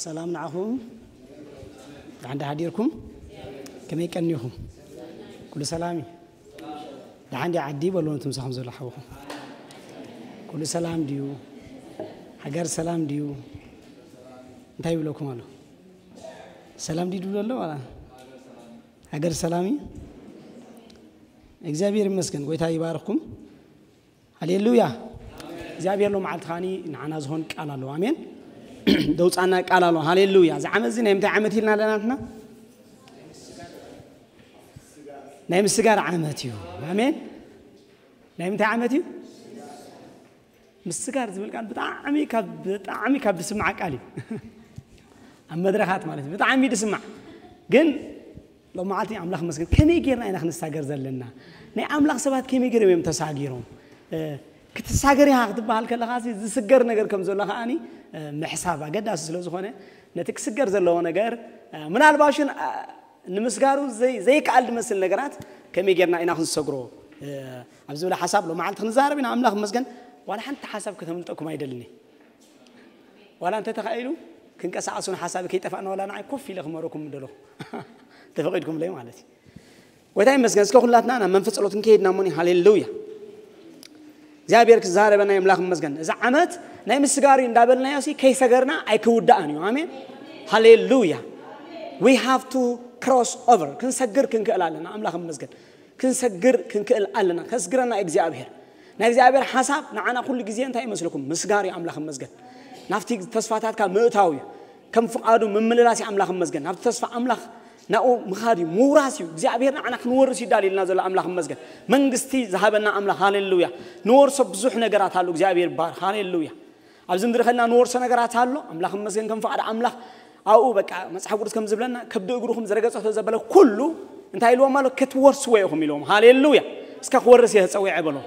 ሰላም ንዓኹም። ደሓን ዶ ሓዲርኩም? ከመይ ቀኒኹም? ኩሉ ሰላም እዩ? ደሓን ድዩ ዓዲ? በሉ ነቲ ምሳኹም ዘሎ ሓውኹም። ኩሉ ሰላም ድዩ? ሃገር ሰላም ድዩ? እንታይ ይብለኩም ኣሎ? ሰላም ድዩ ትብሉ ኣሎ? ዋላ ሃገር ሰላም እዩ? እግዚኣብሔር ይመስገን። ጎይታ ይባርኽኩም። ሃሌሉያ። እግዚኣብሔር ሎመዓልቲ ኸዓኒ ንዓና ዝኾን ቃል ኣለዎ። ኣሜን። ደውፃና ቃል ኣለዎ። ሃሌሉያ። እዚ ዓመት እዚ ናይ ምንታይ ዓመት ኢልና ኣለና ንሕና? ናይ ምስጋር ዓመት እዩ። ኣሜን። ናይ ምንታይ ዓመት እዩ? ምስጋር ዝብል ቃል ብጣዕሚ ካብ ብጣዕሚ ካብ ዝስማዕ ቃል እዩ። ኣብ መድረኻት ማለት እዩ። ብጣዕሚ ዝስማዕ ግን ሎም መዓልቲ ኣምላኽ መስገን ከመይ ጌርና ኢና ክንሳገር ዘለና? ናይ ኣምላኽ ሰባት ከመይ ገይሮም እዮም ተሳጊሮም? እ፣ ክትሳገር ኢኻ ክትበሃል ከለኻ ሲ ዝስገር ነገር ከም ዘሎ ከዓኒ እ፣ ምሕሳብ ኣገዳሲ ስለ ዝኾነ ነቲ ክስገር ዘለዎ ነገር እ፣ ምናልባሽን እ፣ ንምስጋሩ ዘይ- ዘይከኣል ዝመስል ነገራት ከመይ ጌርና ኢና ክንሰግሮ እ፣ ኣብ ዝብል ሓሳብ ሎም መዓልቲ ክንዛረብ ኢና። ኣምላኽ መስገን ዋላ ሓንቲ ሓሳብ ከተምልጠኩም ኣይደልን። ዋላ እንተ ተኻኢሉ ክንቀሳቐሱን ሓሳብ ከይጠፋእና ዋላ ንዓይ ኮፍ ኢለ ክመረኩም ምደለኹ ተፈቒድኩምለይ ማለት እዩ። ጎይታ ይመስገን። እስከ ኩላትና ናብ መንፈስ ጸሎት እንከይድና እሞኒ። ሃሌሉያ። እግዚኣብሔር ክዛረበና የምላኽ ይመስገን። እዚ ዓመት ናይ ምስጋር እዩ እንዳበልናዮ ሲ ከይሰገርና ኣይክውዳእን እዩ። ኣሜን። ሃሌሉያ። We have to cross over። ክንሰግር ክንክእል ኣለና። ኣምላኽ ይመስገን። ክንሰግር ክንክእል ኣለና። ከስግረና እግዚኣብሔር። ናይ እግዚኣብሔር ሓሳብ ንዓና ኩሉ ግዜ እንታይ ይመስለኩም? ምስጋር እዩ። ኣምላኽ ይመስገን። ናብቲ ተስፋታትካ ምእታው እዩ። ከም ፍቓዱ ምምልላስ እዩ። ኣምላኽ ይመስገን። ናብቲ ተስፋ ኣምላኽ ናብኡ ምኻድ እዩ። ምውራስ እዩ። እግዚኣብሔር ንዓና ክንወርስ እዩ ዳልዩልና ዘሎ። ኣምላኽ ይመስገን። መንግስቲ ዝሃበና ኣምላኽ። ሃሌሉያ። ንወርሶ ብዙሕ ነገራት ኣሎ። እግዚኣብሔር ይባረኽ። ሃሌሉያ። ኣብዚ ምድሪ ከልና ንወርሶ ነገራት ኣሎ። ኣምላኽ ይመስገን። ከም ፍቓድ ኣምላኽ ኣብኡ በቃ መጽሓፍ ቅዱስ ከም ዝብለና ከብዲ እግርኹም ዝረገጸቶ ዘበለ ኩሉ እንታይ ኢልዎም ኣሎ? ክትወርስዎ ኢኹም ኢልዎም። ሃሌሉያ። እስከ ክወርስ እየ ተጸዊዐ በሎ።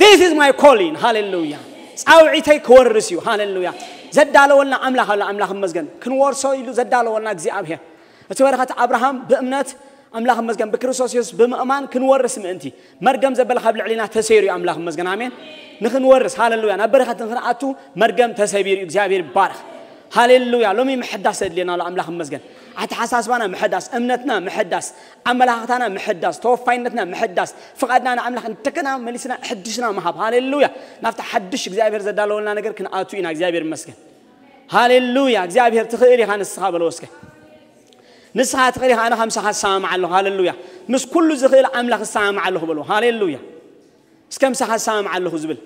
This is my calling። ሃሌሉያ። ጻውዒተይ ክወርስ እዩ። ሃሌሉያ። ዘዳለወልና ኣምላኽ ኣሎ። ኣምላኽ ይመስገን። ክንወርሶ ኢሉ ዘዳለወልና እግዚኣብሔር። እቲ በረኸት ኣብርሃም ብእምነት ኣምላኽ ይመስገን ብክርስቶስ የሱስ ብምእማን ክንወርስ ምእንቲ መርገም ዘበለ ካብ ልዕሊና ተሰይሩ እዩ። ኣምላኽ ይመስገን። ኣሜን። ንኽንወርስ ሃሌሉያ። ናብ በረኸት ንኽንኣቱ መርገም ተሰቢሩ እዩ። እግዚኣብሔር ይባረኽ። ሃሌሉያ። ሎሚ ምሕዳስ የድልየና ኣሎ። ኣምላኽ ይመስገን። ኣተሓሳስባና ምሕዳስ፣ እምነትና ምሕዳስ፣ ኣመላኻኽታና ምሕዳስ፣ ተወፋይነትና ምሕዳስ፣ ፍቓድና ንኣምላኽ እንደገና መሊስና ሕድሽና ምሃብ። ሃሌሉያ። ናብቲ ሓድሽ እግዚኣብሔር ዘዳለወልና ነገር ክንኣቱ ኢና። እግዚኣብሔር ይመስገን። ሃሌሉያ። እግዚኣብሔር ትኽእል ኢኻ ንስኻ በሎ እስከ። ንስኻ ትኽእል ኢኻ፣ ኣነ ካብ ምሳኻ እሰማማዕ ኣለኹ። ሃሌሉያ። ምስ ኩሉ ዝኽእል ኣምላኽ እሰማማዕ ኣለኹ በሎ። ሃሌሉያ። እስከ ምሳኻ እሰማማዕ ኣለኹ ዝብል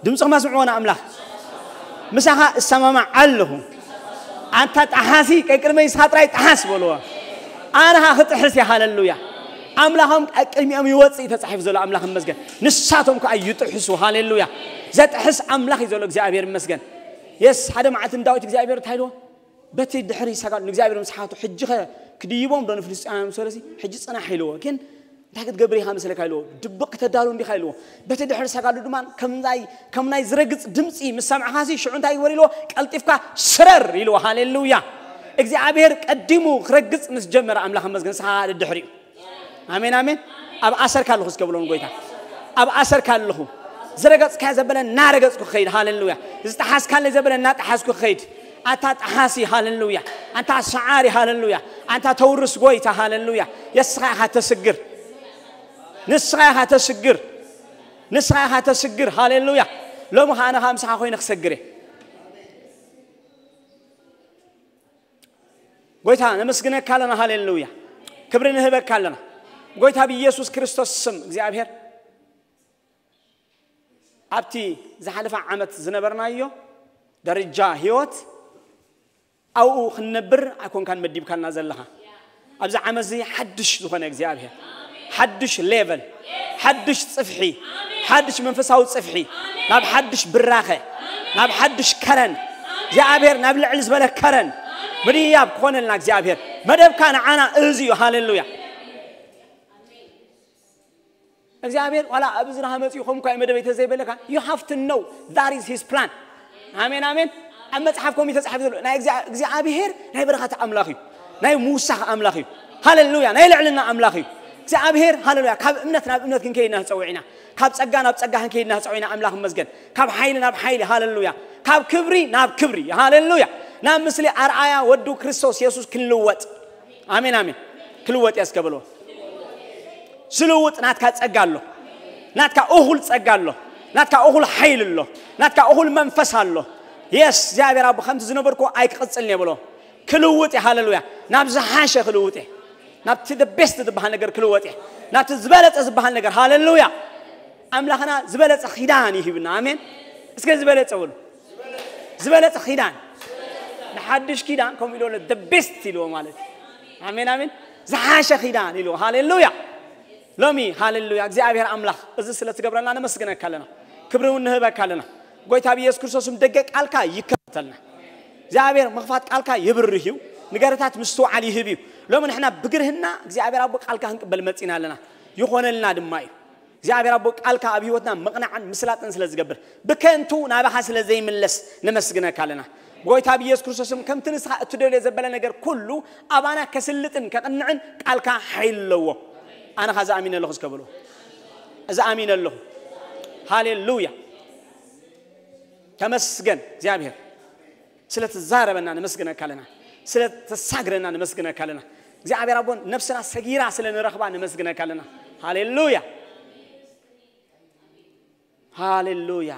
ድምፅኹም ኣስምዕዎ ንኣምላኽ። ምሳኻ እሰማማዕ ኣለኹ። ኣንታ ጠሓሲ ቀቅድመይ ንስኻ ጥራይ ጠሓስ በልዎ። ኣነ ኸዓ ክጥሕስ እየ። ሃሌሉያ። ኣምላኾም ኣብ ቅድሚኦም ይወፅእ እዩ ተፃሒፉ ዘሎ። ኣምላኽ ይመስገን። ንሳቶም ከዓ ይጥሕሱ። ሃሌሉያ። ዘጥሕስ ኣምላኽ እዩ ዘሎ። እግዚኣብሔር ይመስገን። የስ ሓደ መዓልቲ ንዳዊት እግዚኣብሔር እንታይ ኢልዎ? በቲ ድሕሪ ሰጋሉ ንእግዚኣብሔር ምስ ሓቱ፣ ሕጂ ኸ ክድይቦም ዶ ንፍልስጥኤማውያን ምስ በለሲ፣ ሕጂ ጽናሕ ኢልዎ። ግን እንታይ ክትገብር ኢኻ መስለካ ኢልዎ። ድብቕ ክተዳሉ እንዲኻ ኢልዎ። በቲ ድሕሪ ሰጋሉ ድማ ከም ናይ ከም ናይ ዝረግጽ ድምጺ ምስ ሰምዕኻሲ ሽዑ እንታይ ግበር ኢልዎ። ቀልጢፍካ ስረር ኢልዎ። ሃሌሉያ። እግዚኣብሔር ቀዲሙ ክረግጽ ምስ ጀመረ ኣምላኽ መስገን ንስኻ ደድሕሪኡ ኣሜን ኣሜን። ኣብ ኣሰርካ ኣለኹ እስከ ብሎ ንጎይታ። ኣብ ኣሰርካ ኣለኹ። ዝረገጽካዮ ዘበለ እናረገጽኩ ክኸይድ። ሃሌሉያ። ዝጠሓስካለይ ዘበለ እናጠሓስኩ ክኸይድ። ኣንታ ጠሓሲ። ሃሌሉያ። ኣንታ ሰዓሪ። ሃሌሉያ። ኣንታ ተውርስ ጎይታ። ሃሌሉያ። የስኻ ኢኻ ተስግር። ንስኻ ኢኻ ተስግር። ንስኻ ኢኻ ተስግር። ሃሌሉያ። ሎሚ ኸዓ ኣነ ኸዓ ምሳኻ ኮይነ ክሰግር እየ። ጎይታ ነመስግነካ ኣለና። ሃሌሉያ። ክብሪ ንህበካ ኣለና። ጎይታ ብኢየሱስ ክርስቶስ ስም እግዚኣብሔር ኣብቲ ዝሓለፈ ዓመት ዝነበርናዮ ደረጃ ህይወት ኣብኡ ክንነብር ኣይኮንካን መዲብካልና ዘለኻ። ኣብዚ ዓመት እዚ ሓድሽ ዝኾነ እግዚኣብሔር ሓድሽ ሌቨል ሓድሽ ጽፍሒ ሓድሽ መንፈሳዊ ጽፍሒ ናብ ሓድሽ ብራኸ ናብ ሓድሽ ከረን እግዚኣብሔር ናብ ልዕሊ ዝበለ ከረን ምድያብ ክኾነልና እግዚኣብሔር መደብካ ንዓና እዚ እዩ። ሃሌሉያ። እግዚኣብሔር ዋላ ኣብ እዝንኻ መጺኡ ከም እኳ መደበይ ተዘይበለካ you have to know that is his plan። ኣሜን ኣሜን። ኣብ መጽሓፍ ከምኡ ተጻሒፉ ዘሎ ናይ እግዚኣብሔር ናይ በረኸት ኣምላኽ እዩ። ናይ ምውሳኽ ኣምላኽ እዩ። ሃሌሉያ። ናይ ልዕልና ኣምላኽ እዩ እግዚኣብሔር። ሃሌሉያ። ካብ እምነት ናብ እምነት ክንከይድና ተጸዊዕና። ካብ ጸጋ ናብ ጸጋ ክንከይድና ተጸዊዕና። ኣምላኽ ይመስገን። ካብ ሓይሊ ናብ ሓይሊ። ሃሌሉያ። ካብ ክብሪ ናብ ክብሪ። ሃሌሉያ። ናብ ምስሊ ኣርኣያ ወዱ ክርስቶስ የሱስ ክንልወጥ። ኣሜን ኣሜን። ክልወጥ እየ እስከ በልዎ። ዝልውጥ ናትካ ጸጋ ኣሎ። ናትካ እኹል ጸጋ ኣሎ። ናትካ እኹል ሓይል ኣሎ። ናትካ እኹል መንፈስ ኣሎ። የስ እግዚኣብሔር ኣቦ ከምቲ ዝነበርኩ ኣይክቕጽልን እየ በሎ። ክልውጥ እየ። ሃሌሉያ። ናብ ዝሓሸ ክልውጥ እየ። ናብቲ the best ዝበሃል ነገር ክልወጥ እየ። ናብቲ ዝበለጸ ዝበሃል ነገር። ሃሌሉያ። ኣምላኽና ዝበለጸ ኺዳን ይህብና። ኣሜን። እስከ ዝበለጸ በሉ። ዝበለጸ ኺዳን። ንሓድሽ ኪዳን ከምኡ ኢሎ the best ኢልዎ ማለት እዩ። ኣሜን ኣሜን። ዝሓሸ ኪዳን ኢልዎ። ሃሌሉያ። ሎሚ ሃሌሉያ እግዚኣብሔር ኣምላኽ እዚ ስለ ትገብረልና ነመስግነካ ኣለና። ክብሪ እውን ንህበካ ኣለና። ጎይታ ብየሱስ ክርስቶስም ደገ ቃልካ ይከፈተልና። እግዚኣብሔር ምኽፋት ቃልካ ይብርህ እዩ። ንገረታት ምስትውዓል ይህብ እዩ። ሎሚ ንሕና ብግርህና እግዚኣብሔር ኣቦ ቃልካ ክንቅበል መጺና ኣለና። ይኾነልና ድማ እዩ። እግዚኣብሔር ኣቦ ቃልካ ኣብ ህይወትና ምቕናዕን ምስላጥን ስለ ዝገብር ብከንቱ ናባኻ ስለ ዘይምለስ ነመስግነካ ኣለና። ጎይታ ብየሱስ ክርስቶስም ከምቲ ንስኻ እትደልዮ ዘበለ ነገር ኩሉ ኣባና ከስልጥን ከቕንዕን ቃልካ ሓይል ኣለዎ። ኣነ ኸ ዝኣሚነ ኣለኹ እስከ በሉ። እዛ ኣሚነ ኣለኹ። ሃሌሉያ። ተመስገን እግዚኣብሔር። ስለ ትዛረበና ነመስግነካ ኣለና። ስለ ተሳግረና ነመስግነካ ኣለና። እግዚኣብሔር ኣቦ ነፍስና ሰጊራ ስለ ንረኽባ ነመስግነካ ኣለና። ሃሌሉያ። ሃሌሉያ።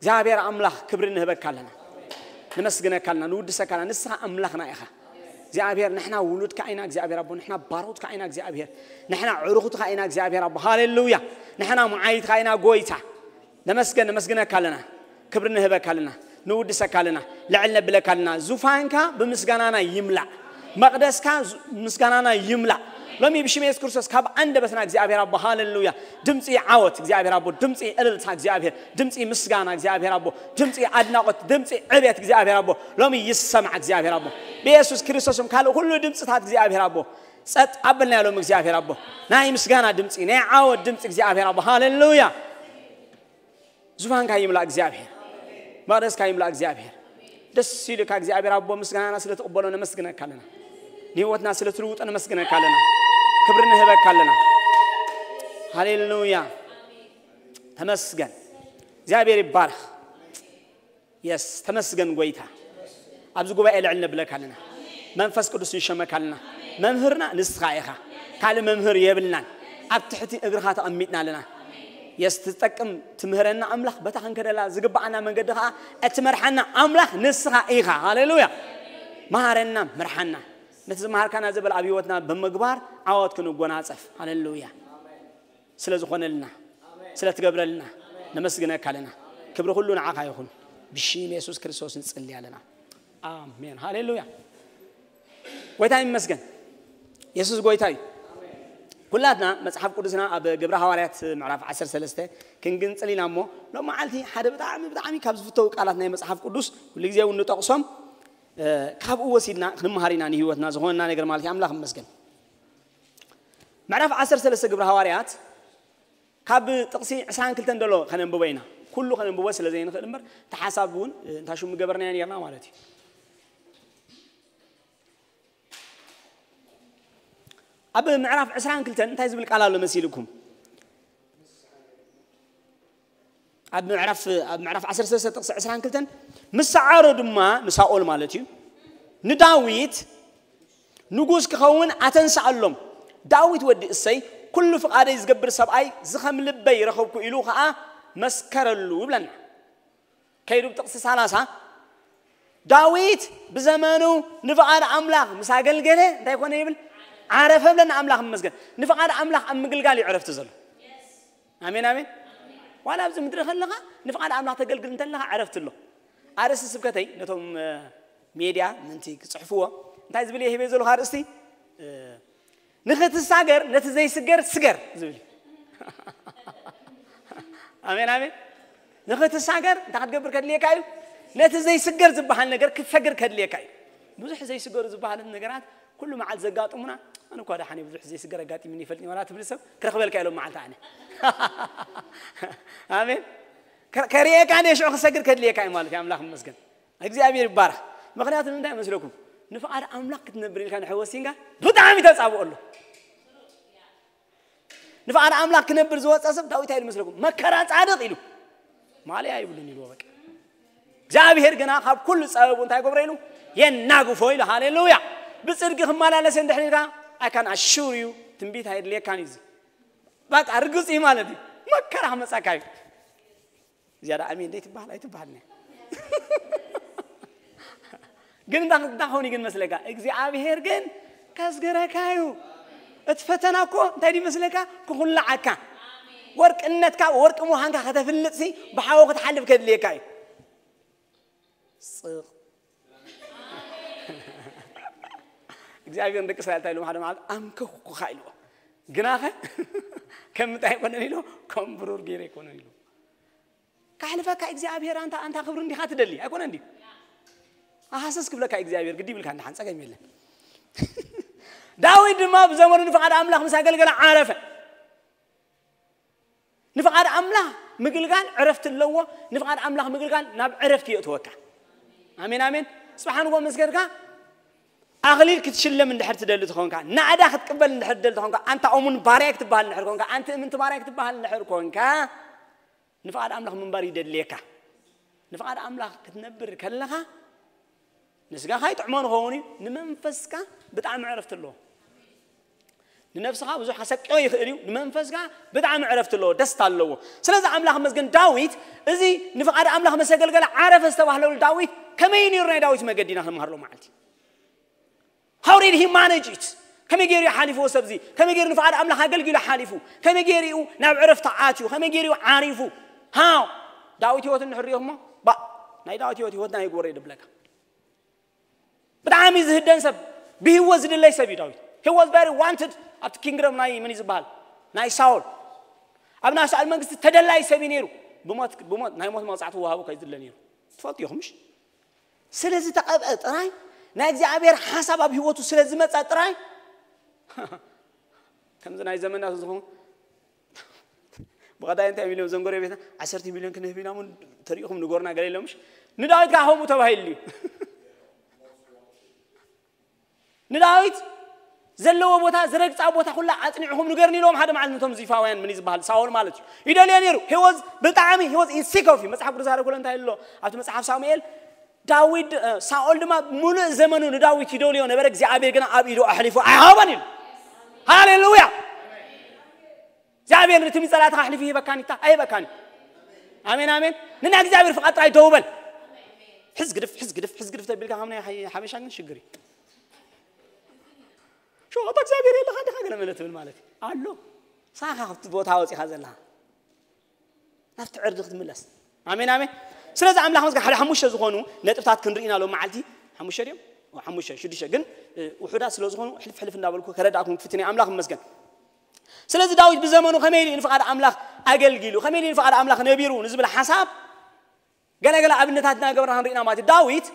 እግዚኣብሔር ኣምላኽ ክብሪ ንህበካ ኣለና። ነመስግነካ ኣለና። ንውድሰካ ኣለና። ንስኻ ኣምላኽና ኢኻ እግዚኣብሔር። ንሕና ውሉድካ ኢና እግዚኣብሔር ኣቦ። ንሕና ባሮትካ ኢና እግዚኣብሔር። ንሕና ዕሩኽትካ ኢና እግዚኣብሔር ኣቦ። ሃሌሉያ። ንሕና መዓይትካ ኢና ጎይታ። ነመስገን ነመስግነካ ኣለና። ክብሪ ንህበካ ኣለና። ንውድሰካ ኣለና። ልዕል ነብለካ ኣለና። ዙፋንካ ብምስጋናና ይምላእ። መቕደስካ ምስጋናና ይምላእ። ሎሚ ብሽም የሱስ ክርስቶስ ካብ ኣንደበትና እግዚኣብሔር ኣቦ ሃሌሉያ። ድምፂ ዓወት እግዚኣብሔር ኣቦ፣ ድምፂ እልልታ እግዚኣብሔር፣ ድምፂ ምስጋና እግዚኣብሔር ኣቦ፣ ድምፂ ኣድናቆት፣ ድምፂ ዕቤት እግዚኣብሔር ኣቦ ሎሚ ይሰማዕ እግዚኣብሔር ኣቦ። ብየሱስ ክርስቶስም ካልእ ኩሉ ድምፅታት እግዚኣብሔር ኣቦ ጸጥ ኣበልና ያሎም እግዚኣብሔር ኣቦ። ናይ ምስጋና ድምፂ፣ ናይ ዓወት ድምፂ እግዚኣብሔር ኣቦ ሃሌሉያ። ዙፋንካ ይምላእ እግዚኣብሔር። መቕደስካ ይምላእ እግዚኣብሔር። ደስ ኢሉካ እግዚኣብሔር ኣቦ ምስጋናና ስለ ትቕበሎ ነመስግነካ ኣለና። ንህይወትና ስለ ትልውጦ ነመስግነካ ኣለና። ክብሪ ንህበካ ኣለና። ሃሌሉያ። ተመስገን። እግዚኣብሔር ይባረኽ። የስ ተመስገን ጎይታ። ኣብዚ ጉባኤ ልዕል ነብለካ ኣለና። መንፈስ ቅዱስ ንሸመካ ኣለና። መምህርና ንስኻ ኢኻ። ካልእ መምህር የብልናን። ኣብ ትሕቲ እግርኻ ተቐሚጥና ኣለና። የስ ትጠቅም ትምህረና ኣምላኽ በታ ክንከደላ ዝግብኣና መንገዲ ኸዓ እትመርሓና ኣምላኽ ንስኻ ኢኻ። ሃሌሉያ። መሃረና ምርሓና። ነቲ ዝመሃርካና ዘበለ ኣብ ህይወትና ብምግባር ዓወት ክንጎናጸፍ። ሃሌሉያ። ስለ ዝኾነልና ስለ ትገብረልና ነመስግነካ ኣለና። ክብሪ ኩሉ ንዓኻ ይኹን። ብሽም የሱስ ክርስቶስ ንጽሊ ኣለና። ኣሜን ሃሌሉያ። ጎይታ ይመስገን። የሱስ ጎይታ እዩ። ኩላትና መጽሓፍ ቅዱስና ኣብ ግብረ ሃዋርያት ምዕራፍ ዓሰርተ ሰለስተ ክንግንጽል ኢና እሞ ሎም መዓልቲ ሓደ ብጣዕሚ ብጣዕሚ ካብ ዝፍተው ቃላት ናይ መጽሓፍ ቅዱስ ኩሉ ግዜ እውን ንጠቕሶም ካብኡ ወሲድና ክንመሃር ኢና ንህይወትና ዝኾነና ነገር ማለት እዩ። ኣምላኽ ይመስገን። ምዕራፍ ዓሰርተ ሰለስተ ግብረ ሃዋርያት ካብ ጥቕሲ ዕስራን ክልተን ደሎ ከነንብቦ ኢና። ኩሉ ከነንብቦ ስለ ዘይንኽእል እምበር እቲ ሓሳብ እውን እንታይ ሽሙ ገበርናዮ ነርና ማለት እዩ። ኣብ ምዕራፍ ዕስራን ክልተን እንታይ ዝብል ቃል ኣሎ መሲልኩም? ኣብ ምዕራፍ ኣብ ምዕራፍ ዓሰርተ ሰለስተ ጥቕሲ ዕስራን ክልተን ምስ ሰዓሮ ድማ ንሳኦል ማለት እዩ ንዳዊት ንጉስ ክኸውን ኣተንስኣሎም። ዳዊት ወዲ እሰይ ኩሉ ፍቓደይ ዝገብር ሰብኣይ ዝኸም ልበይ ረኸብኩ ኢሉ ኸዓ መስከረሉ ይብለና። ከይዱ ብጥቕሲ ሰላሳ ዳዊት ብዘመኑ ንፍቓድ ኣምላኽ ምስ ኣገልገለ እንታይ ኮነ ይብል? ዓረፈ ብለና። ኣምላኽ ይመስገን። ንፍቓድ ኣምላኽ ኣብ ምግልጋል እዩ ዕረፍቲ ዘሎ። ኣሜን ኣሜን። ዋላ ኣብዚ ምድሪ ከለኻ ንፍቓድ ኣምላኽ ተገልግል እንተለኻ ዕረፍቲ ኣሎ። ኣርእስቲ ስብከተይ ነቶም ሜድያ ምንቲ ክፅሕፍዎ እንታይ ዝብል እየ ሂበ ዘለኹ ኣርእስቲ ንኽትሳገር ነቲ ዘይስገር ስገር ዝብል እዩ። ኣሜን ኣሜን። ንኽትሳገር እንታይ ክትገብር ከድልየካ እዩ? ነቲ ዘይስገር ዝበሃል ነገር ክትሰግር ከድልየካ እዩ። ብዙሕ ዘይስገሩ ዝበሃሉ ነገራት ኩሉ መዓልቲ ዘጋጥሙና ኣነ እኳ ደሓን ብዙሕ ዘይስገር ኣጋጢሙኒ ይፈልጥ ዋላ ትብል ሰብ ክረኽበልካ ኢሎም መዓልቲ ኣነ ኣሜን። ከሪኤካ እንደ ሽዑ ክሰግር ከድልየካ እዩ ማለት እዩ። ኣምላኽ ይመስገን። እግዚኣብሔር ይባረኽ። ምኽንያቱ ንምንታይ መስለኩም? ንፍቓድ ኣምላኽ ክትነብር ኢልካ ንሕወሲንካ ብጣዕሚ ተጻብኦ ኣሎ። ንፍቓድ ኣምላኽ ክነብር ዝወፀ ሰብ ዳዊት ኣይመስለኩም? መከራ ጻድቕ ኢሉ ማለያ ይብሉን ኢልዎ በቃ። እግዚኣብሔር ግና ካብ ኩሉ ጸበቡ እንታይ ገብሮ ኢሉ? የናግፎ ኢሉ። ሃሌሉያ! ብጽድቂ ክመላለስ እንድሕር ኢልካ፣ I can assure you፣ ትንቢት ኣይድልየካን እዩ እዚ። በቃ ርግጽ እዩ ማለት እዩ። መከራ ክመጻካ እዩ። ዝያዳ ኣሜን ደይ ትበሃል ኣይትበሃል። ግን እንዳ- እንዳኾኒ ግን መስለካ እግዚኣብሔር ግን ከስገረካ እዩ። እቲ ፈተና እኮ እንታይ ድዩ መስለካ? ክኹላዓካ፣ ወርቅነትካ፣ ወርቂ ምዃንካ ከተፍልጥሲ፣ ብሓዊ ክትሓልፍ ከድልየካ እዩ። ስቕ እግዚኣብሔር ንደቂ እስራኤል እንታይ ኢሎም ሓደ መዓልቲ? ኣምከኹካ ኢልዎ። ግናኸ ከም ምንታይ ኣይኮነን ኢሎ? ከም ብሩር ገይረ ኣይኮነን ኢሎ። ካሕልፈካ እግዚኣብሔር ኣንታ ኣንታ ክብሪ እንዲኻ ትደሊ ኣይኮነ እንዲ? ኣሃሰስ ክብለካ እግዚኣብሔር ግዲ ይብልካ እንድሓን ጸገም የለን። ዳዊት ድማ ብዘመኑ ንፍቓድ ኣምላኽ ምስ ኣገልገለ ዓረፈ። ንፍቓድ ኣምላኽ ምግልጋል ዕረፍቲ ኣለዎ። ንፍቓድ ኣምላኽ ምግልጋል ናብ ዕረፍቲ የእትወካ። ኣሜን ኣሜን። ጽባሕ ንጎ ምስ ከድካ ኣኽሊል ክትሽለም እንድሕር ትደሊ ትኾንካ፣ ናዕዳ ክትቅበል እንድሕር ትደሊ ትኾንካ፣ ኣንታ እሙን ባርያ ክትበሃል እንድሕር ኮንካ፣ ኣንቲ እምንቲ ባርያ ክትበሃል እንድሕር ኮንካ፣ ንፍቓድ ኣምላኽ ምንባር ይደልየካ። ንፍቓድ ኣምላኽ ክትነብር ከለኻ ንስጋኻ ይጥዕሞ ንኸውን እዩ፣ ንመንፈስካ ብጣዕሚ ዕረፍቲ ኣለዎ። ንነፍስኻ ብዙሕ ከሰቅዮ ይኽእል እዩ፣ ንመንፈስካ ብጣዕሚ ዕረፍቲ ኣለዎ፣ ደስታ ኣለዎ። ስለዚ ኣምላኽ መስገን ዳዊት እዚ ንፍቓድ ኣምላኽ መሰገልገለ ዓረፈ ዝተባህለሉ ዳዊት ከመይ ነይሩ ናይ ዳዊት መገዲና ክንምሃርሎ መዓልቲ? How did he manage it? ከመይ ገይሩ ሓሊፍዎ ሰብዚ? ከመይ ገይሩ ንፍቓድ ኣምላኽ ኣገልጊሉ ሓሊፉ? ከመይ ገይሩ ናብ ዕረፍቲ ኣትዩ? ከመይ ገይሩ ዓሪፉ? How? ዳዊት ህይወት እንድሕር ሪኢኹሞ፣ ባ ናይ ዳዊት ህይወት ህይወትና ይግበሮ እዩ ድብለካ። ብጣዕሚ ዝህደን ሰብ፣ ብህይወት ዝድለይ ሰብ እዩ ዳዊት። He was very wanted ኣብቲ ኪንግደም ናይ መን እዩ ዝበሃል? ናይ ሳውል። ኣብ ናይ ሳውል መንግስቲ ተደላይ ሰብ እዩ ነይሩ። ብሞት ብሞት ናይ ሞት መቕጻዕቲ ወሃቡ ከይዝለ ነይሩ። ትፈልጡ ኢኹም ምሽ? ስለ ዝተቐብአ ጥራይ፣ ናይ እግዚኣብሔር ሓሳብ ኣብ ህይወቱ ስለ ዝመጻ ጥራይ ከምዚ ናይ ዘመና ዝኾኑ ብቐዳይ እንታይ ሚልዮን ዘንጎረ ቤትና ዓሰርተ ሚልዮን ክንህብ ኢና ሞ ተሪኢኹም ንጎርና ገለ ኢሎም ምሽ? ንዳዊት ከዓ ከምኡ ተባሂሉ እዩ። ንዳዊት ዘለዎ ቦታ ዝረግጻ ቦታ ኩላ ኣጽኒዕኹም ንገርኒ ኢሎም ሓደ መዓልቲ ነቶም ዚፋውያን ምን ዝበሃል ሳውል ማለት እዩ ይደልዮ ነይሩ። He was ብጣዕሚ he was in seek of you። መጽሓፍ ቅዱስ ኣረጉሎ እንታይ ኣሎ ኣብቲ መጽሓፍ ሳሙኤል? ዳዊት እ፣ ሳኦል ድማ ሙሉእ ዘመኑ ንዳዊት ይደልዮ ነበረ፣ እግዚኣብሔር ግና ኣብ ኢዱ ኣሕሊፉ ኣይሃቦን ኢሉ። ሃሌሉያ! እግዚኣብሔር ነቲ ሚጸላትኻ ኣሕሊፉ ይህበካን ይታ ኣይህበካን እዩ። ኣሜን ኣሜን። ንና እግዚኣብሔር ፍቓድ ጥራይ ደው በል። ሕዝ ግድፍ ሕዝ ግድፍ ሕዝ ግድፍ ተቢልካ ከም ናይ ሓይ- ሓበሻ ግን ሽግር እዩ። ሸቐጣ እግዚኣብሔር የለኻ ዲኻ ገለ መለ ትብል ማለት እዩ ኣሎ። ሳኻ ካብቲ ቦታ ወፂኻ ዘለኻ ናብቲ ዕርዲ ክትምለስ። ኣሜን ኣሜን። ስለዚ ኣምላኽ መስገን ሓደ ሓሙሽተ ዝኾኑ ነጥብታት ክንርኢ ኢና ሎም መዓልቲ። ሓሙሽተ ድዮም? ሓሙሽተ ሽዱሽተ ግን እ፣ ውሑዳት ስለ ዝኾኑ ሕልፍ ሕልፍ እንዳበልኩ ከረዳእኩም ክፍትን ኣምላኽ መስገን። ስለዚ ዳዊት ብዘመኑ ከመይ ኢሉ ንፍቓድ ኣምላኽ ኣገልጊሉ ከመይ ኢሉ ንፍቓድ ኣምላኽ ነቢሩ ንዝብል ሓሳብ ገለገለ ኣብነታት እናገበርና ክንርኢና ማለት እዩ። ዳዊት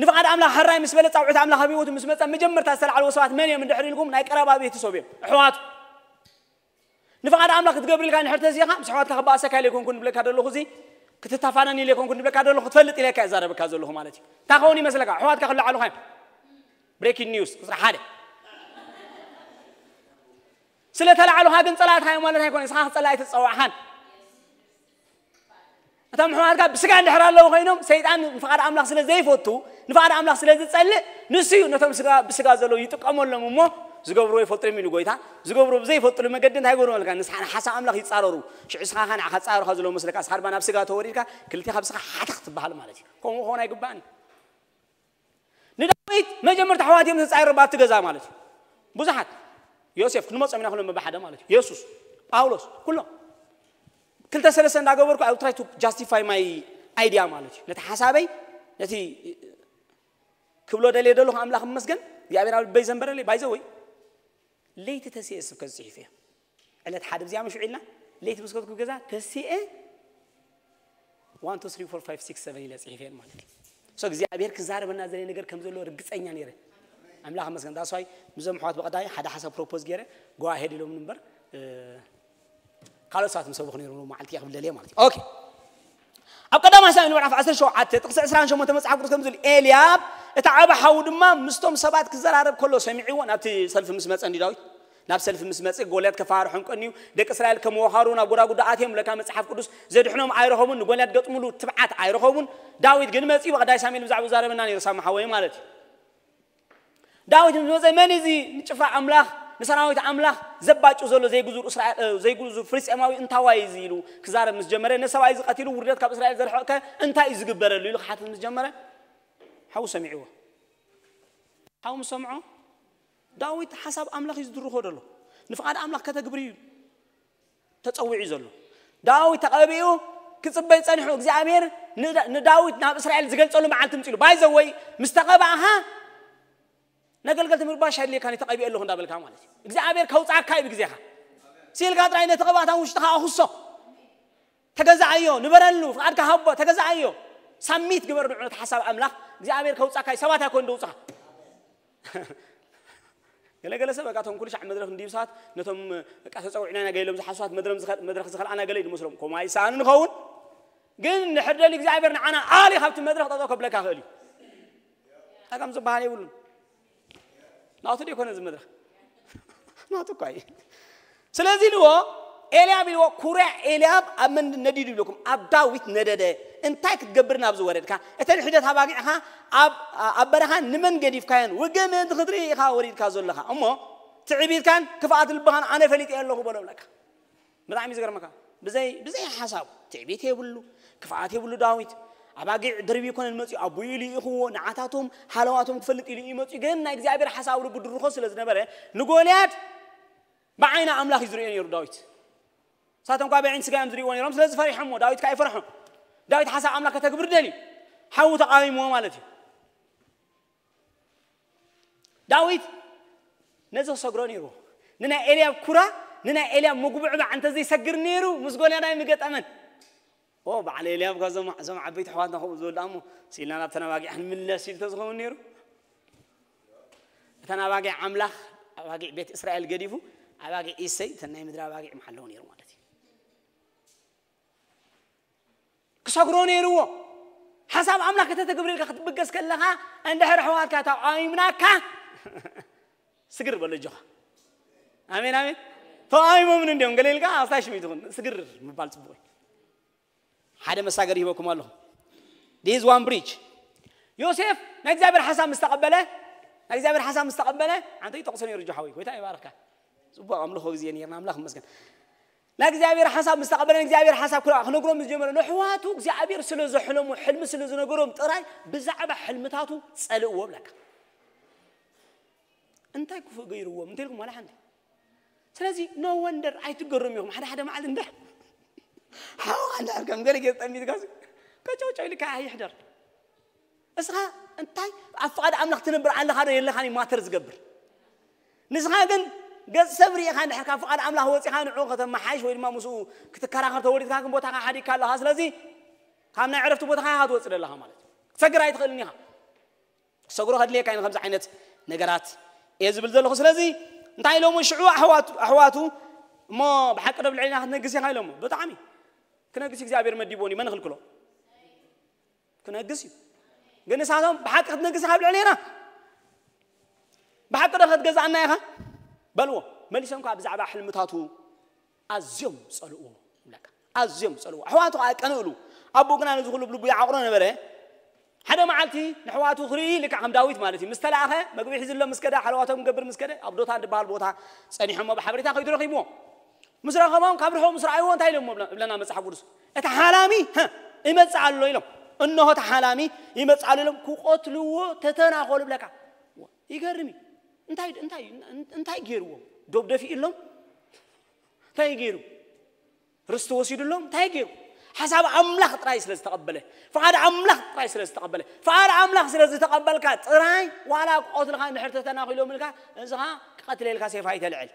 ንፍቓድ ኣምላኽ ሕራይ ምስ በለ ፃውዒት ኣምላኽ ኣብ ህይወቱ ምስ መፀ መጀመርታ ዝተላዕልዎ ሰባት መን እዮም እንድሕር ኢልኩም ናይ ቀረባ ቤተሰብ እዮም ኣሕዋቱ። ንፍቓድ ኣምላኽ ክትገብር ኢልካ እንድሕር ተሲኻ ምስ ኣሕዋትካ ክበኣሰካ ኢለ ኣይኮንኩን ንብለካ ዘለኹ እዚ ክትታፋነን ኢለ ኣይኮንኩን ንብለካ ዘለኹ ክትፈልጥ ኢለ እካ ይዛረበካ ዘለኹ ማለት እዩ። እንታይ ኸውን ይመስለካ ኣሕዋትካ ክለዓሉኻ እዮም። ብሬኪንግ ኒውስ ቁፅሪ ሓደ። ስለ ተላዕሉኻ ግን ፀላእትኻ እዮም ማለት ኣይኮነ እስኻ ክፀላእ ኣይተፀዋዕኻን። እቶም ኣሕዋትካ ብስጋ እንድሕር ኣለዉ ኮይኖም ሰይጣን ንፍቓድ ኣምላኽ ስለ ዘይፈቱ ንፍቓድ ኣምላኽ ስለ ዝፀልእ ንሱ እዩ ነቶም ስጋ ብስጋ ዘለዉ ይጥቀመሎም እሞ ዝገብርዎ ይፈልጡ እዮም ኢሉ ጎይታ። ዝገብርዎ ብዘይፈልጡሉ መገዲ እንታይ ይገብሩ መልካ ንስሓ ንሓሳብ ኣምላኽ ይፃረሩ። ሽዑ ስኻ ኻ ንዓኻ ፃረኻ ዘለዎ መስለካ ስኻ ድማ ናብ ስጋ ተወሪድካ ክልቴኻ ብስኻ ሓታ ክትበሃል ማለት እዩ። ከምኡ ክኾን ኣይግባእን እዩ። ንዳዊት መጀመርታ ኣሕዋት እዮም ተፃይሮም ኣብቲ ገዛ ማለት እዩ። ብዙሓት ዮሴፍ ክንመፆም ኢና ኩሎም ብሓደ ማለት እዩ። የሱስ ጳውሎስ ኩሎም ክልተ ሰለስተ እንዳገበርኩ I try to justify my idea ማለት እዩ። ነቲ ሓሳበይ ነቲ ክብሎ ደልየ ደለኹ ኣምላኽ መስገን እግዚኣብሔር ኣብ ልበይ ዘንበረለይ ባይዘ ወይ ለይቲ ተስየ ስብከት ፅሒፈ እየ። ዕለት ሓደ ብዚኣ ምሽ ውዒልና ለይቲ ምስ ከድኩ ገዛ ተስየ one two three four five six seven ኢለ ፅሒፈየን ማለት እዩ። So እግዚኣብሔር ክዛረበና ዘለ ነገር ከም ዘሎ ርግፀኛ ነይረ። ኣምላኽ መስገን that's why ምዞም ኣሕዋት ብቐዳይ ሓደ ሓሳብ ፕሮፖዝ ገይረ go ahead ኢሎም እምበር እ፣ ካልኦት ሰባት ምሰብኹ ነይሮም መዓልቲ እያ ክብለል እየ ማለት እዩ። ኦኬ ኣብ ቀዳማይ ሳሙኤል ምዕራፍ ዓሰርተ ሸውዓተ ጥቕሲ ዕስራን ሸሞንተ መጽሓፍ ቅዱስ ከምዚ ኢሉ ኤልያብ እቲ ዓቢ ሓዉ ድማ ምስቶም ሰባት ክዘራረብ ከሎ ሰሚዕዎ ናብቲ ሰልፊ ምስ መጸ እንዲ ዳዊት ናብ ሰልፊ ምስ መጽእ ጎልያድ ከፈራርሖም ቀንዩ። ደቂ እስራኤል ከም ወኻሩ ናብ ጎዳጉዲ ኣትዮም፣ ለካ መጽሓፍ ቅዱስ ዘድሕኖም ኣይረኸቡን፣ ንጎልያድ ገጥሙሉ ትብዓት ኣይረኸቡን። ዳዊት ግን መጺኡ ብቐዳይ ሳሙኤል ብዛዕባ ዛረበና ነይሩ ሳሚ ሓወይ ማለት እዩ። ዳዊት ምስ መጸ መን እዚ ንጭፍራ ኣምላኽ ንሰራዊት ኣምላኽ ዘባጩ ዘሎ ዘይግዙር እስራኤል ዘይግዙር ፍልስጤማዊ እንታዋይ እዚ ኢሉ ክዛረብ ምስ ጀመረ፣ ነሰብኣይ እዚ ቀቲሉ ውርደት ካብ እስራኤል ዘርሕቐከ እንታይ እዩ ዝግበረሉ ኢሉ ክሓትት ምስ ጀመረ፣ ሓው ሰሚዕዎ። ሓው ምስ ሰምዖ ዳዊት ሓሳብ ኣምላኽ እዩ ዝድርኾ ዘሎ። ንፍቓድ ኣምላኽ ከተግብር እዩ ተጸዊዑ ዘሎ። ዳዊት ተቐቢኡ ክጽበይ ጸኒሑ እግዚኣብሔር ንዳ- ንዳዊት ናብ እስራኤል ዝገልጸሉ መዓልቲ ምጽሉ ባይ ዘወይ ምስ ተቐባእኻ ነገልገልቲ ምርባሽ ኣድልየካ ተቐቢኡ ኣለኹ እንዳበልካ ማለት እዩ። እግዚኣብሔር ከውፃካ እዩ ብግዜኻ ሲልካ ጥራይ ነቲ ቅባእታ ውሽጥኻ ኣኹሶ ተገዛኣዮ ንበረሉ ፍቓድካ ሃቦ ተገዛኣዮ ሳሚት ግበር ንዑ ነቲ ሓሳብ ኣምላኽ እግዚኣብሔር ከውፃካ እዩ ሰባት ኣይኮን ደውፅኻ ገለገለ ሰብ በቃ እቶም ኩሉ ሻዕ መድረኽ እንዲዩ ሰባት ነቶም በቃ ተፀውዕና ኢና ገለ ኢሎም ዝሓስባት መድረኽ ዝኸ- መድረኽ ዝኸልኣና ገለ እዩ ዝመስሎም ከምኡ ኣይሰኣኑ ንኸውን ግን ንሕደል እግዚኣብሔር ንዓና ኣሊ ካብቲ መድረኽ ጠጠው ከብለካ ክእል እዩ ጸገም ዝበሃል የብሉን ናቱ ዶ ይኮነ እዚ መድረኽ ናቱ እኳ እዩ ስለዚ ኢልዎ ኤልያብ ኢልዎ ኩርያ ኤልያብ ኣብ መን ነዲዱ ይብለኩም ኣብ ዳዊት ነደደ እንታይ ክትገብር ናብ ዝወረድካ እተን ሒደት ኣባጊዕኻ ኣብ ኣብ በረኻ ንመን ገዲፍካየን ውግእ ምእንቲ ክትርኢ ኢኻ ወሪድካ ዘለኻ እሞ ትዕቢትካን ክፍኣት ልብኻን ኣነ ፈሊጠ ኣለኹ በሎ ብለካ ብጣዕሚ ዝገርመካ ብዘይ ብዘይ ሓሳቡ ትዕቢት የብሉ ክፍኣት የብሉ ዳዊት ኣባጊዕ ድርብ ይኮነን መፅኡ ኣቦኡ ልኢኽዎ ንዓታቶም ሃለዋቶም ክፈልጥ ኢሉ እዩ መፅኡ ግን ናይ እግዚኣብሔር ሓሳብ ልቡ ድርኾ ስለ ዝነበረ ንጎልያድ ብዓይኒ ኣምላኽ እዩ ዝርእዮ ነይሩ ዳዊት ሳቶም ኳ ብዕን ስጋ እዮም ዝርእዎ ነይሮም ስለዚ ፈሪሖሞ ዳዊት ከዓ ይፈርሖ ዳዊት ሓሳብ ኣምላኽ ከተግብር ደልዩ ሓዉ ተቃዊምዎ ማለት እዩ ዳዊት ነዚ ክሰግሮ ነይሩ ንናይ ኤልያብ ኩራ ንናይ ኤልያብ መጉብዕባዕ እንተዘይሰግር ነይሩ ምስ ጎልያድ ኣይምገጠመን ኦ በዓል ኤልያብ ጓዞም እዞም ዓበይቲ ኣሕዋትና ከምኡ ዝበሉ እሞ ሲልና ናብ ተናባጊዕ ክንምለስ ኢሉ ተዝኸውን ነይሩ እተን ኣባጊዕ ኣምላኽ ኣባጊዕ ቤት እስራኤል ገዲፉ ኣባጊዕ ኢሰይ እተን ናይ ምድሪ ኣባጊዕ ምሓለዉ ነይሩ ማለት እዩ ክሰግሮ ነይርዎ ሓሳብ ኣምላኽ ከተተግብር ኢልካ ክትብገስ ከለኻ እንድሕር ኣሕዋትካ ተቃዊምናካ ስግር በሎ እጆኻ ኣሜን ኣሜን ተቃዊሞምን እንዲዮም ገለ ኢልካ ኣስታይ ሽሚት ይኹን ስግር ምባል ፅቡቅ ሓደ መሳገር ይህበኩም ኣለኹ this one bridge ዮሴፍ ናይ እግዚኣብሔር ሓሳብ ምስ ተቐበለ ናይ እግዚኣብሔር ሓሳብ ምስ ተቐበለ ሓንቲ ይጠቕሶ ነይሩ እጆ ሓወይ ጎይታ ይባርካ ፅቡቅ ኣምልኾ ግዜ ነርና ኣምላኽ መስገን ናይ እግዚኣብሔር ሓሳብ ምስ ተቐበለ እግዚኣብሔር ሓሳብ ክነግሮም ዝጀመረ ንሕዋቱ እግዚኣብሔር ስለ ዘሕለሙ ሕልሚ ስለ ዝነገሮም ጥራይ ብዛዕባ ሕልምታቱ ጸልእዎ ብለካ እንታይ ክፉእ ገይርዎም እንተ ኢልኩም ዋላ ሓንቲ ስለዚ no wonder ኣይትገረሙ ኢኹም ሓደ ሓደ መዓልቲ እንድሕር ሓውኻ እንድሕር ከም ገለ ገይሩ ጠሚትካ ከጨውጨው ኢልካ ኣይሕደር እስኻ እንታይ ኣብ ፍቓድ ኣምላኽ ትነብር ኣለኻ ዶ የለኻን እዩ ማተር ዝገብር ንስኻ ግን ገጽ ሰብ ርኢኻ እንድሕር ካብ ፍቓድ ኣምላኽ ወፂኻ ንዑ ከተመሓይሽ ወይ ድማ ምስኡ ክትከራኸር ተወሊድካ ግን ቦታኻ ሓዲግካ ኣለኻ ስለዚ ካብ ናይ ዕረፍቲ ቦታኻ ኢኻ ትወፅእ ዘለኻ ማለት እዩ ክትሰግር ኣይትኽእልን ኢኻ ክሰግሮ ከድልየካ እዩ ከምዚ ዓይነት ነገራት እየ ዝብል ዘለኹ ስለዚ እንታይ ኢሎሞ ሽዑ ኣሕዋቱ ኣሕዋቱ እሞ ብሓቂ ዶ ብልዕልና ክትነግስ ኢኻ ኢሎሞ ብጣዕሚ ክነግስ እግዚኣብሔር መዲቦን እዩ መን ክልክሎ ክነግስ እዩ ግን ንሳቶም ብሓቂ ክትነግስ ኢኻ ብልዕልና ብሓቂ ዶ ክትገዝኣና ኢኻ በልዎ መሊሶም ከዓ ብዛዕባ ሕልምታቱ ኣዝዮም ጸልእዎ ይብለካ ኣዝዮም ጸልእዎ ኣሕዋቱ ከዓ ቀንእሉ ኣቦ ግና ነዚ ኩሉ ብልቡ ይዓቕሮ ነበረ ሓደ መዓልቲ ንሕዋቱ ክርኢ ልክዕ ከም ዳዊት ማለት እዩ ምስ ተላእኸ መግቢ ሒዝሎም ምስ ከደ ሓለዋቶም ክገብር ምስ ከደ ኣብ ዶታን ዝበሃል ቦታ ጸኒሖሞ ብሓበሬታ ከይዱ ረኺብዎ ምስ ረኸቦም ካብ ርሑቕ ምስ ረኣይዎ እንታይ ኢሎሞ እብለና መጽሓፍ ቅዱስ እቲ ሓላሚ ይመጽእ ኣሎ ኢሎም እንሆ እቲ ሓላሚ ይመጽእ ኣሎ ኢሎም ክቐትልዎ ተተናኸሉ ብለካ ይገርም እዩ እንታይ እንታይ እንታይ ገይርዎም ዶብ ደፊእሎም እንታይ ገይሩ ርስቲ ወሲዱሎም እንታይ ገይሩ ሓሳብ ኣምላኽ ጥራይ ስለ ዝተቐበለ ፍቓድ ኣምላኽ ጥራይ ስለ ዝተቐበለ ፍቓድ ኣምላኽ ስለ ዝተቐበልካ ጥራይ ዋላ ክቐትልካ እንድሕር ተተናኺሎም ኢልካ እዚኻ ክቐትለልካ ሴፍ ኣይተልዕል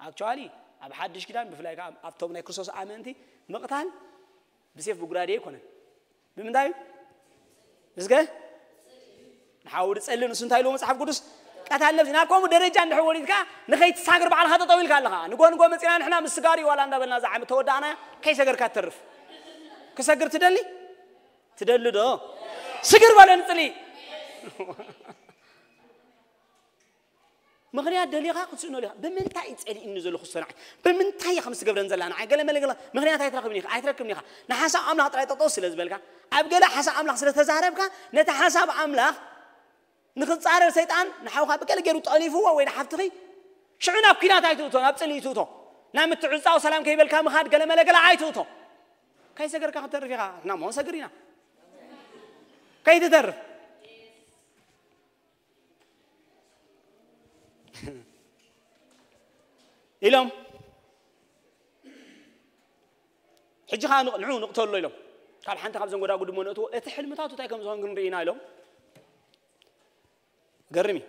ኣክቹዋሊ ኣብ ሓድሽ ኪዳን ብፍላይ ከዓ ኣብቶም ናይ ክርስቶስ ኣመንቲ ምቕታል ብሴፍ ብጉራዴ ኣይኮነን ብምንታይ እስከ ንሓዊ ድፀሊ ንሱ እንታይ ኢልዎ መፅሓፍ ቅዱስ ቀታል ነብሲ ናብ ከምኡ ደረጃ እንድሕር ወሪድካ ንኸይትሳግር ባዕልኻ ጠጠው ኢልካ ኣለኻ ንጎ ንጎ መፂና ንሕና ምስ ስጋር እዩ ዋላ እንዳበልና ዝዓመት ተወዳእና ከይሰገርካ ትተርፍ ክሰግር ትደሊ ትደሊ ዶ ስግር በለ ንፅሊ ምኽንያት ደሊኻ ክትስእነሉ ኢኻ። ብምንታይ እዩ ጸሊእኒ ዘሎ ክሶ ንዓይ? ብምንታይ እየ ከምዚ ትገብረን ዘላ ንዓይ? ገለ መለ ገለ ምኽንያት ኣይትረኽብን ኢኻ፣ ኣይትረክብን ኢኻ። ንሓሳብ ኣምላኽ ጥራይ ጠጠው ስለ ዝበልካ፣ ኣብ ገለ ሓሳብ ኣምላኽ ስለ ተዛረብካ፣ ነቲ ሓሳብ ኣምላኽ ንኽጻረር ሰይጣን ንሓውኻ ብገለ ገይሩ ጠሊፍዎ ወይ ንሓፍትኺ ሽዑ ናብ ኲናት ኣይትእቶ፣ ናብ ጽልኢ ትእቶ። ናብ ምትዕጻው ሰላም ከይበልካ ምኻድ ገለ መለ ገለ ኣይትእቶ። ከይሰገርካ ክትተርፍ ኢኻ። ንሕና እሞ ንሰግር ኢና። ከይትተርፍ። ኢሎም ሕጂ ኸዓ ንዑ ንቕተሎ ኢሎም ካብ ሓንቲ ካብዘን ጎዳጉዲ እሞ ነእትዎ። እቲ ሕልምታቱ እንታይ ከም ዝኾን ክንርኢ ኢና ኢሎም። ገርም እዩ።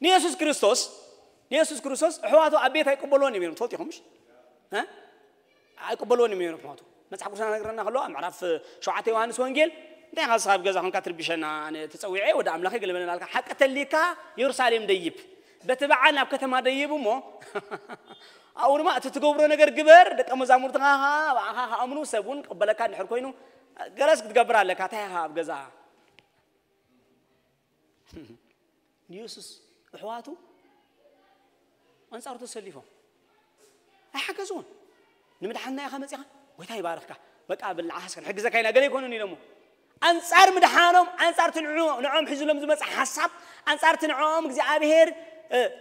ንየሱስ ክርስቶስ ንየሱስ ክርስቶስ ኣሕዋቱ ኣብ ቤት ኣይቅበልዎን እዮም ኢሎም። ትፈልጡ ኢኹም ምሽ እ? ኣይቅበልዎን እዮም ኢሎም ኣሕዋቱ። መጽሓፍ ቅዱስና ነግረና ከሎ ኣብ ምዕራፍ ሸውዓተ ዮሃንስ ወንጌል እንታይ ኢኻ ንስኻ ኣብ ገዛ ኮንካ ትርብሸና? ኣነ ተጸዊዐ ወደ ኣምላኸ ገለመለና ኣልካ ሓቂ ተሊካ የሩሳሌም ደይብ በቲ በዓል ናብ ከተማ ደይብ እሞ ኣብኡ ድማ እቲ ትገብሮ ነገር ግበር ደቀ መዛሙርትኻ ብኣኻ ክኣምኑ ሰብ እውን ክቕበለካ እንድሕር ኮይኑ ገለስ ክትገብር ኣለካ እንታይ ኢኻ ኣብ ገዛ ንየሱስ ኣሕዋቱ ኣንጻሩ ተሰሊፎም ኣይሓገዝዎን። ንምድሓንና ኢኻ መጺኻ? ጎይታ ይባርኽካ። በቃ ብላዕ ሓስከ ንሕግዘካ ኢና ገለ ኣይኮኑን ኢሎሞ። ኣንጻር ምድሓኖም ኣንጻር እቲ ንዕኦም ሒዙሎም ዝመጽእ ሓሳብ ኣንጻር እቲ ንዕኦም እግዚኣብሄር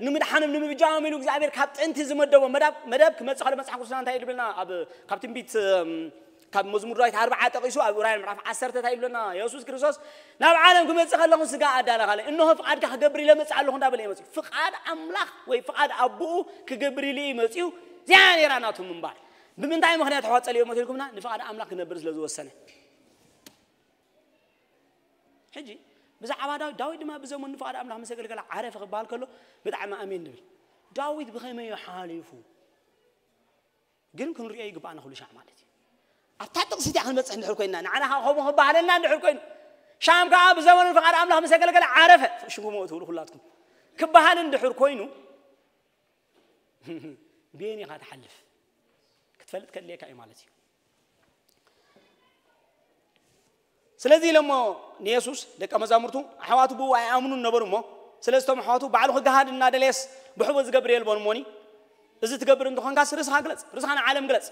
ንምድሓኖም ንምብጃዎም ኢሉ እግዚኣብሄር ካብ ጥንቲ ዝመደቦ መዳብ መደብ ክመጽእ ከሎ መጽሓፍ ቅዱስና እንታይ ይብልና? ካብ ትንቢት ካብ መዝሙር ዳዊት ኣርባዓ ጠቒሱ ኣብ ዕብራውያን ምዕራፍ ዓሰርተ እንታይ ይብለና? የሱስ ክርስቶስ ናብ ዓለም ክመጽእ ከለኹ ስጋ ኣዳለኻለ እንሆ ፍቓድካ ክገብር ኢለ መጽእ ኣለኹ እንዳበለ እዩ መጽኡ። ፍቓድ ኣምላኽ ወይ ፍቓድ ኣቦኡ ክገብር ኢሉ እዩ መጽኡ። እዚኣ ነይራ ናቱ ምንባር። ብምንታይ ምኽንያት ኣሕዋት ጸሊኦም መትልኩምና? ንፍቓድ ኣምላኽ ክነብር ስለ ዝወሰነ። ሕጂ ብዛዕባ ዳዊት ዳዊት ድማ ብዘመኑ ንፍቓድ ኣምላኽ ምስ ኣገልገለ ዓረፈ ክበሃል ከሎ ብጣዕሚ ኣሜን ንብል። ዳዊት ብኸመይ እዩ ሓሊፉ? ግን ክንሪኦ ይግባኣና ኩሉ ሻዕ ማለት እዩ። ኣብታ ጥቕሲ እቲኣ ክንበፅሕ እንድሕር ኮይና ንዓና ከዓ ከምኡ ክበሃለና እንድሕር ኮይኑ ሻም ከዓ ብዘመኑ ፍቓድ ኣምላኽ ምስ ኣገለገለ ዓረፈ ሽንጉሞ ትብሉ ኩላትኩም ክበሃል እንድሕር ኮይኑ ብየን ኢኻ ትሓልፍ ክትፈልጥ ከድልየካ እዩ ማለት እዩ። ስለዚ ኢሎሞ ንየሱስ ደቀ መዛሙርቱ ኣሕዋቱ ብኡ ኣይኣምኑን ነበሩ እሞ ስለዚ እቶም ኣሕዋቱ ባዕሉ ክገሃድ እናደለየስ ብሕቡእ ዝገብር የልቦን እሞኒ እዚ ትገብር እንተኾንካስ ርእስኻ ግለጽ ርእስኻ ንዓለም ግለጽ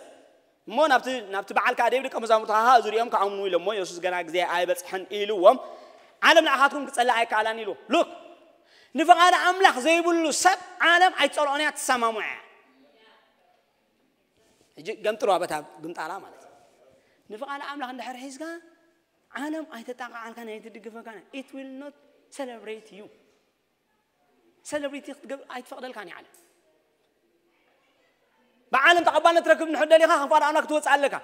እሞ ናብቲ ናብቲ በዓል ከዓ ደይብ ደቀ መዛሙርትኻ ከዓ እዚ ሪኦም ክኣምኑ ኢሎሞ የሱስ ገና ግዜ ኣይበጽሐን ኢልዎም ዓለም ንኣኻትኩም ክጸልእ ኣይከኣላን ኢልዎም ሉክ ንፍቓድ ኣምላኽ ዘይብሉ ሰብ ዓለም ኣይትጸልኦን እያ ትሰማምዖ እያ ሕጂ ገምጥልዋ በታ ግምጣላ ማለት እዩ ንፍቓድ ኣምላኽ እንድሕር ሒዝካ ዓለም ኣይተጣቃዓልካን ኣይትድግፈካን it will not celebrate you celebrate ክትገብር ኣይትፈቕደልካን እያ ዓለም ብዓለም ተቐባልነት ትረክብ እንድሕር ደሊኻ ካብ ፍቓድ ኣምላኽ ክትወፅእ ኣለካ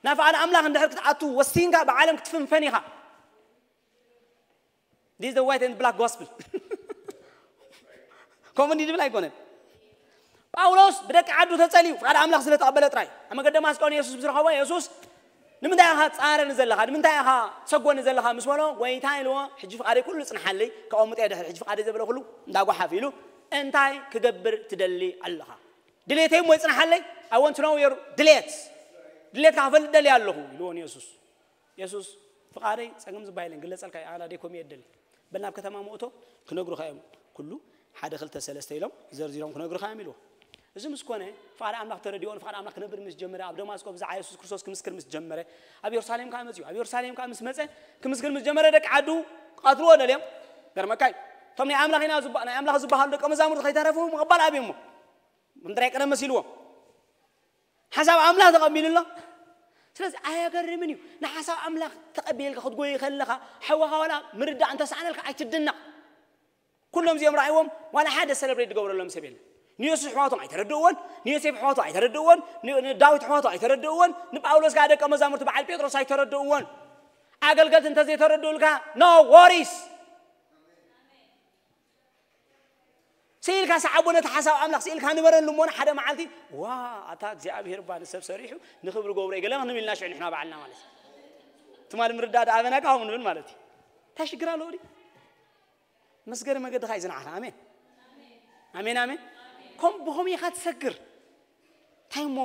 ናብ ፍቓድ ኣምላኽ እንድሕር ክትኣቱ ወሲንካ ብዓለም ክትፍንፈን ኢኻ This is the white and black gospel. ከምኡ እንዲ ዝብል ኣይኮነን። ጳውሎስ ብደቂ ዓዱ ተጸልዩ ፍቓድ ኣምላኽ ስለ ተቐበለ ጥራይ ኣብ መገዲ ደማስቆ ንየሱስ ምስ ረኸቦ የሱስ ንምንታይ ኢኻ ትጻረኒ ዘለኻ ንምንታይ ኢኻ ትሰጎኒ ዘለኻ ምስ በሎ ጎይታ ኢልዎ ሕጂ ፍቓደይ ኩሉ ጽንሓለይ ከቐምጦ እየ ድሕሪ ሕጂ ፍቓደይ ዘበለ ኩሉ እንዳጓሓፍ ኢሉ እንታይ ክገብር ትደሊ ኣለኻ ድሌተይ እሞ ይጽንሓለይ I want to know your ድሌት ድሌትካ ክፈልጥ ደልየ ኣለኹ ኢልዎ ንየሱስ የሱስ ፍቓደይ ጸገም ዝበሃል የለን ግለጸልካ እዩ ኣና ደይኮም እየ እደሊ በል ናብ ከተማ ምእቶ ክነግሩኻ እዮም ኩሉ ሓደ ክልተ ሰለስተ ኢሎም ዘርዚሮም ክነግሩኻ እዮም ኢልዎ እዚ ምስ ኮነ ፍቓድ ኣምላኽ ተረዲኦ ንፍቓድ ኣምላኽ ክነብር ምስ ጀመረ ኣብ ደማስቆ ብዛዕባ የሱስ ክርስቶስ ክምስክር ምስ ጀመረ ኣብ የሩሳሌም ከዓ መፅኡ ኣብ የሩሳሌም ከዓ ምስ መፀ ክምስክር ምስ ጀመረ ደቂ ዓዱ ክቐትልዎ ደልዮም ገርመካይ እቶም ናይ ኣምላኽ ኢና ናይ ኣምላኽ ዝበሃሉ ደቀ መዛሙርቲ ከይተረፉ ምቕባል ኣብዮሞ ምድራይ ቀደም መሲልዎም ሓሳብ ኣምላኽ ተቐቢሉ ኣሎ ስለዚ ኣየገርምን እዩ ንሓሳብ ኣምላኽ ተቐቢልካ ክትጎይ ከለኻ ሓዋኻ ዋላ ምርዳእ እንተሰኣነልካ ኣይትድነቕ ኩሎም እዚኦም ረኣይዎም ዋላ ሓደ ሰለብሬት ዝገብረሎም ሰብ የለን ንዮሱስ ኣሕዋቱ ኣይተረድእዎን ንዮሴፍ ኣሕዋቱ ኣይተረድእዎን ንዳዊት ኣሕዋቱ ኣይተረድእዎን ንጳውሎስ ከዓ ደቀ መዛሙርቲ በዓል ጴጥሮስ ኣይተረድእዎን ኣገልገልቲ እንተዘይተረድኡልካ no worries ስኢልካ ሰዓቦ ነቲ ሓሳብ ኣምላኽ ስኢልካ ንበረሉ እሞ ሓደ መዓልቲ ዋ ኣታ እግዚኣብሄር እባ ንሰብ ሰሪሑ ንኽብሪ ገብሮ ገለ ክንብል ኢና ሽዑ ንሕና ባዕልና ማለት እዩ ትማሊ ምርዳእ ደኣበና ከዓ ከምኡ ንብል ማለት እዩ እንታይ ሽግር ኣለዎ ድዩ መስገሪ መገድኻ እዩ ዝንዓኻ ኣሜን ኣሜን ኣሜን ከም ብኸም ኢኻ ትሰግር እንታይ እሞ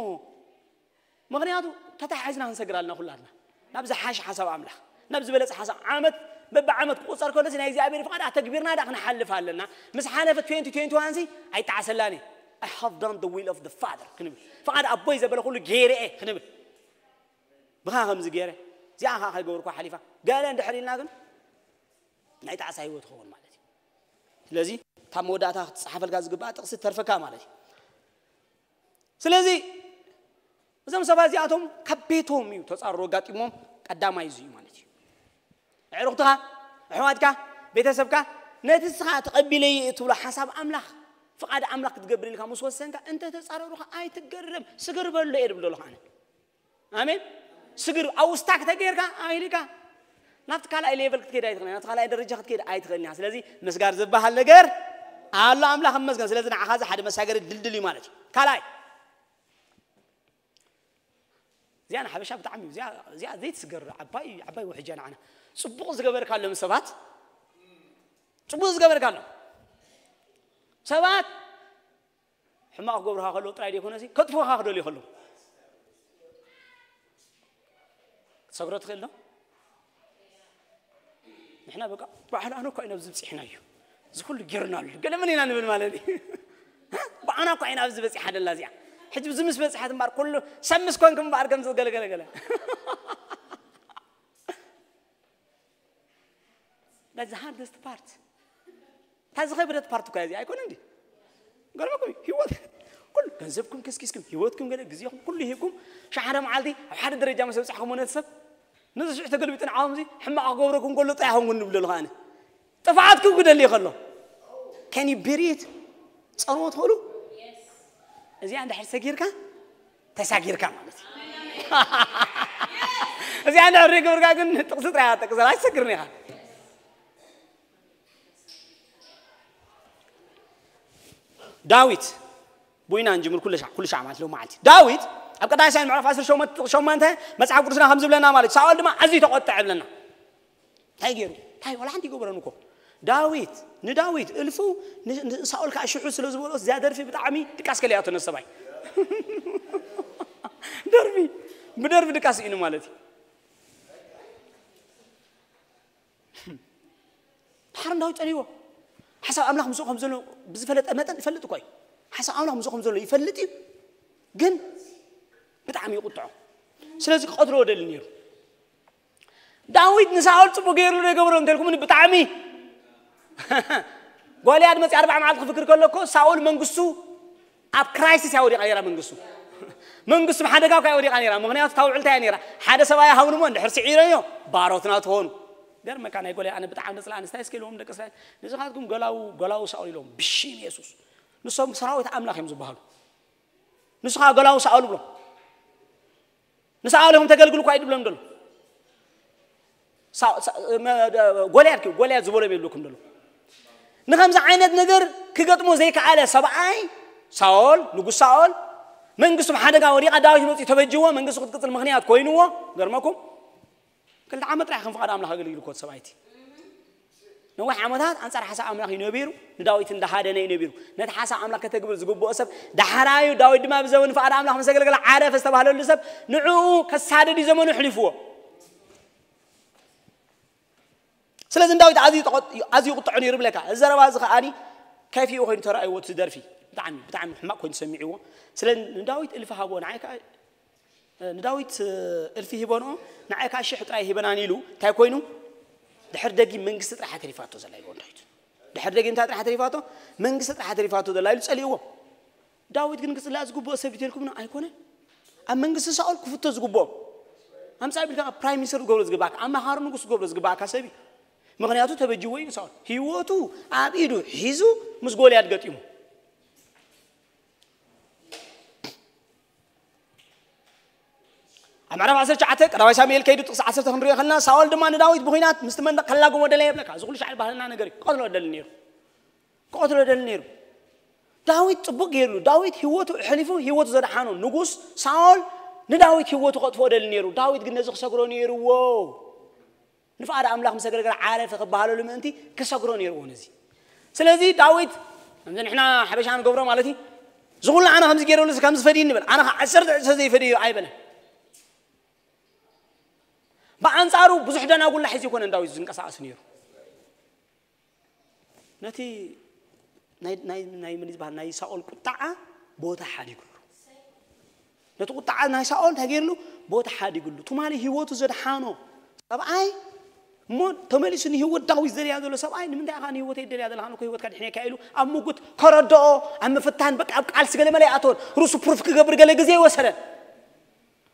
ምኽንያቱ ተታሓሒዝና ክንሰግር ኣለና ኩላትና ናብ ዝሓሽ ሓሳብ ኣምላኽ ናብ ዝበለፀ ሓሳብ ዓመት በብዓመት ክቑጸር ከሎ ናይ እግዚኣብሔር ፍቓድ ኣተግቢርና ዳ ክንሓልፍ ኣለና። ምስ ሓለፈ twenty twenty-one ሲ ኣይጣዓሰላን እየ። I have done the will of the Father ክንብል፣ ፍቓድ ኣቦይ ዘበለ ኩሉ ገይረ እየ ክንብል። ብኻ ከምዚ ገይረ፣ እዚኣ ኸዓ ከይገበርኳ ሓሊፋ፣ ገለ እንድሕር ኢልና ግን ናይ ጣዕሳ ህይወት ይኸውን ማለት እዩ። ስለዚ እታ መወዳእታ ክትፀሓፈልካ ዝግባእ ጥቕሲ ተርፈካ ማለት እዩ። ስለዚ እዞም ሰባት እዚኣቶም ካብ ቤቶም እዩ ተፃርሮ ኣጋጢሞም። ቀዳማይ እዚ እዩ ማለት እዩ። ኣዕሩኽትኻ፣ ኣሕዋትካ፣ ቤተሰብካ ነቲ ንስኻ ተቐቢለይ እትብሎ ሓሳብ ኣምላኽ፣ ፍቓድ ኣምላኽ ክትገብር ኢልካ ምስ ወሰንካ እንተ ተፃረሩኻ ኣይትገረም። ስግር በሎ እየ ድብል ዘለኹ ኣነ። ኣሜን። ስግር ኣብ ስታክ ተገይርካ ኣይልካ ናብቲ ካልኣይ ሌቨል ክትከይድ ኣይትኽእልን፣ ናብቲ ካልኣይ ደረጃ ክትከይድ ኣይትኽእልን ኢኻ። ስለዚ ምስጋር ዝበሃል ነገር ኣሎ። ኣምላኽ ይመስገን። ስለዚ ንዓኻ እዚ ሓደ መሳገሪ ድልድል እዩ ማለት እዩ። ካልኣይ እዚኣ ንሓበሻ ብጣዕሚ እዩ። እዚኣ እዚኣ ዘይትስገር ዓባይ ዓባይ ውሕጃ ንዓና። ጽቡቕ ዝገበርካሎም ሰባት፣ ጽቡቕ ዝገበርካሎም ሰባት ሕማቕ ክገብሩኻ ከለዉ ጥራይ ደይኮነሲ ከጥፉኻ ክደልዩ ከለዉ ክትሰግሮ ትኽእል ዶ? ንሕና በቃ ባዕልና እኮ ኢና ኣብዚ ብፂሕና እዩ። እዚ ኩሉ ጌርናሉ ገለ ምን ኢና ንብል ማለት እዩ። ባዕና እኮ ኢና ኣብዚ በፂሓ ደላ እዚኣ። ሕጂ እዚ ምስ በፅሐት እምበኣር ኩሉ ሰብ ምስ ኮንክ እምበኣር ከምዚ ገለ ገለ ገለ። That's the hardest part. እታ ዝኸበደት ፓርት እኮ እያ እዚኣ ኣይኮነ እንዲ? ገርመኩም እዩ። ህይወት ኩሉ ገንዘብኩም ከስኪስኩም፣ ህይወትኩም ገለ፣ ግዜኹም ኩሉ ሂብኩም፣ ሻሓደ መዓልቲ ኣብ ሓደ ደረጃ ምስ በጻሕኩም ነቲ ሰብ ነዚ ሽዑ ተገልቢጡ ንዓኹም እዚ ሕማቕ ክገብረኩም ከሎ ጥራሕ ኹን ንብሎ ኣለኹ ኣነ። ጥፍኣትኩም ክደሊ ከሎ can you bear it? ጸርዎ ትኽእሉ? እዚኣ እንድሕር ሰጊርካ ተሳጊርካ ማለት እዩ። እዚኣ እንድሕር ዘይገብርካ ግን ጥቕሲ ጥራይ እያ ትጠቅሰላ፣ ኣይትሰግርን ኢኻ። ዳዊት፣ ብኡ ኢና ንጅምር ኩሉ ሻዕ፣ ኩሉ ሻዕ ማለት ሎም መዓልቲ። ዳዊት ኣብ ቀዳማይ ሳሙኤል ምዕራፍ ዓሰርተ ሸሞንተ ጥቕሲ ሸሞንተ መጽሓፍ ቅዱስና ከም ዝብለና ማለት እዩ፣ ሳኦል ድማ ኣዝዩ ተቖጥዐ ይብለና። እንታይ ገይሩ? እንታይ ዋላ ሓንቲ ይገብረን እኮ። ዳዊት፣ ንዳዊት እልፉ፣ ን-፣ ንሳኦል ከዓ ሽሑ ስለ ዝበሎ፣ እዚኣ ደርፊ ብጣዕሚ ድቃስ ከሊኣቶ ነሰባይ። ደርፊ፣ ብደርፊ ድቃስ ኢኑ ማለት እዩ። ድሓር ንዳዊት ጸልይዎ። ሓሳብ ኣምላኽ ምስኡ ከም ዘሎ ብዝፈለጠ መጠን ይፈልጥ እኮ እዩ። ሓሳብ ኣምላኽ ምስኡ ከም ዘሎ ይፈልጥ እዩ። ግን ብጣዕሚ ይቁጥዖ። ስለዚ ክቐትሎ ደሊ ነይሩ። ዳዊት ንሳኦል ጽቡቕ ገይሩ ዶ ይገብሮ እንተልኩምኒ ብጣዕሚ። ጎልያድ መጺ ኣርባዓ መዓልቲ ክፍክር ከሎ እኮ ሳኦል መንግስቱ ኣብ ክራይሲስ እያ ወዲቓ ነይራ መንግስቱ። መንግስቱ ብሓደጋ እኮ እያ ወዲቓ ነይራ። ምኽንያቱ እታ ውዕልታ እያ ነይራ። ሓደ ሰብኣይ ሃብንሞ እንድሕር ስዒረዮ ባሮትና ትኾኑ። ገርመካ ናይ ጎልያድ ኣነ ብጣዕሚ ደስ ዝብለኒ እንታይ እስኪ ኢልዎም ደቂ እስራኤል። ንስኻትኩም ጎላው፣ ጎላው ሳኦል ኢሎም ብሽም የሱስ። ንሶም ሰራዊት ኣምላኽ እዮም ዝበሃሉ። ንስኻ ጎላው ሳኦል ብሎ። ንሳኦል ኢኹም ተገልግሉ እኳ እዩ ድብሎም ደሎ። ሳ-፣ ሳ-፣ መ-፣ ደ-፣ ጎልያድ ክብል፣ ጎልያድ ዝበሎ የብልኩም ደሎ። ንኸምዚ ዓይነት ነገር ክገጥሞ ዘይከኣለ ሰብኣይ ሳኦል፣ ንጉስ ሳኦል፣ መንግስቱ ብሓደጋ ወዲቓ፣ ዳዊት መጺኡ ተበጅዎ፣ መንግስቱ ክትቅጽል ምኽንያት ኮይንዎ። ገርመኩም። ክልተ ዓመት ጥራሕ ከም ፍቓድ ኣምላኽ ኣገልጊሉ እኮ እቲ ሰብኣይ እቲ። ነዊሕ ዓመታት ኣንጻር ሓሳብ ኣምላኽ እዩ ነቢሩ፣ ንዳዊት እንዳሃደነ እዩ ነቢሩ። ነቲ ሓሳብ ኣምላኽ ከተግብር ዝግብኦ ሰብ ዳሕራዩ፣ ዳዊት ድማ ብዘበኑ ፍቓድ ኣምላኽ ምስ ኣገልገለ ዓረፈ ዝተባህለሉ ሰብ ንዕኡ ከሳደድ እዩ ዘመኑ ኣሕሊፍዎ። ስለዚ ንዳዊት ኣዝዩ ተቖጥ-፣ ኣዝዩ ይቁጥዖ ነይሩ ብለካ። እዚ ዘረባ እዚ ከኣኒ ከፊኡ ኮይኑ ተራእይዎ እቲ ደርፊ። ብጣዕሚ፣ ብጣዕሚ ሕማቕ ኮይኑ ተሰሚዕዎ። ስለ ንዳዊት እልፊ ሃቦ፣ ንዓይ ከኣ፣ ንዳዊት እልፊ ሂበንኦ፣ ንዓይ ከኣ ሽሕ ጥራይ ሂበናን ኢሉ እንታይ ኮይኑ? ድሕር ደጊም መንግስቲ ጥራይ ተሪፋቶ ዘላ ኢልዎ ንዳዊት። ድሕር ደጊም እንታይ ጥራይ ተሪፋቶ? መንግስቲ ጥራይ ተሪፋቶ ዘላ ኢሉ ጸሊእዎ። ዳዊት ግን ክጽላእ ዝግብኦ ሰብ ድዩ ተልኩምና? ኣይኮነን። ኣብ መንግስቲ ሳኦል ክፍቶ ዝግብኦ፣ ኣምጻእ ቢልካ ፕራይም ሚኒስተር ዝገብሮ ዝግባእካ፣ ኣማኻሪ ንጉስ ዝገብሮ ዝግባእካ ሰብ እዩ። ምኽንያቱ ተበጅዎ እዩ ሳኦል። ህይወቱ ኣብ ኢዱ ሒዙ ምስ ጎልያድ ገጢሙ። ኣብ ምዕራፍ ዓሰርተ ትሽዓተ ቀዳማይ ሳሙኤል ከይዱ ጥቕሲ ዓሰርተ ክንሪኦ ከለና፣ ሳኦል ድማ ንዳዊት ብኹናት ምስቲ መንደቕ ከላግሞ ደለየ ይብለካ። እዚ ኩሉ ሻዕ ባህልና ነገር እዩ። ክቐትሎ ደሊ ነይሩ። ክቐትሎ ደሊ ነይሩ። ዳዊት ጽቡቕ ገይርሉ። ዳዊት ህይወቱ ኣሕሊፉ፣ ህይወቱ ዘድሓኖ ንጉስ ሳኦል ንዳዊት ህይወቱ ከጥፍኦ ደሊ ነይሩ። ዳዊት ግን ነዚ ክሰግሮ ነይርዎ። ንፍቓድ ኣምላኽ ምስ ኣገልገለ ዓረፈ ክበሃለሉ ምእንቲ ክሰግሮ ነይርዎ ነዚ። ስለዚ ዳዊት፣ ከምዚ ንሕና ሓበሻ ንገብሮ ማለት እዩ፣ እዚ ኩሉ ኣነ ከምዚ ገይረሉስ ከምዚ ፈድዩ ንበል፣ ኣነ ኸዓ ዓሰርተ ዕጽፊ ዘይፈድዮ ኣይበለን። ብኣንጻሩ ብዙሕ ደናጉላ ሒዙ ይኮነን ዳዊት ዝንቀሳቐስ ነይሩ። ነቲ ናይ ናይ ናይ ምን ዝበሃል ናይ ሳኦል ቁጣዓ ቦታ ሓዲግሉ። ነቲ ቁጣዓ ናይ ሳኦል እንታይ ገይርሉ? ቦታ ሓዲግሉ። ትማሊ ህይወቱ ዘድሓኖ ሰብኣይ እሞ ተመሊሱ ንህይወት ዳዊት ዝደልያ ዘሎ ሰብኣይ ንምንታይ ኢኻ ንህይወተይ ትደልያ ዘለኻ? ኣነ እኮ ህይወትካ ድሕነካ ኢሉ ኣብ ምጉት ከረድኦ ኣብ ምፍታን በቃ ኣብ ቃልሲ ገለ መለ ይኣተወን ርሱ ፕሩፍ ክገብር ገለ ግዜ ይወሰደን።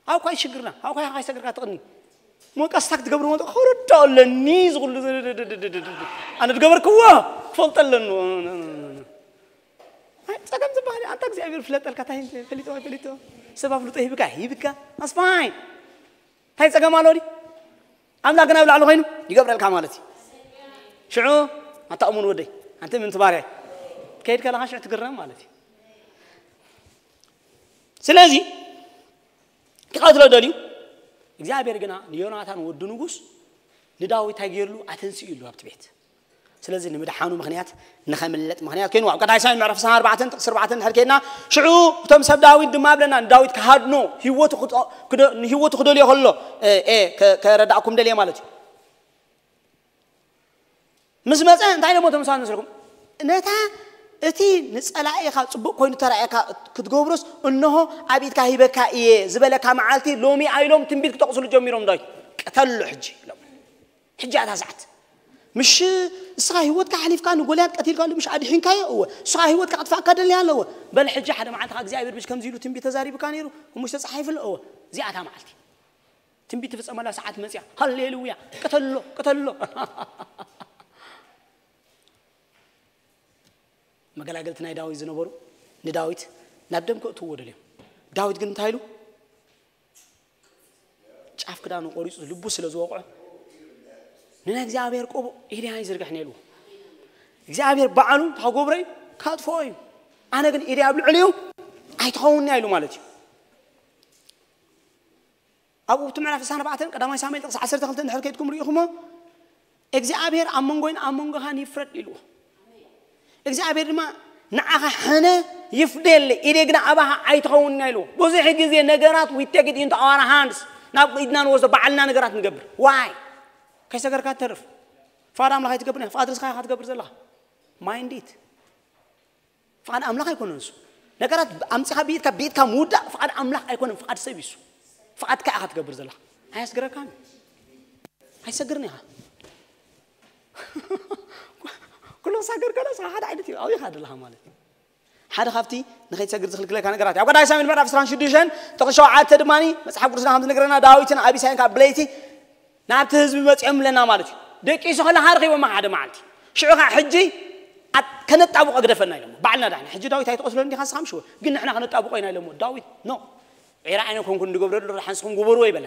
ኣብ ኳይ ሽግርና ኣብ ኳይ ካይ ሰግርካ ትቕኒ ሞቀስታ ክትገብር መ ከረድኦ ኣለኒ ዝኽሉ ኣነ ዝገበርክዎ ክፈልጠ ኣለኑ። ኣይ፣ ጸገም ዝበሃል ኣንታ እግዚኣብሔር ፍለጠልካ እንታይ ፈሊጦ ፈሊጦ ሰብ ኣፍልጦ ሂብካ ሂብካ ኣስፋይ እንታይ ጸገም ኣሎ ዲ ኣምላኽ ግን ኣብ ላዕሊ ኮይኑ ይገብረልካ ማለት እዩ። ሽዑ ኣታ እሙን ወደይ ኣንቲ ምን ትባርያ ከይድ ከለኻ ሽዑ ትግረም ማለት እዩ። ስለዚ ክቐትሎ ደልዩ እግዚኣብሔር ግና ንዮናታን ወዲ ንጉስ ንዳዊት እንታይ ገይርሉ ኣተንስኡ ኢሉ ኣብቲ ቤት። ስለዚ ንምድሓኑ ምኽንያት ንኸምለጥ ምኽንያት ኮይኑ ኣብ ቀዳይ ሳሙኤል ምዕራፍ ዕስራን ኣርባዕተን ጥቕሲ ኣርባዕተን እንድሕር ከይድና ሽዑ እቶም ሰብ ዳዊት ድማ ብለና ንዳዊት ክሃድኖ ህይወቱ ክደ- ክደ- ንህይወቱ ክደልዮ ከሎ እ፣ እ፣ ከ- ከረዳእኩም ደልየ ማለት እዩ። ምስ መፀ እንታይ ደሞ ተምሳል መስለኩም? ነታ እቲ ንፀላኢኻ ፅቡቅ ኮይኑ ተራእየካ ክትገብሮስ እንሆ ኣብ ኢድካ ሂበካ እየ ዝበለካ መዓልቲ ሎሚ ኣይሎም ትንቢት ክጠቕስሉ ጀሚሮም ዳዊት ቅተሎ ሕጂ ኢሎም። ሕጂ ኣታ ሰዓት ምሽ ንስኻ ህይወትካ ሓሊፍካ ንጎልያድ ቀቲልካሉ ምሽ ኣድሒንካዮ እወ ንስኻ ህይወትካ ክጥፋእካ ደልያ ኣለዎ በል ሕጂ ሓደ መዓልቲ ካብ እግዚኣብሔር ብሽ ከምዚ ኢሉ ትንቢት ተዛሪብካ ነይሩ እሙሽ ተፃሒፍሉ እወ እዚኣታ መዓልቲ ትንቢት ትፍፀመላ ሰዓት መፅያ ሃሌሉያ ቅተሎ ቅተሎ። መገላገልቲ ናይ ዳዊት ዝነበሩ ንዳዊት ናብ ደም ከእትዎ ደልዮም። ዳዊት ግን እንታይ ኢሉ? ጫፍ ክዳኑ ቆሪፁ ልቡ ስለ ዝወቕዖ ንናይ እግዚኣብሔር ቆቡዕ ኢደይ ኣይዝርግሕን ኢልዎ። እግዚኣብሔር ባዕሉ ታጎብረይ ካጥፍኦ እዩ። ኣነ ግን ኢደይ ኣብ ልዕሊኡ ኣይትኸውን ኢሉ ማለት እዩ። ኣብኡ እቲ ምዕራፍ ዕስራን ኣርባዕተን ቀዳማይ ሳሙኤል ጥቕሲ ዓሰርተ ክልተ እንድሕር ከይድኩም ርኢኹሞ እግዚኣብሔር ኣብ መንጎይን ኣብ መንጎኻን ይፍረድ ኢልዎ። እግዚኣብሔር ድማ ንዓኻ ሕነ ይፍደየለይ ኢደ ግና ኣባኻ ኣይትኸውንና ኢልዎ። ብዙሕ ግዜ ነገራት we take it into our hands ናብ ኢድና ንወስዶ ባዕልና ነገራት ንገብር ዋይ ከይሰገርካ ትተርፍ ፍቓድ ኣምላኽ ኣይትገብር ፍቓድ ርስኻ ኢኻ ትገብር ዘለኻ ማይንዲት ፍቓድ ኣምላኽ ኣይኮነን እሱ ነገራት ኣምፂኻ ብኢድካ ብኢድካ ምውዳእ ፍቓድ ኣምላኽ ኣይኮነን ፍቓድ ሰብ እዩ እሱ ፍቓድካ ኢኻ ትገብር ዘለኻ ኣያስግረካን ኣይሰግርን ኢኻ ኩሎ ሳገር ከለስ ሓደ ዓይነት እዩ ኣብኻ ኣለኻ ማለት እዩ ሓደ ካብቲ ንኸይትሰግር ዝኽልክለካ ነገራት ኣብ ቀዳይ ሳሙኤል ምዕራፍ ዕስራን ሽዱሽተን ጥቕሲ ሸውዓተ ድማ መፅሓፍ ቅዱስና ከም ዝነግረና ዳዊትን ኣቢሳይን ካብ ብለይቲ ናብቲ ህዝቢ መፂኦም ኣለና ማለት እዩ ደቂሱ ከለካ ረኺቦማ ሓደ መዓልቲ ሽዑ ከዓ ሕጂ ከነጣብቆ ግደፈና ኢሎሞ ባዕልና ዳሕና ሕጂ ዳዊት ኣይትቐስሎ እንዲካ ስኻም ሽወ ግን ንሕና ከነጣብቆ ኢና ኢሎሞ ዳዊት ኖ ዒራ ኣይነ ኮንኩ ንገብረሉ ሓንስኹም ግበርዎ ይበለ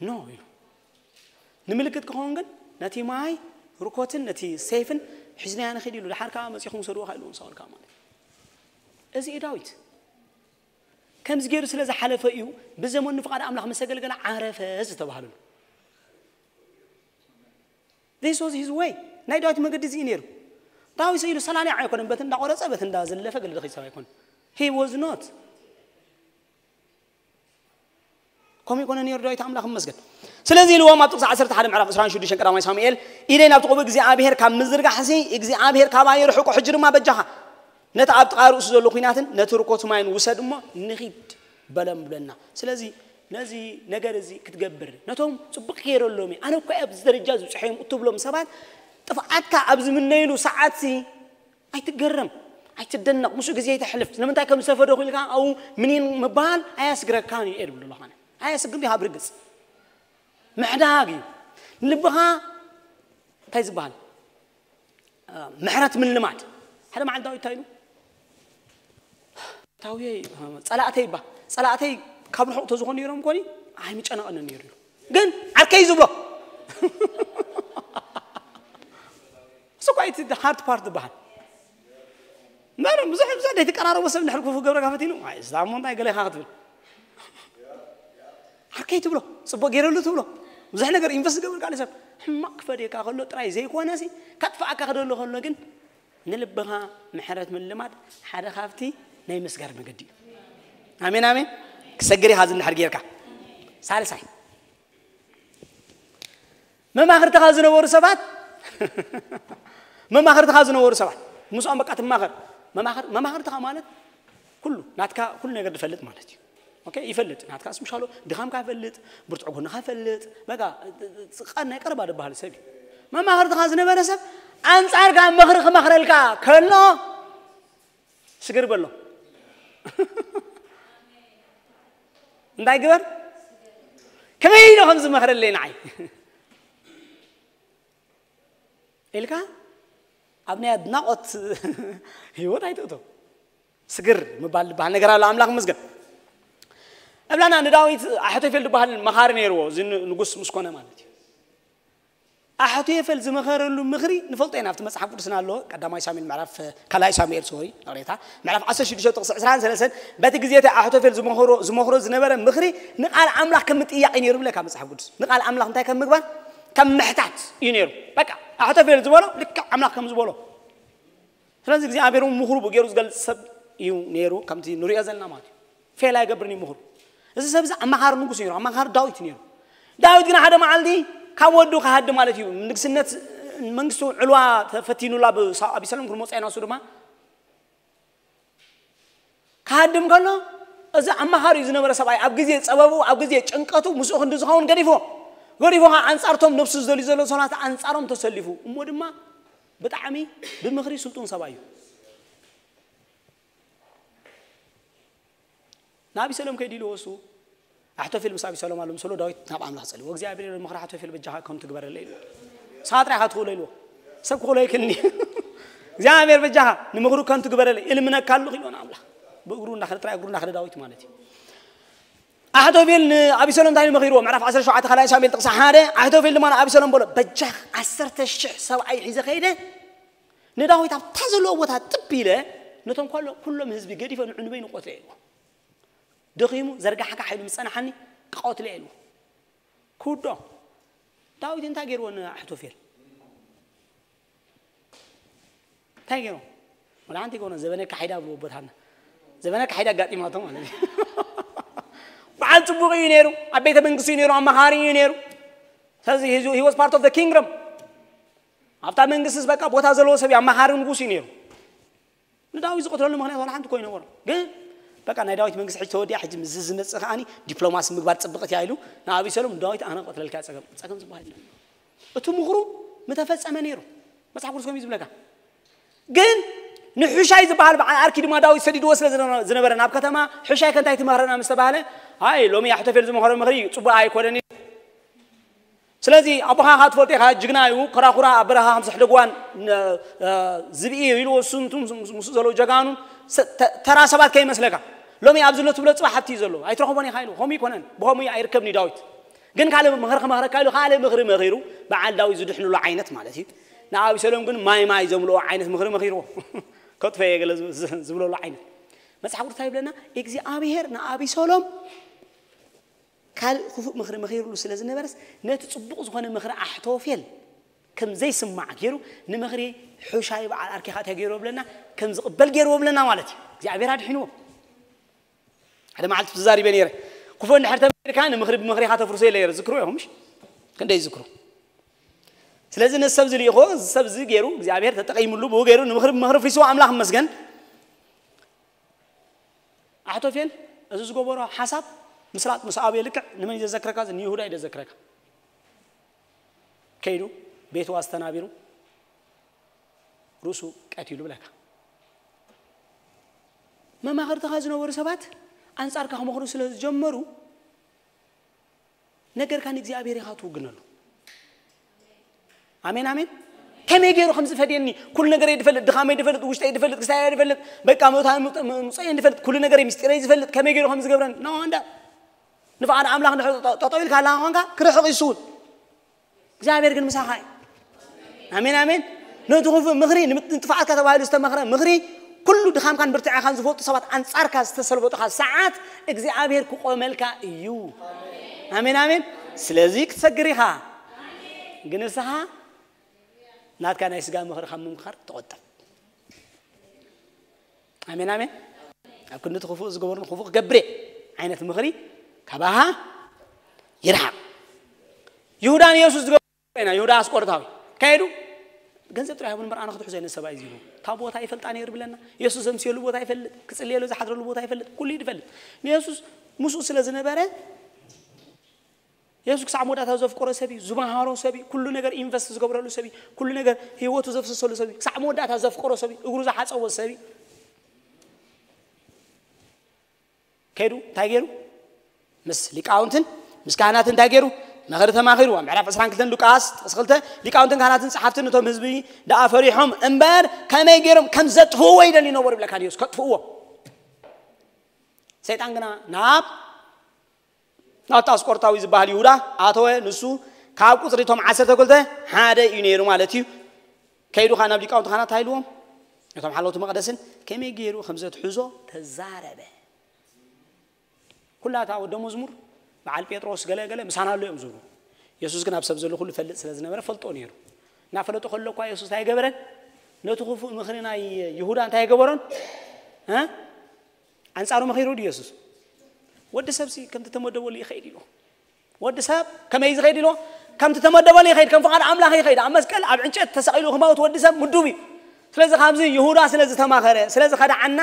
ኖ ኢሉ ንምልክት ክኸውን ግን ነቲ ማይ ርኮትን ነቲ ሰይፍን ሒዝናያ ንኽድ ኢሉ ድሓር ከዓ መፂኹም ውሰድዎ ኢልዎም ሳውል ከዓ ማለት እዚ እዩ ዳዊት ከምዚ ገይሩ ስለ ዝሓለፈ እዩ ብዘመኑ ፍቓድ ኣምላኽ ምስ ኣገልገለ ዓረፈ ዝተባህለሉ This was his way ናይ ዳዊት መገዲ እዚ እዩ ነይሩ ዳዊት ኢሉ ሰላልያ ኣይኮነን በቲ እንዳቆረፀ በቲ እንዳዘለፈ ገለ ደኺ ሰብ ኣይኮነን he was not ከምኡ ይኮነ ነይሩ ዳዊት ኣምላኽ ይመስገን ስለዚ ኢልዎም ኣብ ጥቕሲ ዓሰርተ ሓደ ምዕራፍ ዕስራን ሽዱሽተን ቀዳማይ ሳሙኤል ኢደይ ናብ ጥቑብ እግዚኣብሔር ካብ ምዝርጋሕሲ እግዚኣብሔር ካባይ ርሕቁ ሕጂ ድማ በጃኻ ነቲ ኣብ ጥቓ ርእሱ ዘሎ ኩናትን ነቲ ርኮት ማይን ውሰድ እሞ ንኺድ በሎም ብለና ስለዚ ነዚ ነገር እዚ ክትገብር ነቶም ፅቡቅ ገይረሎም ኣነ እኮ ኣብዚ ደረጃ ዝብፅሐዮም እትብሎም ሰባት ጥፍዓትካ ኣብ ዝምነይሉ ሰዓትሲ ኣይትገረም ኣይትደነቕ ምስኡ ግዜ ይተሕልፍ ስለምንታይ ከም ዝሰፈደኹ ኢልካ ኣብኡ ምኒን ምባል ኣያስግረካን እዩ እየ ዝብሉ ኣለኹ ኣነ ኣያስግር እንዲኻ ብርግፅ ምሕዳግ እዩ ንልብኻ እንታይ ዝበሃል ምሕረት ምልማድ ሓደ መዓል ዳዊት እንታይ ኢሉ ታውየ ጸላእተይ ባ ጸላእተይ ካብ ርሑቕ ተዝኾኑ ነይሮም ኮኒ ኣይምጨነቐንን ነይሩ ኢሉ ግን ዓርከይ ዝብሎ እሱ እኳ እቲ ሃርድ ፓርት ዝበሃል እምበር ብዙሕ ብዙሕ ዘይትቀራረቦ ሰብ እንድሕር ክፉ ገብረካ ፈቲኑ እዛ እሞ እንታይ ገሌኻ ክትብል ዓርከይ ትብሎ ፅቡቅ ገይረሉ ትብሎ ብዙሕ ነገር ኢንቨስት ዝገብር ካልእ ሰብ ሕማቅ ክፈድየካ ከሎ ጥራይ ዘይኮነ ሲ ከጥፍኣካ ክደሎ ከሎ ግን ንልብኻ ምሕረት ምልማድ ሓደ ካብቲ ናይ ምስጋር መገዲ እዩ ኣሜን ኣሜን ክሰግር ኢኻ ዝንድሕር ጌርካ። ሳልሳይ፣ መማኽርትኻ ዝነበሩ ሰባት መማኽርትኻ ዝነበሩ ሰባት ምስኦም በቃ ትማኸር። መማኽር- መማኽርትኻ ማለት ኩሉ ናትካ ኩሉ ነገር ዝፈልጥ ማለት እዩ። ኦኬ፣ ይፈልጥ ናትካ ስምሻሎ ድኻምካ ይፈልጥ፣ ብርቱዕ ጎንኻ ይፈልጥ። በቃ ጽቃ ናይ ቀረባ ዝበሃል ሰብ እዩ። መማኽርትኻ ዝነበረ ሰብ ኣንጻርካ ምኽሪ ክመኽረልካ ከሎ ስግር በሎ። እንታይ ግበር? ከመይ ኢሉ ከም ዝመኽረለይ ንዓይ ኢልካ ኣብ ናይ ኣድናቖት ህይወት ኣይትእቶ። ስግር ምባል ዝበሃል ነገር ኣሎ። ኣምላኽ ይመስገን። እብላና ንዳዊት ኣሕቶፌል ዝበሃል መኻሪ ነይርዎ፣ እዚ ን- ንጉስ ምስ ኮነ ማለት እዩ። ኣሕቶፌል ዝመኸረሉ ምኽሪ ንፈልጦ ኢና። ኣብቲ መጽሓፍ ቅዱስና ኣሎ። ቀዳማይ ሳሙኤል ምዕራፍ ካልኣይ ሳሙኤል ሶሪ፣ ይቕሬታ፣ ምዕራፍ ዓሰርተ ሽዱሽተ ጥቕሲ ዕስራን ሰለስተን፣ በቲ ግዜ እቲ ኣሕቶፌል ዝመኽሮ ዝመኽሮ ዝነበረ ምኽሪ ንቓል ኣምላኽ ከም ምጥያቕ እዩ ነይሩ ብለካ መጽሓፍ ቅዱስ። ንቓል ኣምላኽ እንታይ ከም ምግባር? ከም ምሕታት እዩ ነይሩ። በቃ ኣሕቶፌል ዝበሎ ልክዕ ኣምላኽ ከም ዝበሎ። ስለዚ እግዚኣብሔር እውን ምኽሩ ብገይሩ ዝገልጽ ሰብ እዩ ነይሩ፣ ከምቲ ንሪኦ ዘለና ማለት እዩ። ፌል ኣይገብርን እዩ ምኽሩ። እዚ ሰብ እዚ ኣማኻሪ ንጉስ እዩ ነይሩ፣ ኣማኻሪ ዳዊት እዩ ነይሩ። ዳዊት ግን ሓደ መዓልቲ ካብ ወዱ ክሃዲ ማለት እዩ፣ ንግስነት መንግስቱ ዕልዋ ተፈቲኑላ ብሳ- ኣቢሰሎም ክንመፅእ ኢና፣ ንሱ ድማ ክሃድም ከሎ እዚ ኣማኻሪኡ ዝነበረ ሰብኣይ ኣብ ግዜ ጸበቡ ኣብ ግዜ ጭንቀቱ ምስኡ ክንዲ ዝኸውን ገዲፎ ገዲፎ ከዓ ኣንጻርቶም ነብሱ ዝደልዩ ዘሎ ሰባት ኣንጻሮም ተሰሊፉ እሞ ድማ ብጣዕሚ ብምኽሪ ስልጡን ሰብኣይ እዩ። ንኣቢሰሎም ከይዱ ኢልዎ እሱ ኣሕቶፌል ምስ ኣቢሰሎም ኣሎ ምስ በሎ ዳዊት ናብ ኣምላኽ ጸልዎ እግዚኣብሔር ምኽሪ ኣሕቶፌል በጃኻ ከም ትግበረለይ ኢልዎ። ንስኻ ጥራይ ኢኻ ትኽእሎ ኢልዎ። ሰብ ክኽእሎ ይክእልኒ እግዚኣብሔር በጃኻ ንምኽሩ ከም ትግበረለይ እልምነካ ኣለኹ ኢልዎ ንኣምላኽ። ብእግሩ እንዳኸደ ጥራይ እግሩ እንዳኸደ ዳዊት ማለት እዩ። ኣሕቶፌል ንኣቢሰሎም እንታይ መኺርዎ? ምዕራፍ ዓሰርተ ሸውዓተ ካልኣይ ሳሙኤል ጥቕሲ ሓደ ኣሕቶፌል ድማ ንኣቢሰሎም በሎ በጃኻ ዓሰርተ ሽሕ ሰብኣይ ሒዘ ከይደ ንዳዊት ኣብታ ዘለዎ ቦታ ጥብ ኢለ ነቶም ኳሎ ኩሎም ህዝቢ ገዲፈ ንዑ ንበይኑ ቆትለ ኢልዎ። ደኺሙ ዘርጋሕካ ሓይሉ ምስ ጸናሓኒ ክቐትሎ ኢልዎ። ክውዶ ዳዊት እንታይ ገይርዎ ንኣሕቶፌል? እንታይ ገይርዎ? ወላ ሓንቲ ገይርዎ ዘበነ ካሒዳ ብልዎ ቦታና ዘበነ ካሒዳ ኣጋጢማቶ ማለት እዩ። በዓል ጽቡቕ እዩ ነይሩ፣ ኣብ ቤተ መንግስቲ እዩ ነይሩ፣ ኣማኻሪ እዩ ነይሩ። ስለዚ he was part of the kingdom። ኣብታ መንግስቲ በቃ ቦታ ዘለዎ ሰብ እዩ፣ ኣማኻሪ ንጉስ እዩ ነይሩ። ንዳዊት ዝቐትለሉ ምኽንያት ዋላ ሓንቲ ኮይኑ ነበሮ። ግን በቃ ናይ ዳዊት መንግስቲ ሕጂ ተወዲኣ፣ ሕጂ ምስ ዝመጽእ ከኣኒ ዲፕሎማሲ ምግባር ጽብቕት እያ ኢሉ ንኣቢሰሎም ንዳዊት ኣነ ቀትለልካ ጸገም ጸገም ዝበሃል የለን። እቲ ምኽሩ ምተፈጸመ ነይሩ። መጽሓፍ ቅዱስ ከምኡ እዩ ዝብለካ። ግን ንሑሻይ ዝበሃል በዓል ኣርኪ ድማ ዳዊት ሰዲድዎ ስለ ዝነበረ ናብ ከተማ፣ ሑሻይ ከ እንታይ ትመኽረና ምስ ተባህለ፣ ኣይ ሎሚ ኣሕቶፌል ዝመኸሮ ምኽሪ ጽቡቕ ኣይኮነን። ስለዚ ኣቦኻ ካ ትፈልጦ ኢኻ፣ ጅግና እዩ፣ ኮራኩራ ኣብ በረኻ ከም ዘሕደግዋን ዝብኢ እዩ ኢልዎ። እሱን ምስኡ ዘለዉ ጀጋኑን ተራ ሰባት ከይመስለካ። ሎሚ ኣብዚ ሎ ትብሎ ጽባሕ ኣብቲ እዩ ዘሎ፣ ኣይትረኽቦን ኢኻ ኢሉ። ከምኡ ይኮነን፣ ብኸምኡ ኣይርከብን እዩ ዳዊት። ግን ካልእ ምኽሪ ክመኽረካ ኢሉ ካልእ ምኽሪ መኺሩ፣ በዓል ዳዊት ዝድሕንሉ ዓይነት ማለት እዩ። ንኣቢሰሎም ግን ማይ ማይ ዘምልኦ ዓይነት ምኽሪ መኺርዎ። ከጥፈ እየ ገለ ዝብለሉ ዓይነት። መጽሓፍ ቅዱስ ይብለና እግዚኣብሔር ንኣቢሰሎም ካልእ ክፉእ ምኽሪ መኺሩሉ ስለ ዝነበረስ ነቲ ጽቡቕ ዝኾነ ምኽሪ ኣሕቶፌል ከም ዘይስማዕ ገይሩ ንምኽሪ ሑሻይ በዓል ኣርኪኻ እንታይ ገይርዎ ብለና ከም ዝቕበል ገይርዎ ብለና ማለት እዩ። እግዚኣብሔር ኣድሒንዎ። ሓደ መዓልቲ ተዛሪበ ነይረ። ክፉእ እንድሕር ተመኺርካ ንምኽሪ ብምኽሪኻ ተፍርሶ ኢለ ነይረ። ዝክሩ ኢኹም ምሽ? ክንደይ ዝክሩ? ስለዚ ነዚ ሰብ ዝልኢኾ እዚ ሰብ እዚ ገይሩ እግዚኣብሔር ተጠቂሙሉ ብኡ ገይሩ ንምኽሪ ብምኽሪ ፍሪስዎ ኣምላኽ መስገን። ኣሕቶፌል እዚ ዝገበሮ ሓሳብ ምስላጥ ምስ ኣበየ ልክዕ ንመን እዩ ዘዘክረካ? ንይሁዳ እዩ ዘዘክረካ። ከይዱ ቤቱ ኣስተናቢሩ ርእሱ ቀቲሉ ብለካ። መማኽርትኻ ዝነበሩ ሰባት ኣንጻርካ ክመኽሩ ስለ ዝጀመሩ ነገርካ ንእግዚኣብሔር ኢኻ ትውግነሉ። ኣሜን ኣሜን። ከመይ ገይሩ ከም ዝፈድየኒ ኩሉ ነገረይ ዝፈልጥ፣ ድኻመይ ዝፈልጥ፣ ውሽጠይ ዝፈልጥ፣ ክሳየይ ዝፈልጥ፣ በቃ መውታ ምውፀየን ዝፈልጥ፣ ኩሉ ነገረይ ምስጢረይ ዝፈልጥ፣ ከመይ ገይሩ ከም ዝገብረኒ ነው እንዳ ንፍቓድ ኣምላኽ እንድሕር ጠጠው ኢልካ ኣለኻ ኮንካ ክርሕቕ ይስውን። እግዚኣብሔር ግን ምሳኻ እዩ። ኣሜን ኣሜን። ነቲ ክፉእ ምኽሪ ንምጥፋኣትካ ተባሂሉ ዝተመኽረ ምኽሪ ኩሉ ድኻምካን ብርትዐኻን ዝፈልጡ ሰባት ኣንጻርካ ዝተሰልበጡኻ ሰዓት እግዚኣብሔር ክቆመልካ እዩ። ኣሜን ኣሜን። ስለዚ ክትሰግር ኢኻ። ግን ንስኻ ናትካ ናይ ስጋ ምኽሪ ካብ ምምኻር ተቆጠብ። ኣሜን ኣሜን። ኣብ ክንዲ እቲ ክፉእ ዝገበሩን ክፉእ ክገብር እየ ዓይነት ምኽሪ ካባኻ ይርሓቕ። ይሁዳ ንየሱስ ዝገበሮ ኢና። ይሁዳ ኣስቆርታዊ ከይዱ ገንዘብ ጥራይ ሂቡ እምበር ኣነ ክትሕዞ እየ ነዚ ሰብኣይ እዚ ኢሉ። እታ ቦታ ይፈልጣ ነይሩ ብለና። የሱስ ዘምስየሉ ቦታ ይፈልጥ፣ ክጽልየሉ ዝሓድረሉ ቦታ ይፈልጥ፣ ኩሉ ይፈልጥ። ንየሱስ ምስኡ ስለ ዝነበረ የሱስ ክሳዕ መወዳእታ ዘፍቀሮ ሰብ እዩ፣ ዝመሃሮ ሰብ እዩ፣ ኩሉ ነገር ኢንቨስት ዝገብረሉ ሰብ እዩ፣ ኩሉ ነገር ህይወቱ ዘፍሰሰሉ ሰብ እዩ፣ ክሳዕ መወዳእታ ዘፍቀሮ ሰብ እዩ፣ እግሩ ዝሓጸቦ ሰብ እዩ። ከይዱ እንታይ ገይሩ? ምስ ሊቃውንትን ምስ ካህናትን እንታይ ገይሩ? መኸሪ ተማኺሩ። ኣብ ምዕራፍ ዕስራን ክልተን ሉቃስ ጥቕሲ ክልተ፣ ሊቃውንትን ካህናትን ጸሓፍትን ነቶም ህዝቢ ደኣ ፈሪሖም እምበር ከመይ ገይሮም ከም ዘጥፍእዎ ይደልዩ ነበሩ ይብለካ ድዮስ? ከጥፍእዎ። ሰይጣን ግና ናብ ናብቲ ኣስቆርታዊ ዝበሃል ይሁዳ ኣተወ። ንሱ ካብ ቁጽሪ እቶም ዓሰርተ ክልተ ሓደ እዩ ነይሩ ማለት እዩ። ከይዱ ኸዓ ናብ ሊቃውንቲ ካህናት እንታይ ኢልዎም? ነቶም ሓለውቲ መቕደስን ከመይ ገይሩ ከም ዘትሕዞ ተዛረበ። ኩላታ ወደ መዝሙር በዓል ጴጥሮስ ገለ ገለ ምሳና ኣሎ እዮም ዝብሉ። የሱስ ግን ኣብ ሰብ ዘሎ ኩሉ ፈልጥ ስለ ዝነበረ ፈልጦ ነይሩ። እናፈለጡ ከሎ እኳ የሱስ እንታይ ገበረን? ነቲ ክፉእ ምኽሪ ናይ ይሁዳ እንታይ ገበሮን? እ? ኣንጻሩ መኺሩ ድዩ የሱስ? ወዲ ሰብሲ ከምቲ ተመደበሉ ይኸይድ ኢሉ። ወዲ ሰብ ከመይ ዝኸይድ ኢሉ? ከምቲ ተመደበሉ ይኸይድ፣ ከም ፍቓድ ኣምላኽ ይኸይድ። ኣብ መስቀል ኣብ ዕንጨት ተሰቒሉ ክመውት ወዲ ሰብ ምዱብ እዩ። ስለዚ ካብዚ ይሁዳ ስለ ዝተማኸረ፣ ስለ ዝኸዳዓና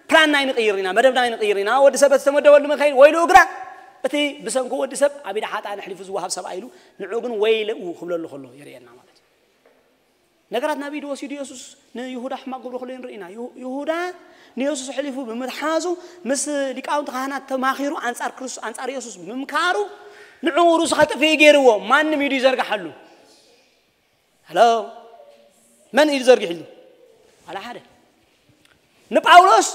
ፕላንና ይንቕይር ኢና፣ መደብና ይንቕይር ኢና። ወዲ ሰብ በቲ ተመደበሉ መኸይድ ወይሉ እግራ፣ እቲ ብሰንኩ ወዲ ሰብ ኣብ ኢድ ሓጥኣን ኣሕሊፉ ዝወሃብ ሰብኣይ ኢሉ ንዑ ግን ወይለኡ ክብለሉ ከሎ የርእየና ማለት እዩ። ነገራት ናብ ኢዱ ወሲዱ የሱስ ንይሁዳ ሕማቕ ግብሩ ክሎ ንርኢ ኢና። ይሁ- ይሁዳ ንየሱስ ኣሕሊፉ ብምትሓዙ ምስ ሊቃውንቲ ካህናት ተማኺሩ ኣንጻር ክርስቶስ ኣንጻር የሱስ ምምካሩ ንዕኡ ርእሱ ከጥፍእ ገይርዎ። ማንም ኢዱ ይዘርግሓሉ። ሄሎ፣ መን ኢዱ ዘርጊሕሉ? ዋላ ሓደ። ንጳውሎስ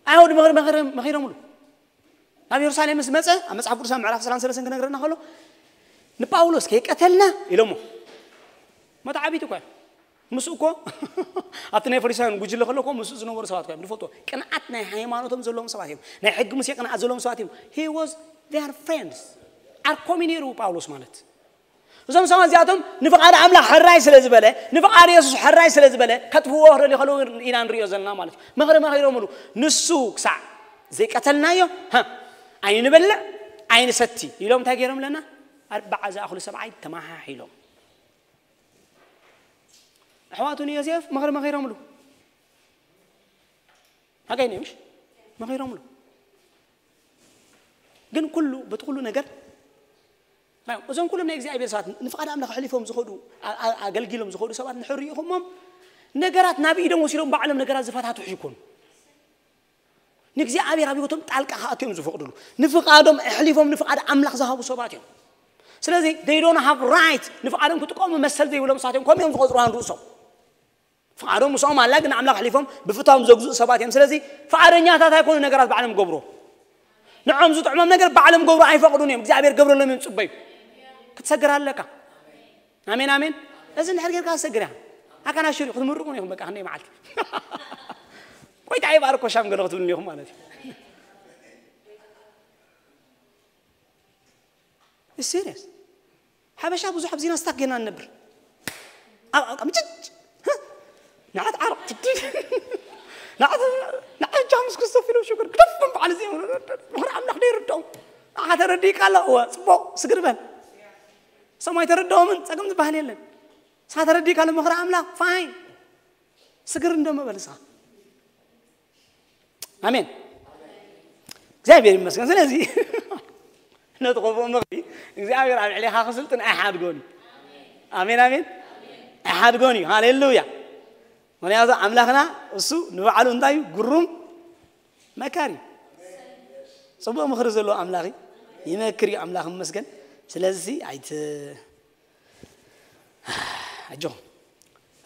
ኣይሁድ ምኽሪ መኽሪ- መኺሮምሉ። ናብ የሩሳሌም ምስ መጸ ኣብ መጽሓፍ ቅዱስ ኣብ ምዕራፍ ዕስራን ሰለስተን ክነግረና ከሎ ንጳውሎስ ከይቀተልና ኢሎሞ። መተዓቢቲ እኳ እዩ። ምስኡ እኮ ኣብቲ ናይ ፈሪሳውያን ጉጅለ ከሎ እኮ ምስኡ ዝነበሩ ሰባት እኳ እዮም ዝፈልጥዎ። ቅንዓት ናይ ሃይማኖቶም ዘለዎም ሰባት እዮም። ናይ ሕጊ ሙሴ ቅንዓት ዘለዎም ሰባት እዮም። He was their friends። ዓርኮም እዩ ነይሩ ጳውሎስ ማለት። እዞም ሰባት እዚኣቶም ንፍቓድ ኣምላኽ ሕራይ ስለ ዝበለ ንፍቓድ የሱስ ሕራይ ስለ ዝበለ ከጥፍዎ ክደልዩ ከለዉ ኢና ንሪኦ ዘለና ማለት እዩ። ምኽሪ መኺሮምሉ። ንሱ ክሳዕ ዘይቀተልናዮ፣ ሃ፣ ኣይንበልዕ ኣይንሰቲ ኢሎም እንታይ ገይሮም ኣለና? ኣርባዓ ዝኣኽሉ ሰብዓይ ተመሓሒሎም። ኣሕዋቱ ንዮሴፍ ምኽሪ መኺሮምሉ። ሓቀይ ነይ ምሽ መኺሮምሉ። ግን ኩሉ በቲ ኩሉ ነገር እዞም ኩሎም ናይ እግዚኣብሔር ሰባት ንፍቓድ ኣምላኽ ኣሕሊፎም ዝኸዱ ኣገልጊሎም ዝኸዱ ሰባት ንሕር ኢኹሞም። ነገራት ናብ ኢዶም ወሲዶም ባዕሎም ነገራት ዝፈታትሑ ይኮኑ። ንእግዚኣብሔር ኣብ ህይወቶም ጣልቃ ክኣትዮም ዝፈቕድሉ ንፍቓዶም ኣሕሊፎም ንፍቓድ ኣምላኽ ዝሃቡ ሰባት እዮም። ስለዚ they don't have right ንፍቓዶም ክጥቀሙ መሰል ዘይብሎም ሰባት እዮም። ከምኡ እዮም ዝቆፅሩ ንርእሶም። ፍቓዶም ምስኦም ኣላ ግን ኣምላኽ ኣሕሊፎም ብፍታዎም ዘግዝኡ ሰባት እዮም። ስለዚ ፍቓደኛታት ኣይኮኑ ነገራት ባዕሎም ገብሩ። ንዖም ዝጥዕሞም ነገር ባዕሎም ገብሩ ኣይፈቕዱን እዮም። እግዚኣብሔር ገብረሎም እዮም ጽበዩ። ክትሰግር ኣለካ። ኣሜን ኣሜን። እዚ እንድሕር ጌርካ ትሰግር እያ። ኣካና ሽሪ ክትምርቁን ኢኹም በቃ ክንደይ መዓልቲ። ቆይታ ይባርኮ ሻም ገለ ክትብሉን ኢኹም ማለት እዩ። It's serious። ሓበሻ ብዙሕ ኣብዚና ስታክ ጌና ንነብር። ኣብ ኣብ ምጭጭ ንዓት ዓርቕ ትዲ ንዓት ንዓት ጃምስ ክርስቶፍ ኢሎም ሽግር ግደፎም በዓል እዚ ምኽሪ ኣምላኽ ዶ ይርድኦም። ንዓኻ ተረዲእካ ኣሎ እወ ጽቡቕ ስግር በል። ሰማይ ተረድኦምን ጸገም ዝበሃል የለን። ንስኻ ተረዲእካ ኣሎ ምኽሪ ኣምላኽ ፋይን። ስግር እንደሞ በል ንስኻ። ኣሜን። እግዚኣብሔር ይመስገን። ስለዚ ነቲ ክፉእ ምኽሪ እግዚኣብሔር ኣብ ልዕሌኻ ክስልጥን ኣይሓድጎን እዩ። ኣሜን ኣሜን። ኣይሓድጎን እዩ። ሃሌሉያ። ምክንያቱ ኣምላኽና እሱ ንባዕሉ እንታይ እዩ? ግሩም መካሪ እዩ። ጽቡቕ ምኽሪ ዘለዎ ኣምላኽ እዩ። ይመክር እዩ ኣምላኽ ይመስገን። ስለዚ ኣይት ኣጆኹም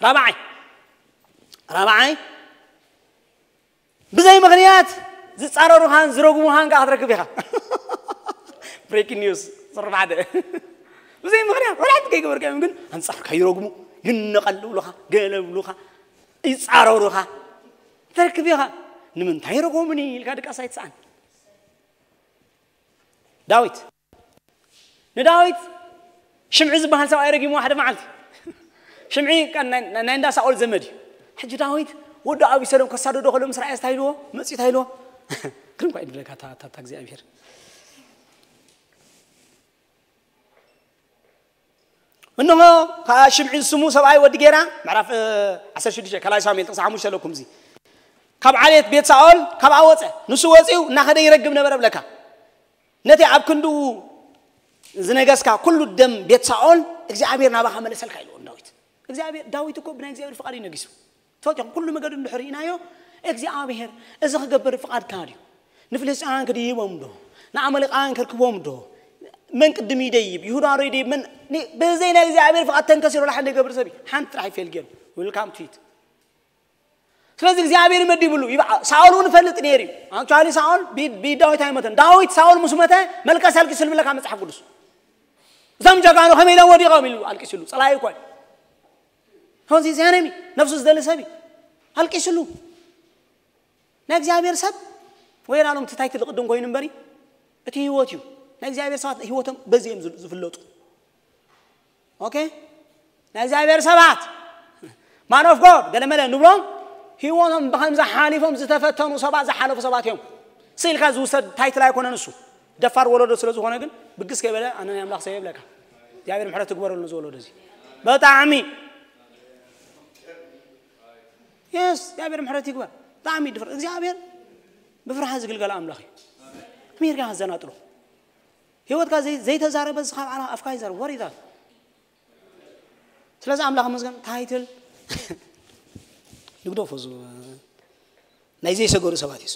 ራብዓይ ራብዓይ ብዘይ ምኽንያት ዝጻረሩኻን ዝረግሙኻን ከዓ ክትረክብ ኢኻ። ብሬኪንግ ኒውስ ጽርፍ ሓደ። ብዘይ ምኽንያት ወላ ሓንቲ ከይገበርካ እዮም ግን ኣንጻርካ ይረግሙ፣ ይነቐል ይብሉኻ፣ ገለ ይብሉኻ፣ ይጻረሩኻ ትረክብ ኢኻ። ንምንታይ ረጎሙኒ ኢልካ ድቃስ ኣይትስኣን። ዳዊት ንዳዊት ሽምዒ ዝበሃል ሰብኣይ ረጊሞ ሓደ መዓልቲ ሽምዒ ናይ እንዳ ሳኦል ዘመድ እዩ። ሕጂ ዳዊት ወዲ ኣቢሰሎም ከሳደዶ ከሎ ምስ ረኣየ እንታይ ኢልዎ መፅዩ እንታይ ኢልዎ ክርም ኳ ይድብለካ እታ እግዚኣብሔር። እንሆ ከዓ ሽምዒ ዝስሙ ሰብኣይ ወዲ ጌራ፣ ምዕራፍ ዓሰርተ ሽዱሽተ ካልኣይ ሳሙኤል ጥቕሲ ሓሙሽተ ኣለኩም። እዚ ካብ ዓሌት ቤት ሳኦል ካብኣ ወፀ። ንሱ ወፂኡ እናኸደ ይረግም ነበረ ብለካ። ነቲ ኣብ ክንድኡ ዝነገስካ ኩሉ ደም ቤት ሳኦል እግዚኣብሔር ናባኻ መለሰልካ ኢልዎ ዳዊት። እግዚኣብሔር ዳዊት እኮ ብናይ እግዚኣብሔር ፍቓድ እዩ ነጊሱ። ትፈልጡ ኢኹም፣ ኩሉ መገዱ እንድሕር ርኢናዮ እግዚኣብሔር እዚ ክገብር ፍቓድካ ድዩ? ንፍልስጥኤማውያን ክድይቦም ዶ? ንኣማሌቃውያን ከርክቦም ዶ? መን ቅድም ይደይብ? ይሁዳ ዶ ይደይብ? መን ብዘይ ናይ እግዚኣብሔር ፍቓድ ተንከሲሩ ላሕ ዘይገብር ሰብ እዩ። ሓንቲ ጥራሕ ይፌል ገይሩ። Welcome to it። ስለዚ እግዚኣብሔር ይመዲብሉ። ሳኦል እውን ይፈልጥ ነይሩ እዩ። ኣክቹዋሊ ሳኦል ብዳዊት ኣይሞተን። ዳዊት ሳኦል ምስ መተ መልቀስ ኣልቂሱ ዝብለካ መፅሓፍ ቅዱስ። እዞም ጀጋኑ ከመይ ኢሎም ወዲቖም ኢሉ ኣልቂስሉ። ፀላኢ እኮ እዩ። ከምዚ ዚያነሚ ነፍሱ ዝደሊ ሰብ እዩ። ኣልቂስሉ። ናይ እግዚኣብሔር ሰብ ወይ ናሎም ትታይቲ ልቕድም ኮይኑ እምበሪ እቲ ህይወት እዩ። ናይ እግዚኣብሔር ሰባት ህይወቶም በዚ እዮም ዝፍለጡ። ኦኬ፣ ናይ እግዚኣብሔር ሰባት ማን ኦፍ ጎድ ገለመለ ንብሎም ህይወቶም ብከምዚ ሓሊፎም ዝተፈተኑ ሰባት ዝሓለፉ ሰባት እዮም። ስኢልካ ዝውሰድ ታይትል ኣይኮነን እሱ። ደፋር ወለዶ ስለ ዝኾነ ግን ብግስ ከይበለ ኣነ ናይ ኣምላኽ ሰብ የብለካ። እግዚኣብሔር ምሕረት ትግበረሉ እዚ ወለዶ እዚ። ብጣዕሚ የስ እግዚኣብሔር ምሕረት ይግበር። ብጣዕሚ ድፍር እግዚኣብሔር ብፍርሃ ዝግልገል ኣምላኽ እዩ። ኣሜሪካ ዘናጥሎ ህይወትካ ዘይተዛረበ ዝኻብ ኣፍካ ይዛረብ ወሪታት። ስለዚ ኣምላኽ መስገን ታይትል ንግደፎ ዝ ናይ ዘይሰገሩ ሰባት ይሱ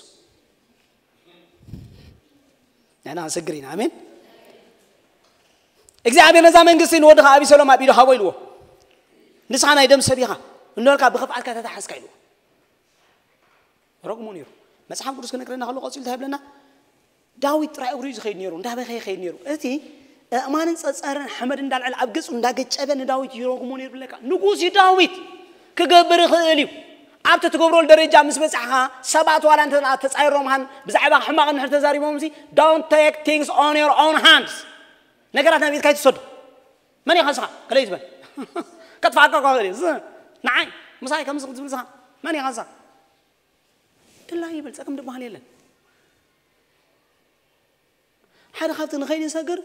ንሕና ክንሰግር ኢና። ኣሜን። እግዚኣብሔር ነዛ መንግስቲ ንወድኻ ኣቢሰሎም ኣብ ኢዱ ሃቦ ኢልዎ። ንስኻ ናይ ደም ሰብ ኢኻ እንበልካ ብኽፍኣትካ ተታሓዝካ ኢልዎ። ረግሞ ነይሩ። መጽሓፍ ቅዱስ ክነግረና ከሎ ቀጺሉ እንታይ ይብለና? ዳዊት ጥራይ እግሩ እዩ ዝኸይድ ነይሩ፣ እንዳበኸ ይኸይድ ነይሩ። እቲ ኣእማንን ጸጸርን ሓመድ እንዳልዐለ ኣብ ገጹ እንዳገጨበ ንዳዊት ይረግሞ ነይሩ ብለካ። ንጉስ እዩ ዳዊት። ክገብር ይኽእል እዩ። ኣብቲ ትገብረሉ ደረጃ ምስ በጻሕኻ ሰባት ዋላ እንተ ተጻይሮምኻን ብዛዕባ ሕማቕ እንድሕር ተዛሪቦም ሲ don't take things on your own hands። ነገራት ናብ ኢድካ ኣይትውሰዱ። መን ኢኻ ንስኻ ከለይ ዝበል ከጥፋኣካ እኳ ክእል እዩ። ንዓይ ምሳይ ከምዚ ዝብል ስኻ መን ኢኻ ንስኻ? ድላ ይብል ጸገም ድበሃል የለን። ሓደ ካብቲ ንኸይንሰግር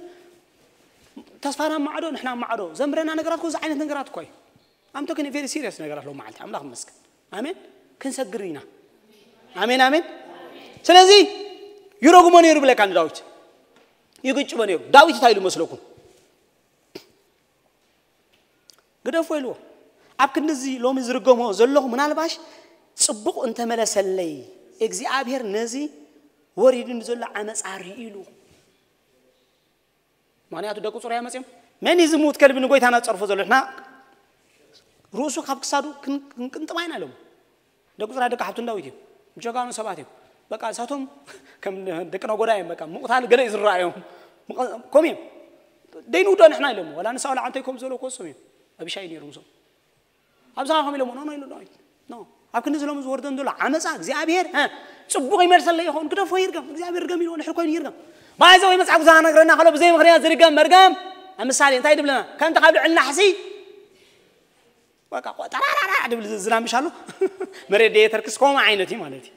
ተስፋና ማዕዶ ንሕና ማዕዶ ዘምረና ነገራት ኮዚ ዓይነት ነገራት እኮ እዩ። ኣምቶ ግን ቬሪ ሲሪየስ ነገራት ሎ መዓልቲ ኣምላኽ መስገን ኣሜን። ክንሰግር ኢና። ኣሜን ኣሜን። ስለዚ ይረግሞ ነይሩ ብለካ ንዳዊት ይግጭቦ ነይሩ። ዳዊት እንታይ ኢሉ መስለኩም? ግደፎ ኢልዎ። ኣብ ክንድዚ ሎሚ ዝርገሞ ዘለኹ ምናልባሽ ጽቡቕ እንተመለሰለይ እግዚኣብሔር ነዚ ወሪዱ ንዘሎ ዓመፃ ርኢሉ። ምክንያቱ ደቂ ጹርያ መፅዮም መን እዩ ዝምውት ከልቢ ንጎይታና ዝፀርፎ ዘሎ ሕና ርእሱ ካብ ክሳዱ ክንቅንጥማ ኢና ኢሎም። ደቂ ጹርያ ደቂ ሓብቱ ዳዊት እዮም። ጀጋኑ ሰባት እዮም። በቃ እሳቶም ከም ደቂ ነጎዳ እዮም። በቃ ምቕታል ገለ እዩ ዝረኣዮም። ከምኡ እዮም። ደይንውዶ ንሕና ኢሎም። ዋላ ንሳኦል ዓንተይ ከም ዝበሎ ክወሶም እዮም። ኣቢሻይ ነይሩ ምስኦም። ኣብዛ ከም ኢሎም ኖ ኖ ኢሉ ዳዊት ኖ ኣብ ክንዲ ዝሎም ዝወርደን ዘሎ ዓመፃ እግዚኣብሔር ጽቡቕ ይመልሰለይ ይኸውን። ግደፎ ይርገም። እግዚኣብሔር ርገም ኢልዎ ድሕር ኮይኑ ይርገም። ባይዘ ወይ መፅሓፍ ዝነግረና ከሎ ብዘይ ምክንያት ዝርገም መርገም ኣብ ምሳሌ እንታይ ድብለና ከምቲ ካብ ልዕሊ ናሕሲ በቃ ጠራራራ ድብል ዝናምሽ ኣሎ። መሬት ደየተርክስ ከምኡ ዓይነት እዩ ማለት እዩ።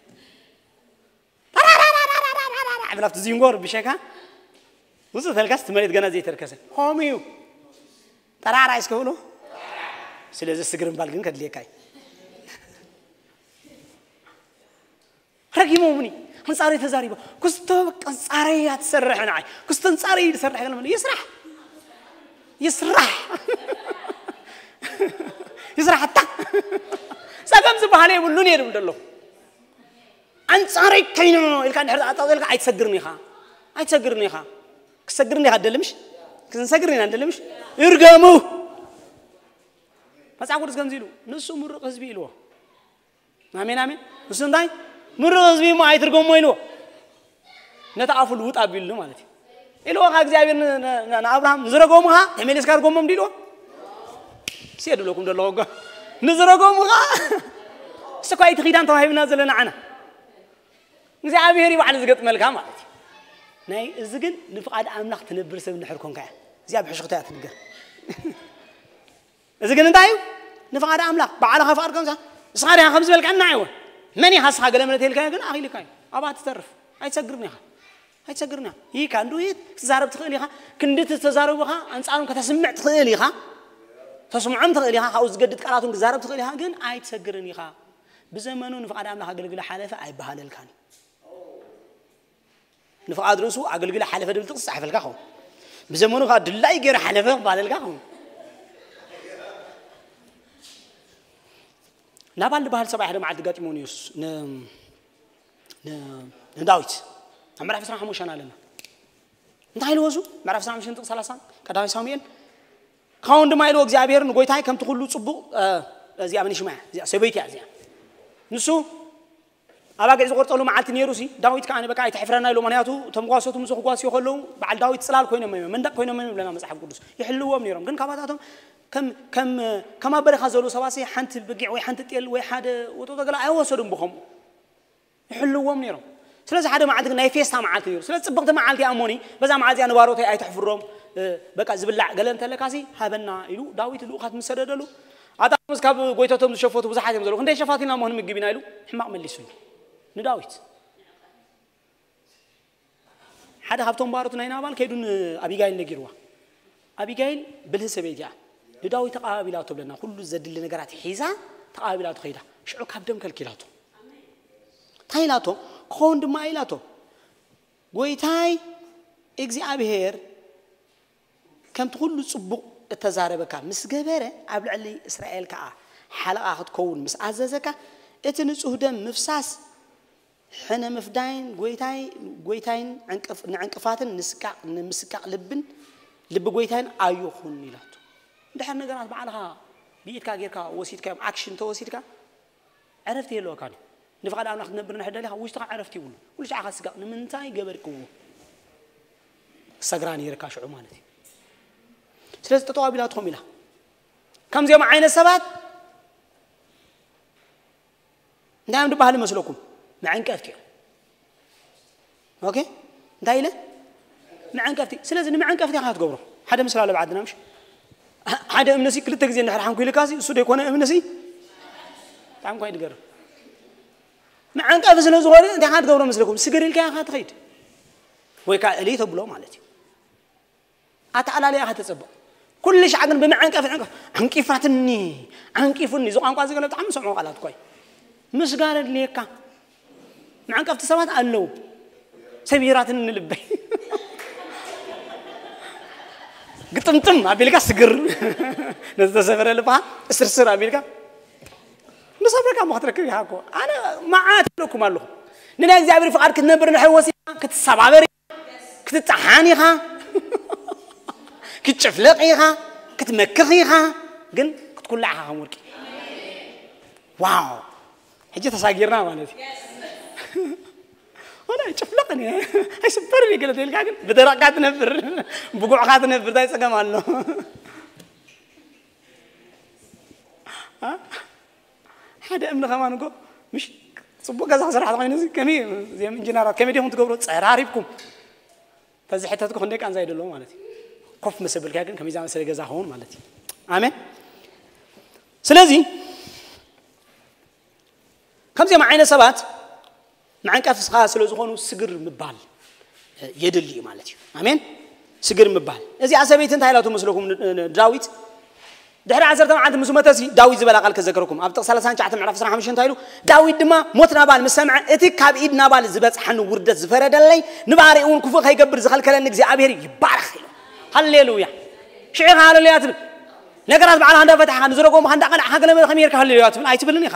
ጠራራራ ብላፍቲ ዝንጎር ብሸካ ውፅ ተልካስ እቲ መሬት ገና ዘይተርከሰ ሆም እዩ። ጠራራ እስከብሎ ስለዚ ስግርምባል ግን ከድልየካ እዩ። ረጊሞምኒ ኣንጻረይ ተዛሪቦ ክስቶ በቃ ኣንጻረይ እያ ትሰርሕ ንዓይ ክስቶ ኣንጻረይ እዩ ዝሰርሕ ገለ ይስራሕ ይስራሕ ይስራሕ ኣታ ጸገም ዝበሃል የብሉን እየ ድብል ደለኹ። ኣንጻረይ ከይኑ ኢልካ እንድሕር ዝኣጣጠልካ ኣይትሰግርን ኢኻ ኣይትሰግርን ኢኻ። ክሰግርን ኢኻ ደልምሽ ክንሰግር ኢና ደልምሽ ይርገሙ። መጽሓፍ ቅዱስ ከምዚ ኢሉ ንሱ ምሩቕ ህዝቢ ኢልዎ። ኣሜን ኣሜን። ንሱ እንታይ ምሩቕ ህዝቢ እሞ ኣይትርገሞ ኢልዎ። ነቲ ኣፉ ልውጥ ኣቢሉ ማለት እዩ። ኢልዎ ካብ እግዚኣብሔር ንኣብርሃም ንዝረገሙኻ ተመሊስካ ርገሞም ድኢልዎ። ሴ ድብለኩም ደለኹ እኮ ንዝረገሙኻ እሱ እኳ እቲ ኪዳን ተዋሂብና ዘለና ዓና እግዚኣብሔር እዩ ባዕሉ ዝገጥመልካ ማለት እዩ። ናይ እዚ ግን ንፍቓድ ኣምላኽ ትነብር ሰብ እንድሕር ኮንካ እያ እዚኣ ብሕሽኽታ እያ ትንገር። እዚ ግን እንታይ እዩ? ንፍቓድ ኣምላኽ ባዕልኻ ፍቓድ ከምዛ እስኻ ዲኻ ከም ዝበልካ እና ኣይወ መን ኢኻ እስኻ ገለ ምለት ኢልካዮ ግን ኣኺልካ እዩ። ኣብኣ ትተርፍ። ኣይትሰግርን ኢኻ። ኣይትሰግርን ኢኻ። ይካ እንዱ ክትዛረብ ትኽእል ኢኻ። ክንዲ ዝተዛረቡኻ ኣንጻሮም ከተስምዕ ትኽእል ኢኻ። ተስምዖም ትኽእል ኢኻ። ካብኡ ዝገድድ ቃላቱን ክዛረብ ትኽእል ኢኻ፣ ግን ኣይትሰግርን ኢኻ። ብዘመኑ ንፍቓድ ኣምላኽ ኣገልግሎ ሓለፈ ኣይበሃለልካን። ንፍቓድ ርእሱ ኣገልግሎ ሓለፈ ድብል ጥቕስ ጻሕፈልካ ኸውን። ብዘመኑ ከዓ ድላይ ገይሩ ሓለፈ ክበሃለልካ ኸውን። ናባል ዝበሃል ሰብኣይ ሓደ መዓልቲ ጋጢሞ ንየሱስ ን- ን- ንዳዊት ኣብ ምዕራፍ ዕስራን ሓሙሽተን ኣለና። እንታይ ኢልዎ እሱ? ምዕራፍ ዕስራን ሓሙሽተን ጥቕሲ ሰላሳ፣ ቀዳማይ ሳሙኤል። ካውን ድማ ኢልዎ እግዚኣብሔር ንጎይታይ ከምቲ ኩሉ ጽቡቕ፣ እ፣ እዚኣ መን ሽማ እያ? እዚኣ ሰበይቲ እያ እዚኣ። ንሱ ኣባጊዕ ዝቆርጠሉ መዓልቲ ነይሩ ሲ፣ ዳዊት ከኣ በቃ ኣይትሕፍረና ኢሉ። ምኽንያቱ እቶም ጓሶት ምስኡ ክጓስዩ ከለዉ በዓል ዳዊት ጽላል ኮይኖም እዮም፣ መንደቕ ኮይኖም እዮም ይብለና መጽሓፍ ቅዱስ። ይሕልዎም ነይሮም። ግን ካባታቶም ከም ከም ከም ኣብ በረኻ ዘለዉ ሰባት ሲ ሓንቲ በጊዕ ወይ ሓንቲ ጤል ወይ ሓደ ወጠጦ ገለ ኣይወሰዱን ብኸምኡ። ይሕልዎም ነይሮም። ስለዚ ሓደ መዓልቲ ግን ናይ ፌስታ መዓልቲ ነይሩ። ስለዚ ጽብቕቲ መዓልቲ እያ እሞኒ፣ በዛ መዓልቲ እዚኣ ንባሮተይ ኣይተሕፍሮም፣ እ፣ በቃ ዝብላዕ ገለ እንተለካ ሲ ሃበና ኢሉ ዳዊት ልኡኻት ምስ ሰደደሉ፣ ኣታ ምስ ካብ ጎይተቶም ዝሸፈቱ ብዙሓት እዮም ዘለዉ፣ ክንደይ ሸፋት ኢና እሞ ክንምግብ ኢና ኢሉ ሕማቕ መሊሱሉ ንዳዊት። ሓደ ካብቶም ባሮት ናይ ናባል ከይዱ ንኣቢጋይል ነጊርዋ። ኣቢጋይል ብልህ ሰበይቲ እያ። ንዳዊት ተቐባቢላቶ ብለና፣ ኩሉ ዘድሊ ነገራት ሒዛ ተቐባቢላቶ ከይዳ። ሽዑ ካብ ደም ከልኪላቶ። እንታይ ኢላቶ? ክኸውን ድማ ኢላቶ። ጎይታይ እግዚኣብሔር ከምቲ ኩሉ ጽቡቕ እተዛረበካ ምስ ገበረ፣ ኣብ ልዕሊ እስራኤል ከኣ ሓለቓ ክትከውን ምስ ኣዘዘካ፣ እቲ ንጹህ ደም ምፍሳስ ሕነ ምፍዳይን ጎይታይ-፣ ጎይታይን ዕንቅፍ-፣ ንዕንቅፋትን ንስቃቕ-፣ ንምስቃቕ ልብን ልቢ ጎይታይን ኣይኹን ኢላቶ። እንድሕር ነገራት ባዕልኻ ብኢድካ ጌርካ ወሲድካዮም፣ ኣክሽን ተወሲድካ፣ ዕረፍቲ የለወካን እዩ። ንፍቓድ ኣምላኽ ክትነብር እንድሕር ደሊኻ፣ ውሽጥኻ ዕረፍቲ ይብሉ። ኩሉ ሻዕኻ ስጋቕ ንምንታይ ገበርክዎ? ሰግራ ነይርካ ሽዑ ማለት እዩ። ስለዚ ጠጠው ኣቢላትኩም ኢላ። ከምዚኦም ዓይነት ሰባት እንታይ እዮም ዝበሃሉ ይመስለኩም? መዐንቀፍቲ እዮም። ኦኬ? እንታይ ኢለ? መዐንቀፍቲ። ስለዚ ንመዐንቀፍቲ ኢኻ ትገብሮ። ሓደ ምስላ ለብ ዓድና ምሽ? ሓደ እምነሲ ክልተ ግዜ እንድሕር ሓንኩ ኢልካሲ፣ እሱ ደይኮነ እምነሲ? ብጣዕሚ እኳ ይድገርም። መዐንቀፊ ስለ ዝኾነ እንታይ ኢኻ ትገብሮ መስለኩም? ስገር ኢልካ ኢኻ ትኸይድ። ወይ ከዓ እሊ ተብሎ ማለት እዩ። ኣተኣላልያ ኢኻ ተጸብቕ። ኩሉ ሻዕ ግን ብመዐንቀፊ፣ ዕንቀፍ-፣ ዓንቂፋትኒ፣ ዓንቂፉኒ። እዚ ቋንቋ እዚ ገለ ብጣዕሚ ዝሰምዖ ቃላት እኮ እዩ። ምስጋር ኣድልየካ። መዐንቀፍቲ ሰባት ኣለዉ። ሰቢራትኒ ልበይ። ግጥምጥም ኣቢልካ ስግር። ነዚ ተሰበረ ልብኻ እስርስር ኣቢልካ። ንሰብረካ እሞ ክትረክብ ኢኻ እኮ። ኣነ መዓት ኣለኩም ኣለኹ። ንናይ እግዚኣብሔር ፍቓድ ክትነብር እንድሕር ወሲንካ ክትሰባበር ኢኻ፣ ክትጠሓን ኢኻ፣ ክትጭፍለቕ ኢኻ፣ ክትመክኽ ኢኻ፣ ግን ክትኩላዕ ኢኻ ከም ወርቂ። ዋው! ሕጂ ተሳጊርና ማለት እዩ። ወላ ጭፍለቕ እኔ ኣይስበርን እዩ ገለ ተልካ፣ ግን ብደረቕካ ትነብር፣ ብጉዕካ ትነብር፣ እንታይ ጸገም ኣሎ? አ? ሓደ እምኒ ከማን እኮ ምሽ ጽቡቕ ገዛ ክስራሕ ተኾይኑ እዚ ከመይ እዚኦም ኢንጂነራት ከመይ ዲኹም ትገብሩ? ጸራሪብኩም። ተዚ ሕተትኩ ክንደይ ቃንዛ ይደሎ ማለት እዩ። ኮፍ መሰብልካ ግን ከመይ ዝኣመሰለ ገዛ ኸውን ማለት እዩ። ኣሜን። ስለዚ ከምዚኦም ዓይነት ሰባት መዐንቀፍስኻ ስለ ዝኾኑ ስግር ምባል የድሊ እዩ ማለት እዩ። ኣሜን። ስግር ምባል። እዚኣ ሰበይቲ እንታይ ኢላቶ መስለኩም ን-፣ ን-፣ ዳዊት? ድሕሪ ዓሰርተ መዓልቲ ምስ መተሲ ዳዊት ዝበላ ቃል ከዘክረኩም። ኣብ ጥቕሲ ሰላሳን ትሽዓተን ምዕራፍ ዕስራን ሓሙሽተን እንታይ ኢሉ? ዳዊት ድማ ሞት ናባል ምስ ሰምዐ፣ እቲ ካብ ኢድ ናባል ዝበጽሓኒ ውርደት ዝፈረደለይ፣ ንባሪኡ እውን ክፉእ ከይገብር ዝኸልከለኒ እግዚኣብሔር ይባረኽ ኢሉ። ሃሌሉያ። ሽዑ ኢኻ ሃሌሉያ ትብል። ነገራት ባዕልኻ እንዳፈታሕኻ፣ ንዝረገሙኻ እንዳቐላዕኻ፣ ገለ መለ ከመይ ጌርካ ሃሌሉያ ትብል? ኣይትብልን ኢኻ።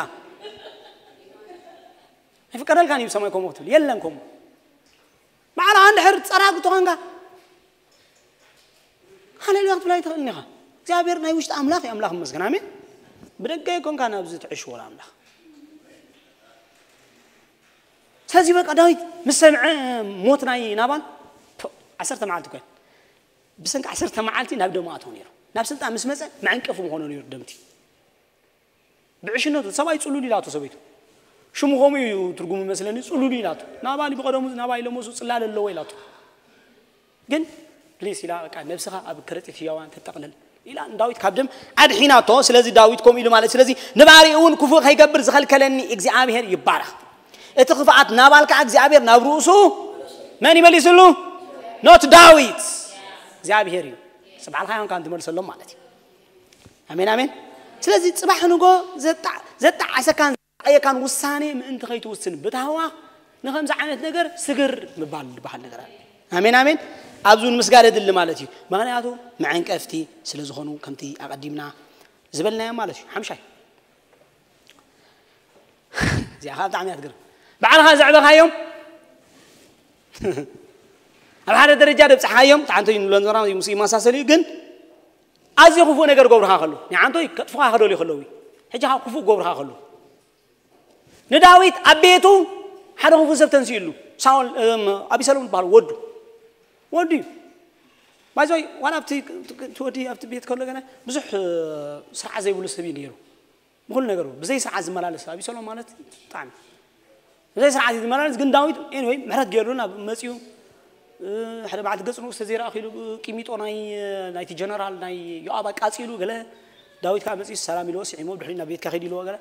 ኣይፍቀደልካን እዩ ብሰማይ ከምኡ ክትብል። የለን ከምኡ። ባዕልኻ እንድሕር ጸራግ ተኾንካ፣ ሃሌሉያ ክትብል ኣይትኽእልን ኢኻ። እግዚኣብሔር ናይ ውሽጢ ኣምላኽ እዩ፣ ኣምላኽ ይመስገን። ኣሜን። ብደገ ኣይኮንካ ናብዚ ትዕሽዎ ኣምላኽ። ስለዚ በቃ ዳዊት ምስ ሰምዐ ሞት ናይ ናባል፣ ቶ፣ ዓሰርተ መዓልቲ እኮ እየን። ብሰንኪ ዓሰርተ መዓልቲ ናብ ደሙ ኣተወ ነይሩ። ናብ ስልጣን ምስ መጸ መዐንቀፊ ምኾኖ ነይሩ ደምቲ። ብዕሽነቱ ሰብኣይ ጽሉል ኢላቶ ሰበይቱ። ሽሙ ከምኡ እዩ ትርጉሙ መስለኒ፣ ጽሉል ኢላቶ። ናባል ብቐደሙ ናባይ ለመሱ ጽላል ኣለዎ ኢላቶ። ግን ፕሊስ ኢላ በቃ ነብስኻ ኣብ ከረጢት ህያዋን ተጠቕልል ኢላ ንዳዊት ካብ ደም ኣድሒናቶ። ስለዚ ዳዊት ከምኡ ኢሉ ማለት፣ ስለዚ ንባሪኡ እውን ክፉእ ከይገብር ዝኸልከለኒ እግዚኣብሔር ይባረኽ። እቲ ክፍኣት ናባል ከዓ እግዚኣብሔር ናብ ርእሱ መን ይመሊስሉ? ኖት ዳዊት፣ እግዚኣብሔር እዩ። ንስኻ ባዕልኻ ይኮንካን ትመልሰሎም ማለት እዩ። ኣሜን ኣሜን። ስለዚ ፅባሕ ንጎ ዘጣ- ዘጣዓሰካን ዘጣየካን ውሳኔ ምእንቲ ከይትውስን ብታህዋኽ ንከምዚ ዓይነት ነገር ስግር ምባል ዝበሃል ነገር ኣሎ። ኣሜን ኣሜን። ኣብዚ እውን ምስጋር የድሊ ማለት እዩ። ምክንያቱ መዐንቀፍቲ ስለ ዝኾኑ ከምቲ ኣቐዲምና ዝበልናዮ ማለት እዩ። ሓምሻይ እዚኣ ከዓ ብጣዕሚ እያ ትገርም። ባዕልኻ ዘዕበኻዮም ኣብ ሓደ ደረጃ ደብፅሓዮም ተዓንቶ እዩ ንብሎ ንዘራ ምስ ይመሳሰል እዩ። ግን ኣዝዩ ክፉእ ነገር ገብርካ ከሎ ንዓንቶይ ከጥፍኻ ክደልዩ ከለዉ እዩ። ሕጂ ከዓ ክፉእ ገብርካ ከሎ ንዳዊት ኣብ ቤቱ ሓደ ክፉእ ሰብ ተንስእሉ። ሳኦል እም፣ ኣቢሰሎም ዝበሃል ወዱ ወዱ እዩ። ባይዞይ ዋላ ኣብቲ እቲ ወዲ ኣብቲ ቤት ከሎ ገና ብዙሕ እ፣ ስርዓት ዘይብሉ ሰብ እዩ ነይሩ። ብኩሉ ነገሩ ብዘይ ስርዓት ዝመላለስ ኣቢሰሎም ማለት ብጣዕሚ ብዘይ ስርዓት እዩ ዝመላለስ። ግን ዳዊት ኤኒወይ ምሕረት ገይሩ ናብ መፅኡ እ፣ ሓደ መዓልቲ ገፅ ንኡ ዝተዘይረኣኺሉ ቂሚጦ ናይ ናይቲ ጀነራል ናይ ዮኣብ ኣቃፂሉ ገለ ዳዊት ከዓ መፅኡ ሰላም ኢልዎ ስዒሞ ድሕሪ ናብ ቤትካ ኸይድ ኢልዎ ገለ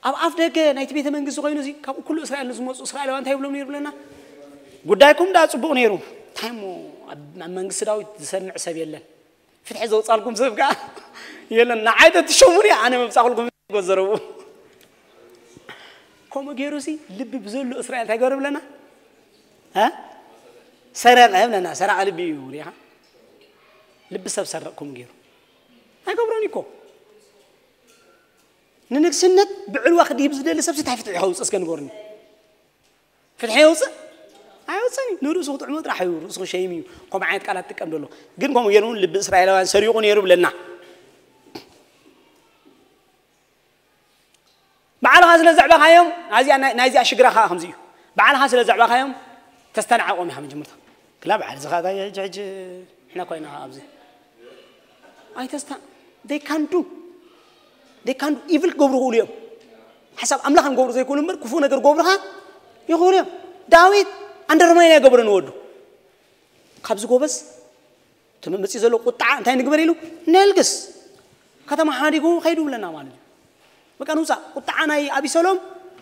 ኣብ ኣፍ ደገ ናይቲ ቤተ መንግስቲ ኮይኑ እዚ ካብኡ ኩሉ እስራኤል ንዝመፁ እስራኤላውያን እንታይ ይብሎም ነይሩ ብለና? ጉዳይኩም ዳ ፅቡቕ ነይሩ፣ እንታይ እሞ ኣብ ኣብ መንግስቲ ዳዊት ዝሰምዕ ሰብ የለን፣ ፍትሒ ዘውፃልኩም ሰብ ከዓ የለን። ንዓይ ተትሸሙኒ ኣነ መብፃእኩልኩም ጎዘረቡ። ከምኡ ገይሩ ሲ ልቢ ብዘሎ እስራኤል እንታይ ገበረ ብለና? እ? ሰረቀ ብለና። ሰራቂ ልቢ እዩ ሪኢኻ? ልቢ ሰብ ሰረቅ ከምኡ ገይሩ ኣይገብሮን እኮ። ንንግስነት ብዕልዋ ክድይብ ዝደሊ ሰብሲ እንታይ ፍትሒ ከውፅእ እስከ ንገሩኒ? ፍትሒ የውፅእ? ኣይወፅእን እዩ። ንርእሱ ክጥዕሞ ጥራሕ እዩ። ርእሱ ክሸይም እዩ። ከምኡ ዓይነት ቃላት ጥቀም ደሎ። ግን ከምኡ ገይሩ እውን ልቢ እስራኤላውያን ሰሪቑ ነይሩ ብለና። ባዕልኻ ስለ ዘዕበኻዮም ናዚኣ ናይ- ናይዚኣ ሽግራ ከዓ ከምዚ እዩ። ባዕልኻ ስለ ዘዕበኻዮም ተስተናዕቆም ኢኻ መጀመርታ። ክላ ባዕል ዝኻ ሕጂ ሕጂ ንሕና እኳ ኢና ኣብዚ ኣይተስታ they can do they can do evil ክገብሩ ይኽእሉ እዮም። ሓሳብ ኣምላኽ ንገብሩ ዘይክእሉ እምበር ክፉእ ነገር ገብሩኻ ይኽእሉ እዮም። ዳዊት ኣንደርማይን ኣይገበረን ወዱ ካብዚ ጎበዝ እቲ መፅኡ ዘሎ ቁጣዓ እንታይ ንግበር ኢሉ ነልግስ ከተማ ሓዲጉ ከይዱ ብለና ማለት እዩ። በቃ ንውፃእ ቁጣዓ ናይ ኣቢሰሎም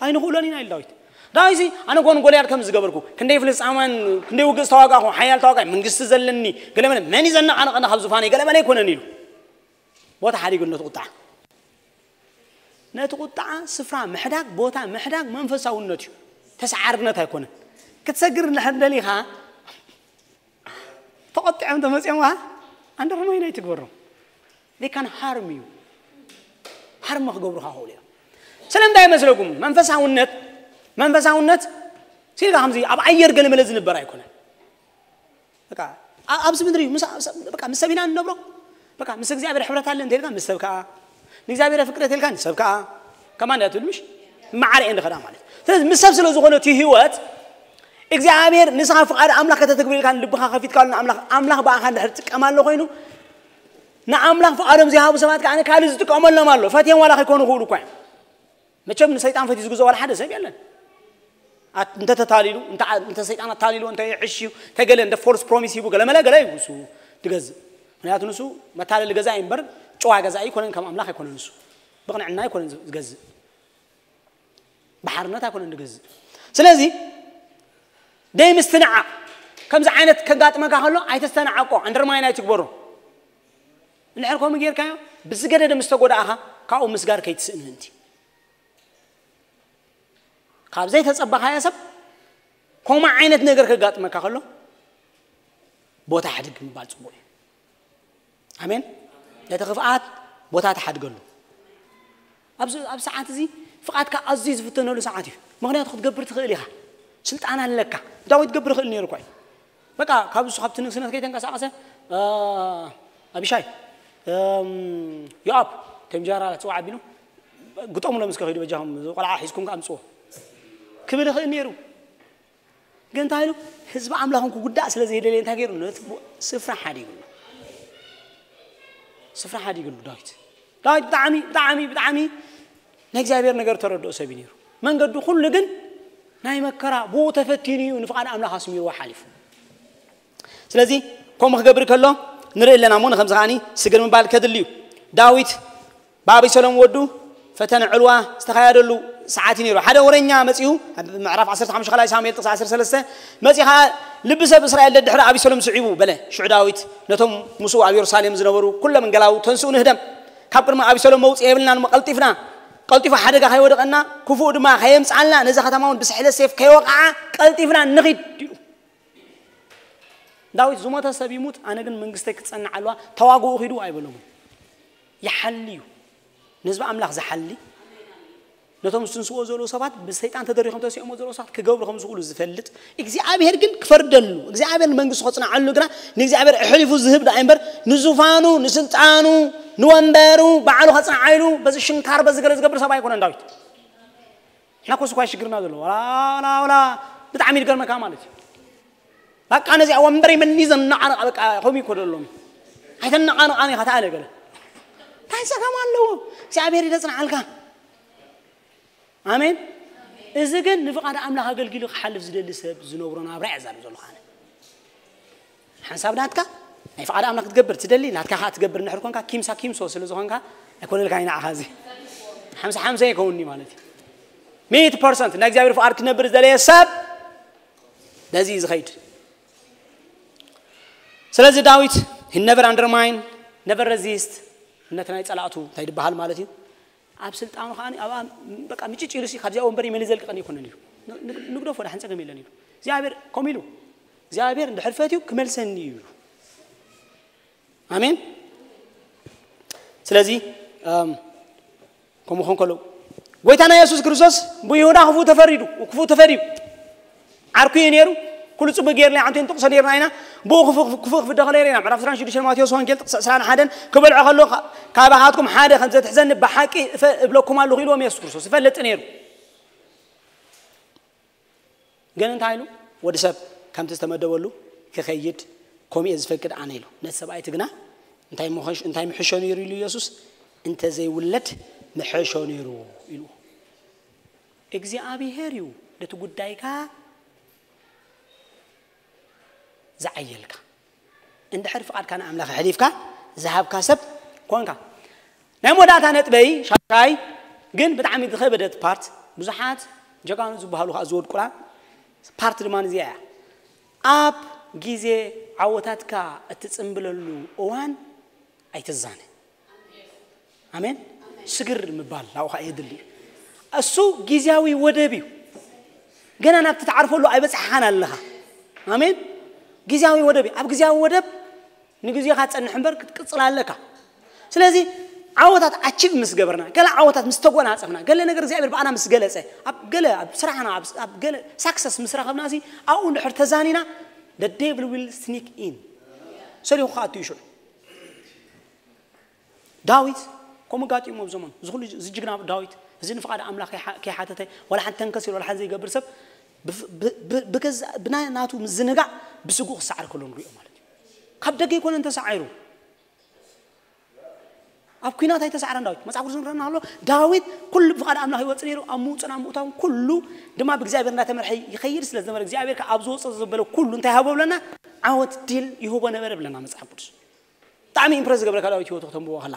ኣይንኽእሎን ኢና ኢሉ ዳዊት። ዳዊት ኣነ ጎን ጎልያድ ከም ዝገበርኩ ክንደይ ፍልስጣማን ክንደይ ውግእ ዝተዋጋኹ ሓያል ተዋጋይ መንግስቲ ዘለኒ ገለመለ መን እዩ ዘነቓነቐና ካብ ዙፋነይ ገለመለ ኣይኮነን ኢሉ ቦታ ሓዲጉ ነቲ ቁጣዓ ነቲ ቁጣዓ ስፍራ ምሕዳግ ቦታ ምሕዳግ መንፈሳውነት እዩ። ተሰዓርነት ኣይኮነን። ክትሰግር እንድሕር ደሊኻ ተቆጢዖም ተመፅኦም ዋ ኣንደርማይን ኣይትግበሮም። They can harm you። ሃርም ክገብሩካ ክእሉ እዮም። ስለምንታይ ይመስለኩም? መንፈሳውነት መንፈሳውነት ሲልካ ከምዚ ኣብ ኣየር ገለመለ ዝንበር ኣይኮነን። በቃ ኣ- ኣብዚ ምድሪ ምስ- ምስ- በቃ ምስ ሰብ ኢና እንነብሮ። በቃ ምስ እግዚኣብሔር ሕብረት ኣለ እንተልካ ምስ ሰብ ከዓ ንእግዚኣብሔር ፍቅረት ኢልካ ንሰብ ከዓ ከማን እያ ትብል ምሽ ማዓር እየ ንኸዳ ማለት ስለዚ ምስ ሰብ ስለ ዝኾነ እቲ ህይወት እግዚኣብሔር ንስኻ ፍቓድ ኣምላኽ ከተተግብር ኢልካ ንልብኻ ከፊትካ ኣሎ ኣምላኽ ኣምላኽ ብኣኻ እንድሕር ትጥቀም ኣሎ ኮይኑ ንኣምላኽ ፍቓዶም ዘይሃቡ ሰባት ከዓ ካልእ ዝጥቀመሎም ኣሎ ፈትዮም ዋላ ከይኮኑ ክብሉ እኳ እዮም መቸም ንሰይጣን ፈትዩ ዝግዞ ዋላ ሓደ ሰብ የለን ኣት- እንተ ተታሊሉ እንተ ዓ- እንተ ሰይጣን ኣታሊሉ እንተ ዕሽዩ ተገለ እንደ ፎርስ ፕሮሚስ ሂቡ ገለ መለ ገለ እዩ እሱ ትገዝእ ምክንያቱ ንሱ መታለሊ ገዛ እዩ እምበር ጨዋ ገዛ ኣይኮነን ከም ኣምላኽ ኣይኮነን ንሱ ብቕንዕና ኣይኮነን ዝገዝእ ብሓርነት ኣይኮነን ዝገዝእ ስለዚ ደይ ምስትንዓቕ ከምዚ ዓይነት ከጋጥመካ ከሎ ኣይተስተንዓቆ ኣንደርማይን ኣይትግበሮ እንድሕር ከምኡ ጌርካዮ ብዝገደደ ምስ ተጎዳእኻ ካብኡ ምስጋር ከይትስእን ምእንቲ ካብ ዘይተጸበኻዮ ሰብ ከምኡ ዓይነት ነገር ከጋጥመካ ከሎ ቦታ ሕድግ ምባል ጽቡቕ እዩ ኣሜን ነቲ ክፍኣት ቦታ ተሓድገሉ ኣብዚ ኣብ ሰዓት እዚ ፍቓድካ ኣዝዩ ዝፍተነሉ ሰዓት እዩ ምክንያቱ ክትገብር ትኽእል ኢኻ ስልጣን ኣለካ ዳዊት ገብር ይኽእል ነይሩ እኳ እዩ በቃ ካብ እሱ ካብቲ ንግስነት ከይተንቀሳቐሰ ኣቢሻይ ዮኣብ ተምጃራ ፅዋዕ ኣቢሉ ግጠሙሎም እስከ ከይዱ በጃኹም እዚ ቆልዓ ሒዝኩም ከኣምፅዎ ክብል ይኽእል ነይሩ ግን እንታይ ኢሉ ህዝቢ ኣምላኽ ክጉዳእ ስለ ዘይደለየ እንታይ ገይሩ ነቲ ስፍራ ሓዲግሉ ስፍራ ሓዲግሉ ዳዊት ዳዊት ብጣዕሚ ብጣዕሚ ብጣዕሚ ናይ እግዚኣብሔር ነገር ተረድኦ ሰብ እዩ ነይሩ መንገዱ ኩሉ ግን ናይ መከራ ብኡ ተፈቲኑ እዩ ንፍቓድ ኣምላኽ ኣስሚርዎ ሓሊፉ ስለዚ ከምኡ ክገብር ከሎ ንርኢ ኣለና እሞ ንከምዚ ከዓኒ ስግር ምባል ከድሊ እዩ ዳዊት ብኣበይ ሰሎም ወዱ ፈተነ ዕልዋ ዝተኻየደሉ ሰዓት እዩ ነይሩ። ሓደ ወረኛ መጺኡ፣ ኣብ ምዕራፍ ዓሰርተ ሓሙሽተ ካልኣይ ሳሙኤል ጥቕሲ ዓሰርተ ሰለስተ፣ መጺኡ ኸኣ፣ "ልቢ ሰብ እስራኤል ደድሕሪ ኣቢሰሎም ስዒቡ" በለ። ሽዑ ዳዊት ነቶም ምስኡ ኣብ የሩሳሌም ዝነበሩ ኩሎም እንገላዉ፣ "ተንስኡ ንህደም፣ ካብ ቅድሚ ኣቢሰሎም መውጽኢ የብልናን እሞ ቀልጢፍና፣ ቀልጢፉ ሓደጋ ከይወደቐና፣ ክፉእ ድማ ከየምጽኣልና፣ ነዛ ከተማ እውን ብስሕለት ሴፍ ከይወቕዓ ቀልጢፍና ንኺድ" ኢሉ። ዳዊት "ዝሞተ ሰብ ይሙት፣ ኣነ ግን መንግስተይ ክትጸንዕ ኣለዋ፣ ተዋግኡ ኺዱ" ኣይበሎምን። ይሓሊ እዩ። ንህዝቢ ኣምላኽ ዝሓሊ፣ ነቶም ዝትንስዎ ዘለዉ ሰባት፣ ብሰይጣን ተደሪኾም ተሲኦሞ ዘለዉ ሰባት ክገብሩ ከም ዝኽእሉ ዝፈልጥ፣ እግዚኣብሔር ግን ክፈርደሉ፣ እግዚኣብሔር ንመንግስቱ ከጽንዓሉ ግና ንእግዚኣብሔር ኣሕሊፉ ዝህብ ደኣ እምበር፣ ንዙፋኑ፣ ንስልጣኑ፣ ንወንበሩ ባዕሉ ከጽንዓ ኢሉ በዚ ሽንካር በዚ ገለ ዝገብር ሰብ ኣይኮነን ዳዊት። ንሕና ኮስ እኳ ሽግርና ዘሎ፣ ወላ፣ ወላ፣ ወላ፣ ብጣዕሚ ይገርመካ ማለት እዩ። በቃ ነዚኣ ወንበረይ መኒ ዘነዓንቓ፣ በቃ ከምኡ እኮ ደሎም። "ኣይተነቓንቓን ኢኻ" ተኣለ ገለ። እንታይ ጸገም ኣለዎ? እግዚኣብሔር ይደጽንዓልካ። ኣሜን። እዚ ግን ንፍቓድ ኣምላኽ ኣገልጊሉ ክሓልፍ ዝደሊ ሰብ ዝነብሮ ናብራ እየ ዛረብ ዘለኹ ኣነ። ሓንሳብ ናትካ ናይ ፍቓድ ኣምላኽ ክትገብር ትደሊ፣ ናትካ ኸኣ ትገብር እንድሕር ኮንካ፣ ኪምሳ ኪምሶ ስለ ዝኾንካ ኣይኮነልካን እዩ ንዓኻ እዚ። ሓምሳ ሓምሳ ይከውንኒ ማለት እዩ። ሚእቲ ፐርሰንት ናይ እግዚኣብሔር ፍቓድ ክነብር ዝደለየ ሰብ በዚ እዩ ዝኸይድ። ስለዚ ዳዊት he never undermine, never resist ነቲ ናይ ጸላእቱ እንታይ ዝበሃል ማለት እዩ። ኣብ ስልጣኑ ከኣ ኣብ በቃ ምጭጭ ኢሉ ሲ ካብዚኣ ወንበር ይመሊ ዘልቅቐኒ ኣይኮነን ኢሉ። ን- ን- ንግደፎ ዳሕን ጸገም የለን ኢሉ። እግዚኣብሔር ከምኡ ኢሉ እግዚኣብሔር እንድሕር ፈትዩ ክመልሰኒ እዩ ኢሉ። ኣሜን። ስለዚ እም፣ ከምኡ ኾን ከሎ ጎይታና የሱስ ክርስቶስ ብይሁዳ ክፉእ ተፈሪዱ፣ ክፉእ ተፈርዩ ዓርኩ እዩ ነይሩ። ኩሉ ጽቡቅ ጌርና ኣንቴን ጥቕሶ ነይርና ኢና። ብኡ ክፉእ ክፉእ ክፍደ ከለ ኢና። ምዕራፍ ዕስራን ሽዱሽተን ማቴዎስ ወንጌል ጥቕሲ ዕስራን ሓደን ክበልዖ ከሎ ካባኻትኩም ሓደ ከም ዘትሕዘኒ ብሓቂ እፈ- እብለኩም ኣለኹ ኢልዎም የሱስ ክርስቶስ ይፈልጥ ነይሩ። ግን እንታይ ኢሉ? ወዲ ሰብ ከምቲ ዝተመደበሉ ክኸይድ ከምኡ እየ ዝፈቅድ ኣነ ኢሉ። ነቲ ሰብኣይቲ ግና እንታይ ምኸሽ- እንታይ ምሕሾ ነይሩ ኢሉ የሱስ? "እንተዘይውለድ ምሕሾ ነይሩ" ኢሉ። እግዚኣብሔር እዩ ነቲ ጉዳይካ ዝዓየልካ። እንድሕር ፍቓድካ ንኣምላኽ ኣሕሊፍካ ዝሃብካ ሰብ ኮንካ። ናይ መወዳእታ ነጥበይ ሻሻይ ግን ብጣዕሚ ዝኸበደት ፓርት፣ ብዙሓት ጀጋኑ ዝበሃሉ ከዓ ዝወድቁላ ፓርት ድማ እዚኣ እያ። ኣብ ግዜ ዓወታትካ እትጽምብለሉ እዋን ኣይትዛነ። ኣሜን። ስግር ምባል ኣብኡ ከዓ የድሊ እዩ። እሱ ግዜያዊ ወደብ እዩ። ገና ናብቲ ትዓርፈሉ ኣይበጻሕኻን ኣለኻ። ኣሜን። ግዜያዊ ወደብ እዩ። ኣብ ግዜያዊ ወደብ ንግዜኻ ትጸንሕ እምበር ክትቅጽል ኣለካ። ስለዚ ዓወታት ኣቺቭ ምስ ገበርና፣ ገለ ዓወታት ምስ ተጎናጸፍና፣ ገለ ነገር እግዚኣብሔር ብኣና ምስ ገለጸ፣ ኣብ ገለ ኣብ ስራሕና ኣብ ኣብ ገለ ሳክሰስ ምስ ረኸብና ሲ ኣብኡ እንድሕር ተዛኒና the devil will sneak in ሰሊኹ ክኣቱ እዩ ሽዑ። ዳዊት ከምኡ ጋጢሞ ኣብ ዘመኑ እዚ ኩሉ እዚ ጅግና ዳዊት እዚ ንፍቓድ ኣምላኽ ከይሓ- ከይሓተተ ዋላ ሓንቲ ተንከስ ኢሉ ዋላ ሓንቲ ዘይገብር ሰብ ብፍ- ብ- ብ- ብገዛእ ብናይ ናቱ ምዝንጋዕ ብስግኡ ክሰዓር ከሎ ንሪኦ ማለት እዩ። ካብ ደገ ኣይኮነን ተሳዒሩ። ኣብ ኲናት ኣይተሳዕረን ዳዊት። መጽሓፍ ቅዱስ ንረና ኣሎ ዳዊት ኩሉ ብፍቓድ ኣምላኽ ይወጽእ ነይሩ። ኣብ ምውጽእን ኣብ ምእታውን ኩሉ ድማ ብእግዚኣብሔር እንዳተመርሐ ይኸይድ ስለ ዝነበረ እግዚኣብሔር ከኣ ኣብ ዝወጽኦ ዘበለ ኩሉ እንታይ ሃቦ ብለና? ዓወት ድል ይህቦ ነበረ ብለና መጽሓፍ ቅዱስ። ብጣዕሚ ኢምፕረስ ዝገብረካ ዳዊት ህይወቱ ክተንብቦ ከላ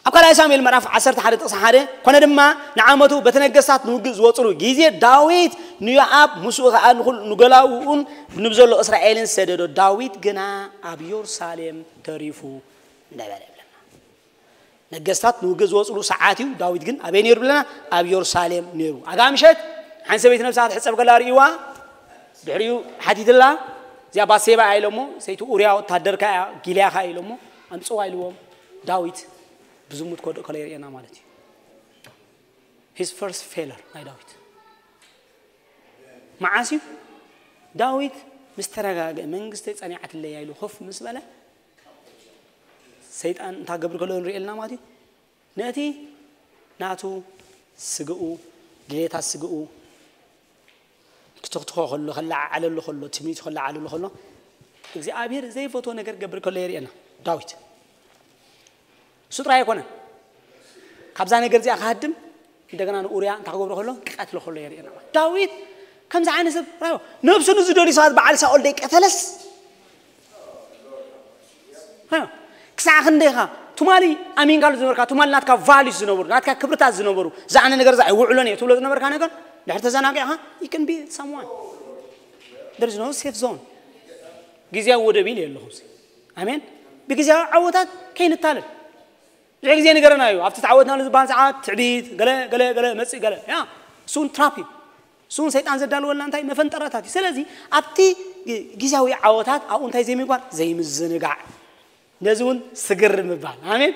ኣብ ካልኣይ ሳሙኤል ምዕራፍ ዓሰርተ ሓደ ጥቕሲ ሓደ ኮነ ድማ ንዓመቱ በቲ ነገስታት ንውግእ ዝወፅሉ ግዜ ዳዊት ንዮኣብ ምስኡ ከዓ ንኩል ንገላውኡን ንብዘሎ እስራኤልን ሰደዶ። ዳዊት ግና ኣብ የሩሳሌም ተሪፉ ነበረ ይብለና። ነገስታት ንውግእ ዝወፅሉ ሰዓት እዩ። ዳዊት ግን ኣበይ ነይሩ ብለና? ኣብ የሩሳሌም ነይሩ። ኣጋ ምሸት ሓንቲ ሰበይቲ ነብሳ ክትሕፀብ ከላ ርእይዋ ድሕሪኡ ሓቲትላ እዚኣ ባሴባ እያ ኢሎሞ ሰይቲ ኡርያ ወታደርካ እያ ጊልያኻ ኢሎሞ ኣምፅዋ ኢልዎም። ዳዊት ብዝሙት ከወድቕ ከሎ የርእየና ማለት እዩ። His first failure ናይ ዳዊት መዓስ እዩ? ዳዊት ምስ ተረጋገ መንግስተይ ፀኒዓትለያ ኢሉ ኮፍ ምስ በለ ሰይጣን እንታይ ገብር ከሎ ንሪኤልና ማለት እዩ። ነቲ ናቱ ስግኡ ድሌታት ስግኡ ክትኽትኾ ከሎ ከለዓዓለሉ ከሎ ትምኒቱ ከለዓዓለሉ ከሎ እግዚኣብሔር ዘይፈትዎ ነገር ክገብር ከሎ የርእየና። ዳዊት እሱ ጥራይ ኣይኮነን ካብዛ ነገር እዚኣ ክሃድም እንደገና ንኡርያ እንታይ ክገብሮ ከሎ ክቀትሎ ከሎ የርእየና። ዳዊት ከምዚ ዓይነት ሰብ ራዮ ነብሱ ንዝደልዩ ሰባት በዓል ሳኦል ደይቀተለስ ራዮ ክሳዕ ክንደይኻ ትማሊ ኣሚንካሉ ዝነበርካ፣ ትማሊ ናትካ ቫሊዩስ ዝነበሩ፣ ናትካ ክብርታት ዝነበሩ፣ እዛ ኣነ ነገር እዛ ኣይውዕሎን እየ ትብሎ ዝነበርካ ነገር ድሕር ተዘናጊዕኻ፣ you can be someone. There is no safe zone. ግዜያዊ ወደብ ኢለ ኣለኹ። ኣሜን። ብግዜያዊ ዓወታት ከይንታለል። ብዙሕ ግዜ ንገረና እዩ። ኣብቲ ተዓወትና ዝበሃል ሰዓት ትዕቢት፣ ገለ ገለ ገለ መጽእ ገለ ያ እሱን ትራፕ እዩ። እሱን ሰይጣን ዘዳልወልና እንታይ መፈንጠራታት እዩ። ስለዚ ኣብቲ ግዜያዊ ዓወታት ኣብኡ እንታይ ዘይምግባር፣ ዘይምዝንጋዕ። ነዚ እውን ስግር ምባል። ኣሜን።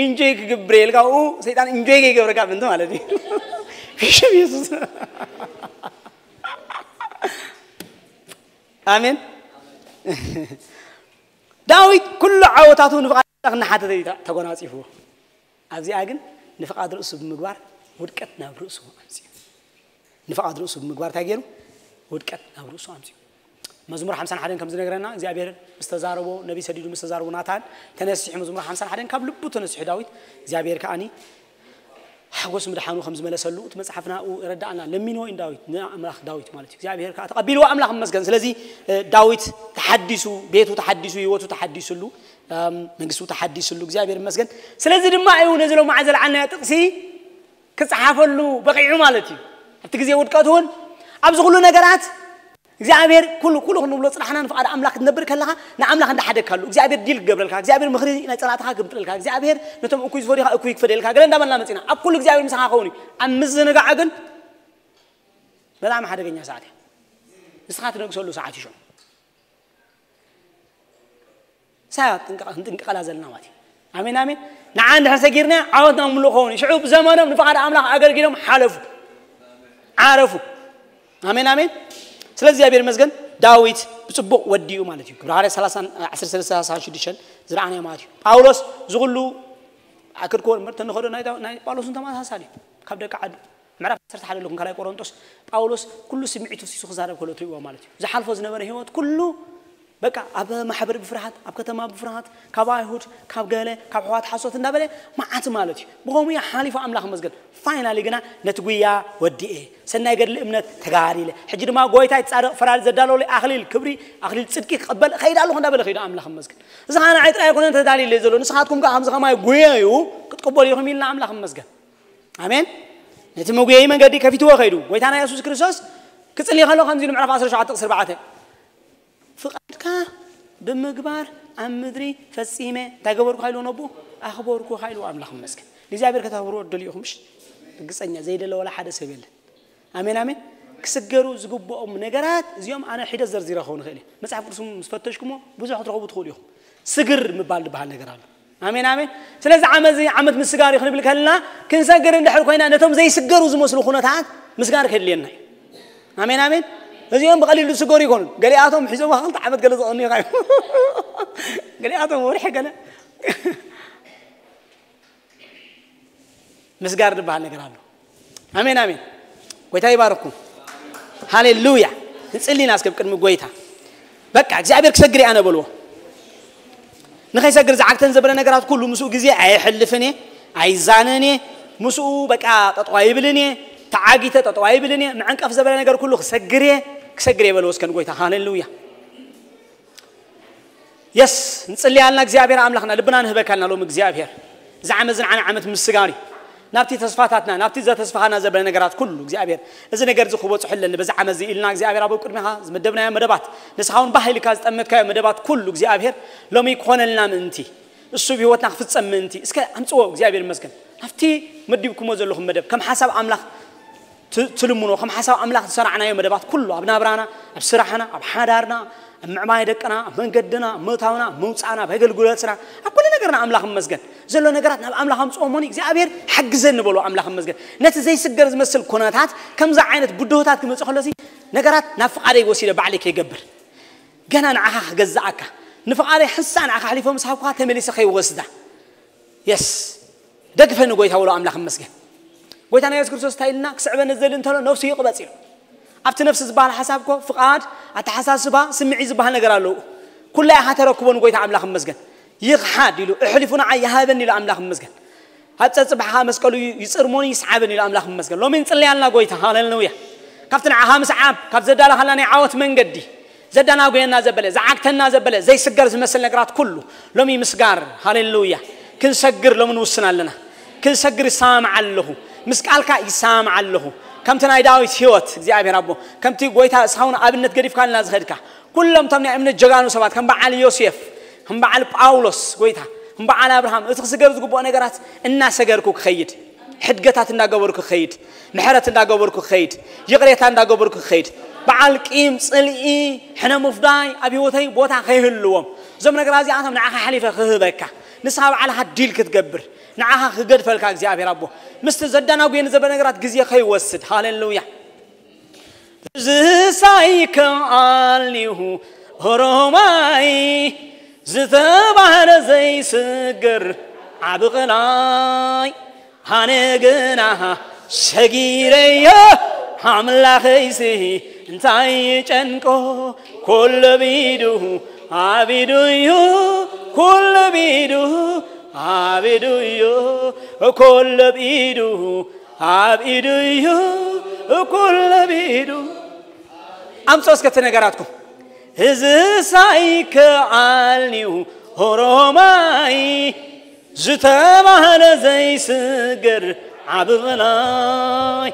ኢንጆይ ክግብር የልካ ኣብኡ ሰይጣን ኢንጆይ ከይገብረካ ምንት ማለት እዩ። ሽም የሱስ። ኣሜን። ዳዊት ኩሉ ዓወታቱ ንፍቓድ ኣምላኽ እናሓተተ እዩ ተጎናጺፍዎ። ኣብዚኣ ግን ንፍቓድ ርእሱ ብምግባር ውድቀት ናብ ርእሱ ኣምፅኡ። ንፍቓድ ርእሱ ብምግባር እንታይ ገይሩ? ውድቀት ናብ ርእሱ ኣምፅኡ። መዝሙር ሓምሳን ሓደን ከም ዝነግረና እግዚኣብሔር ምስ ተዛረቦ፣ ነቢ ሰዲዱ ምስ ተዛረቦ ናታን፣ ተነሲሑ፣ መዝሙር ሓምሳን ሓደን ካብ ልቡ ተነሲሑ ዳዊት እግዚኣብሔር ከዓኒ ሓጎስ ምድሓኑ ከም ዝመለሰሉ እቲ መጽሓፍና ኣብኡ የረዳእና። ለሚንዎ እዩ ዳዊት፣ ንኣምላኽ ዳዊት ማለት እዩ። እግዚኣብሔር ከኣ ተቐቢልዎ ኣምላኽ ይመስገን። ስለዚ እ፣ ዳዊት ተሓዲሱ፣ ቤቱ ተሓዲሱ፣ ህይወቱ ተሓዲሱሉ፣ እም፣ መንግስቱ ተሓዲሱሉ፣ እግዚኣብሔር ይመስገን። ስለዚ ድማ እዩ ነዚ ሎማዓ ዘልዓልናዮ ጥቕሲ ክጸሓፈሉ በቒዑ ማለት እዩ። ኣብቲ ግዜ ውድቀት እውን ኣብዚ ኩሉ ነገራት እግዚኣብሔር ኩሉ ኩሉ ክንብሎ ጽናሕና ንፍቓድ ኣምላኽ ክትነብር ከለኻ ንኣምላኽ እንዳሓደግካሉ እግዚኣብሔር ዲል ክገብረልካ እግዚኣብሔር ምኽሪ ናይ ጸላእትኻ ክምጥለልካ እግዚኣብሔር ነቶም እኩይ ዝፈርዩኻ እኩይ ክፈደልካ ገለ እንዳበልና መጺና ኣብ ኩሉ እግዚኣብሔር ምሳኻ ክኸውን እዩ። ኣብ ምዝንጋዕ ግን በጣም ሓደገኛ ሰዓት እያ። ንስኻ ትነግሰሉ ሰዓት እዩ ሽዑ። ሳያ ጥንቀቐላ ዘለና ማለት እዩ። ኣሜን ኣሜን። ንዓ እንድሕር ሰጊርና ዓወትና ምሉእ ኸውን እዩ። ሽዑ ብዘመኖም ንፍቓድ ኣምላኽ ኣገልጊሎም ሓለፉ፣ ዓረፉ። ኣሜን ኣሜን። ስለ እግዚኣብሔር ይመስገን ዳዊት ብጽቡቕ ወዲኡ ማለት እዩ። ግብረ ሃዋርያት ሰላሳ ዓሰርተ ሰለስተ ሰላሳ ሽዱሽተ ዝረኣናዮ ማለት እዩ። ጳውሎስ ዝኹሉ ኣክድክዎ እምበር ተንኸዶ ናይ ዳው- ናይ ጳውሎስን ተመሳሳሊ እዩ። ካብ ደቂ ዓዱ ምዕራፍ ዓሰርተ ሓደ ኣለኩም ካልኣይ ቆሮንጦስ ጳውሎስ ኩሉ ስምዒቱ ፍሲሱ ክዛረብ ከሎ ትርእይዎ ማለት እዩ። ዝሓልፎ ዝነበረ ህይወት ኩሉ በቃ ኣብ ማሕበር ብፍርሃት ኣብ ከተማ ብፍርሃት ካብ ኣይሁድ ካብ ገለ ካብ ኣሕዋት ሓሶት እንዳበለ መዓት ማለት እዩ። ብኸምኡ እዩ ሓሊፉ ኣምላኽ መስገን። ፋይናሊ ግና ነቲ ጉያ ወዲኤ ሰናይ ገድሊ እምነት ተጋዲለ ሕጂ ድማ ጎይታ ይጻደቕ ፈራዲ ዘዳለወለይ ኣኽሊል ክብሪ ኣኽሊል ጽድቂ ክቐበል እኸይድ ኣለኹ እንዳበለ ኸይዱ ኣምላኽ መስገን። እዚ ኸዓ ንዓይ ጥራይ ኣይኮነን ተዳልዩለይ ዘሎ ንስኻትኩም ከዓ ከምዚ ኸማይ ጉየዩ ክትቅበሉ ኢኹም ኢልና ኣምላኽ መስገን። ኣሜን። ነቲ መጉየዪ መንገዲ ከፊትዎ ከይዱ ጎይታና የሱስ ክርስቶስ ክጽሊ ከሎ ከምዚ ኢሉ ምዕራፍ ዓሰርተ ሸውዓተ ቁጽሪ ኣርባዕተ ፍቓድካ ብምግባር ኣብ ምድሪ ፈጺመ እንታይ ገበርኩ ኢሉ ነቦ ኣኽበርኩ ኢሉ ኣምላኽ ይመስገን። ንእግዚኣብሔር ከተኽብርዎ ትደልዩ ኢኹም ምሽ ርግጸኛ ዘይደለ ወላ ሓደ ሰብ የለን። ኣሜን ኣሜን። ክስገሩ ዝግብኦም ነገራት እዚኦም ኣነ ሒደ ዘርዚረ ክኸውን ይኽእል እየ። መጽሓፍ ቅዱስ ምስ ፈተሽኩሞ ብዙሕ ክትረኽቡ ትኽእሉ ኢኹም። ስግር ምባል ዝበሃል ነገር ኣሎ። ኣሜን ኣሜን። ስለዚ ዓመት እዚ ዓመት ምስጋር እዩ ክንብል ከለና ክንሰግር እንድሕር ኮይና ነቶም ዘይስገሩ ዝመስሉ ኩነታት ምስጋር ከድልየና እዩ። ኣሜን ኣሜን። እዚኦም ብቐሊሉ ዝስገሩ ይኮኑ። ገሊኣቶም ሒዞም ክልተ ዓመት ገለ ዝቐኑ ይኻ ገሊኣቶም ወርሒ ገለ ምስጋር ዝበሃል ነገር ኣሎ። ኣሜን ኣሜን። ጎይታ ይባርኩም። ሃሌሉያ። ንጽሊ ኢና እስከ ቅድሚ ጎይታ በቃ እግዚኣብሔር ክሰግር እየ ኣነ በልዎ። ንኸይሰግር ዝዓግተን ዘበለ ነገራት ኩሉ ምስኡ ግዜ ኣየሕልፍን እየ ኣይዛነን እየ። ምስኡ በቃ ጠጠዋ ይብልን እየ። ተዓጊተ ጠጠዋ ይብልን እየ። ምዕንቀፍ ዘበለ ነገር ኩሉ ክሰግር እየ። ክሰግር እየ በልዎ እስከ ንጎይታ። ሃሌሉያ። የስ ንጽልያልና እግዚኣብሔር ኣምላኽና ልብና ንህበካልና ሎም እግዚኣብሔር እዚ ዓመት ዝንዓና ዓመት ምስጋር እዩ። ናብቲ ተስፋታትና ናብቲ ዘተስፋኻና ዘበለ ነገራት ኩሉ እግዚኣብሔር እዚ ነገር እዚ ክበፅሑ ኣለኒ በዚ ዓመት እዚ ኢልና እግዚኣብሔር ኣብ ቅድሚኻ ዝመደብናዮ መደባት ንስኻ እውን ባህ ኢልካ ዝጠመትካዮ መደባት ኩሉ እግዚኣብሔር ሎሚ ክኾነልና ምእንቲ እሱ ብህይወትና ክፍፀም ምእንቲ እስከ ኣምፅዎ እግዚኣብሔር ይመስገን ናብቲ መዲብኩሞ ዘለኹም መደብ ከም ሓሳብ ኣምላኽ ትልምኖ ከም ሓሳብ ኣምላኽ ዝሰራዕናዮ መደባት ኩሉ ኣብ ናብራና ኣብ ስራሕና ኣብ ሓዳርና ኣብ ምዕባይ ደቅና ኣብ መንገድና ኣብ ምእታውና ኣብ መውፃእና ኣብ ኣገልግሎትና ኣብ ኩሉ ነገርና ኣምላኽ መስገን ዘሎ ነገራት ናብ ኣምላኽ ኣምፅኦ ሞኒ እግዚኣብሔር ሓግዘኒ በሎ ኣምላኽ መስገን ነቲ ዘይስገር ዝመስል ኩነታት ከምዚ ዓይነት ብድሆታት ክመፅእ ከሎሲ ነገራት ናብ ፍቓደይ ወሲደ ባዕለይ ከይገብር ገና ንዓኻ ክገዛእካ ንፍቓደይ ሓንሳእ ንዓኻ ኣሕሊፎ ምስ ሃብኩኻ ተመሊሰ ከይወስዳ የስ ደግፈኒ ጎይታ ውሎ ኣምላኽ መስገን ጎይታ ናይ የሱስ ክርስቶስ እንታይ ኢልና ክስዕበኒ ዝደሊ እንተሎ ነፍሱ ይቕበጽ ኢሉ ኣብቲ ነፍሲ ዝበሃል ሓሳብ ኮ ፍቓድ ኣተሓሳስባ ስምዒ ዝበሃል ነገር ኣለዉ ኩላ ኢኻ ተረክቦ ንጎይታ ኣምላኽ መስገን ይኽሓድ ኢሉ እሕሊፉ ንዓይ ይሃበኒ ኢሉ ኣምላኽ መስገን ኣብ ጸጽባሕኻ መስቀሉ ይጽርሞኒ ይስዓበኒ ኢሉ ኣምላኽ መስገን ሎሚ ንጽለያልና ጎይታ ሃሌሉያ ካብቲ ንዓኻ ምስዓብ ካብ ዘዳለኻልና ናይ ዓወት መንገዲ ዘደናጉየና ዘበለ፣ ዝዓግተና ዘበለ ዘይስገር ዝመስል ነገራት ኩሉ ሎሚ ምስጋር። ሃሌሉያ። ክንሰግር ሎሚ ንውስን ኣለና። ክንሰግር ይሰማማዕ ኣለኹ። ምስ ቃልካ ይሰማማዕ ኣለኹ። ከምቲ ናይ ዳዊት ህይወት እግዚኣብሔር ኣቦ፣ ከምቲ ጎይታ እስኻውን ኣብነት ገዲፍካልና ዝኸድካ፣ ኩሎም እቶም ናይ እምነት ጀጋኑ ሰባት ከም በዓል ዮሴፍ፣ ከም በዓል ጳውሎስ ጎይታ፣ ከም በዓል ኣብርሃም፣ እቲ ክስገር ዝግብኦ ነገራት እናሰገርኩ ክኸይድ፣ ሕድገታት እንዳገበርኩ ክኸይድ፣ ምሕረት እንዳገበርኩ ክኸይድ፣ ይቕሬታ እንዳገበርኩ ክኸይድ፣ በዓል ቂም፣ ጽልኢ፣ ሕነ ምፍዳይ ኣብ ህይወተይ ቦታ ከይህልዎም፣ እዞም ነገራት እዚኣቶም ንዓኻ ሓሊፈ ክህበካ፣ ንስኻ ባዕልኻ ዲል ክትገብር፣ ንዓኻ ክገድፈልካ እግዚኣብሔር ኣቦ፣ ምስቲ ዘዳናጉየኒ ዘበለ ነገራት ግዜ ከይወስድ። ሃሌሉያ። እዚ ሳይከኣልኒሁ ኦሮማይ ዝተባህለ ዘይስገር ዓቢ ቐላይ፣ ኣነ ግና ሰጊረዮ ኣምላኸይሲ እንታይ ይጨንቆ? ኩሉ ቢዱ ኣብ ኢዱ እዩ፣ ኩሉ ቢዱ ኣብ ኢዱ እዩ፣ ኩሉ ቢዱ ኣብ ኢዱ እዩ፣ ኩሉ ቢዱ። ኣምጽኦ እስከ እቲ ነገራትኩም። እዚ ሳይከኣልኒዩ ኦሮማይ ዝተባህለ ዘይስገር ዓቢ ቐላይ፣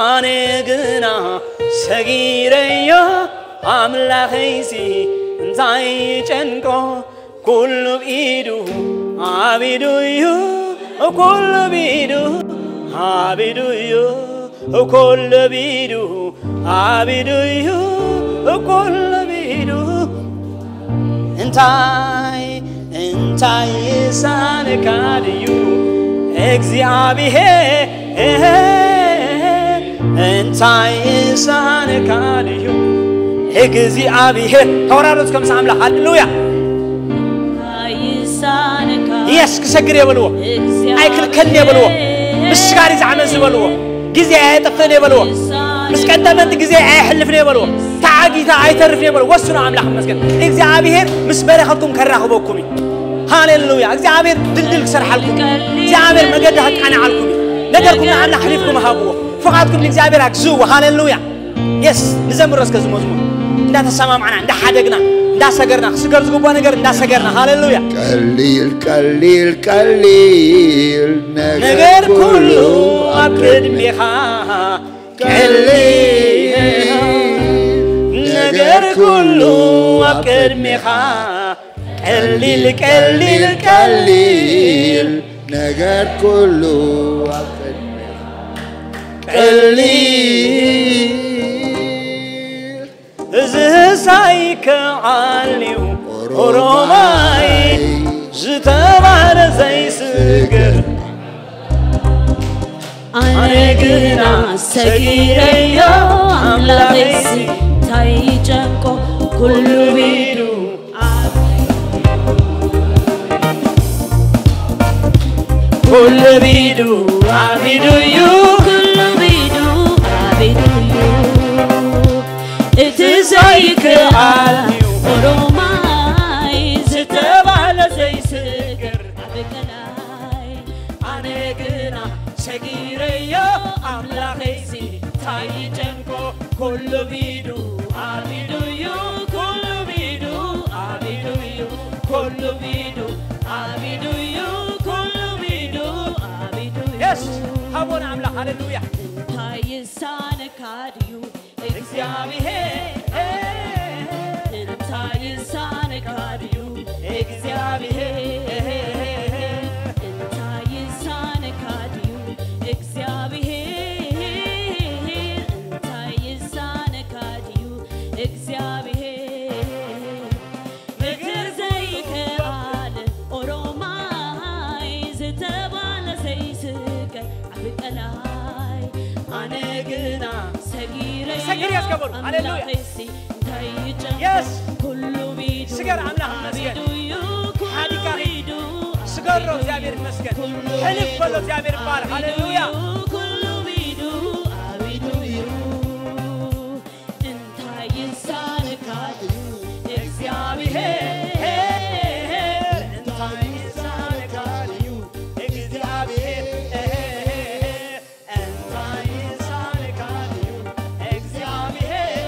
ኣነ ግና ሰጊረዮ ኣምላኸይሲ እንታይ ይጨንቆ? ኩሉ ብኢዱ ኣብ ኢዱ እዩ፣ ኩሉ ብኢዱ ኣብ ኢዱ እዩ፣ ኩሉ ብኢዱ ኣብ ኢዱ እዩ፣ ኩሉ ብኢዱ። እንታይ እንታይ ይሳነካ ድዩ እግዚኣብሔር? እንታይ ይሳነካ ድዩ እግዚኣብሔር? ተወራረስ ከምስ ኣምላኽ። ሃሌሉያ። የስ ክሰግር የበልዎ፣ ኣይክልከልን የበልዎ፣ ምስጋር ይዛዕመን ዝበልዎ፣ ግዜ ኣየጠፍእን የበልዎ፣ ምስ ቀደመንቲ ግዜ ኣየሕልፍን የበልዎ፣ ተዓጊታ ኣይተርፍን የበልዎ። ወስኑ። ኣምላኽ ይመስገን። እግዚኣብሔር ምስ በረኸትኩም ከራኽበኩም እዩ። ሃሌሉያ። እግዚኣብሔር ድልድል ክሰርሓልኩም፣ እግዚኣብሔር መገዲ ከቃንዓልኩም እዩ። ነገርኩም ንኣምላኽ ኣሕሊፍኩም ሃብዎ። ፍቓድኩም ንእግዚኣብሔር ኣግዝእዎ። ሃሌሉያ። የስ ንዘምሮ እስከ ዝመዝሙር እንዳተሰማማዕና እንዳሓደግና እንዳሰገርና ክስገር ዝግብኦ ነገር እንዳሰገርና። ሃሌሉያ። ቀሊል ቀሊል ቀሊል ነገር ኩሉ ኣብ ቅድሜኻ፣ ቀሊል ነገር ኩሉ ኣብ ቅድሜኻ፣ ቀሊል ቀሊል ቀሊል ነገር ኩሉ ኣብ ቅድሜኻ፣ ቀሊል። እዚ ሳይከኣልዩ ኦሮማይ ዝተባህለ ዘይስገር፣ ኣነ ግና ሰጊረዮ ኣምላኸይሲ እንታይ ይጨንቆ? ኩሉ ቢዱ ኣብ ኩሉ ቢዱ ኣብ ኢዱ እዩ፣ ኩሉ ቢዱ ኣብ ኢዱ እዩ። እቲ ዘይከኣል እዩ ኦሮማይ ዝተባህለ ዘይስገር ኣብ ቀላይ፣ ኣነ ግና ሰጊረዮ ኣምላኸይሲ እንታይ ይጨንቆ? ኩሉ ቢዱ ኣብ ኢዱ እዩ፣ ኩሉ ቢዱ ኣብ ኢዱ እዩ፣ ኩሉ ቢዱ ኣብ ኢዱ እዩ፣ ኩሉ ቢዱ ኣብ ኢዱ እዩ። የስ ሃቦን ኣምላኽ። ሃሌሉያ። እንታይ ይሳነካ ድዩ እግዚኣብሔር? እንታይ ይሳነካ ድዩ እግዚኣብሔር? እንታይ ይሳነካ ድዩ እግዚኣብሔር? እንታይ ይሳነካ ድዩ እግዚኣብሔር? ምግር ዘይከኣል ኦሮማይ ዝተባለ ዘይስገር ዓቢ ቀላይ፣ ኣነ ግና ሰጊረ ሰግር ያስገበሩ። ሃሌሉያ። ኣምላኸይሲ እንታይ ይጨንቆ? የስ ኩሉ ቢዱ ስገር ኣምላኽ ይመስገን። ኣቢዱ እዩ፣ ኩሉ ሓዲካ ቢዱ ስገር ነው። ኣቢዱ እግዚኣብሔር ይመስገን። ኩሉ ሕልፍ ቢዱ በሎ። እግዚኣብሔር ይባረክ። ኣቢዱ ሃሌሉያ። እዩ፣ ኩሉ ቢዱ ኣቢዱ እዩ። እንታይ ይሳነካ ድዩ እግዚኣብሔር? እንታይ ይሳነካ ድዩ እግዚኣብሔር? እንታይ ይሳነካ ድዩ እግዚኣብሔር?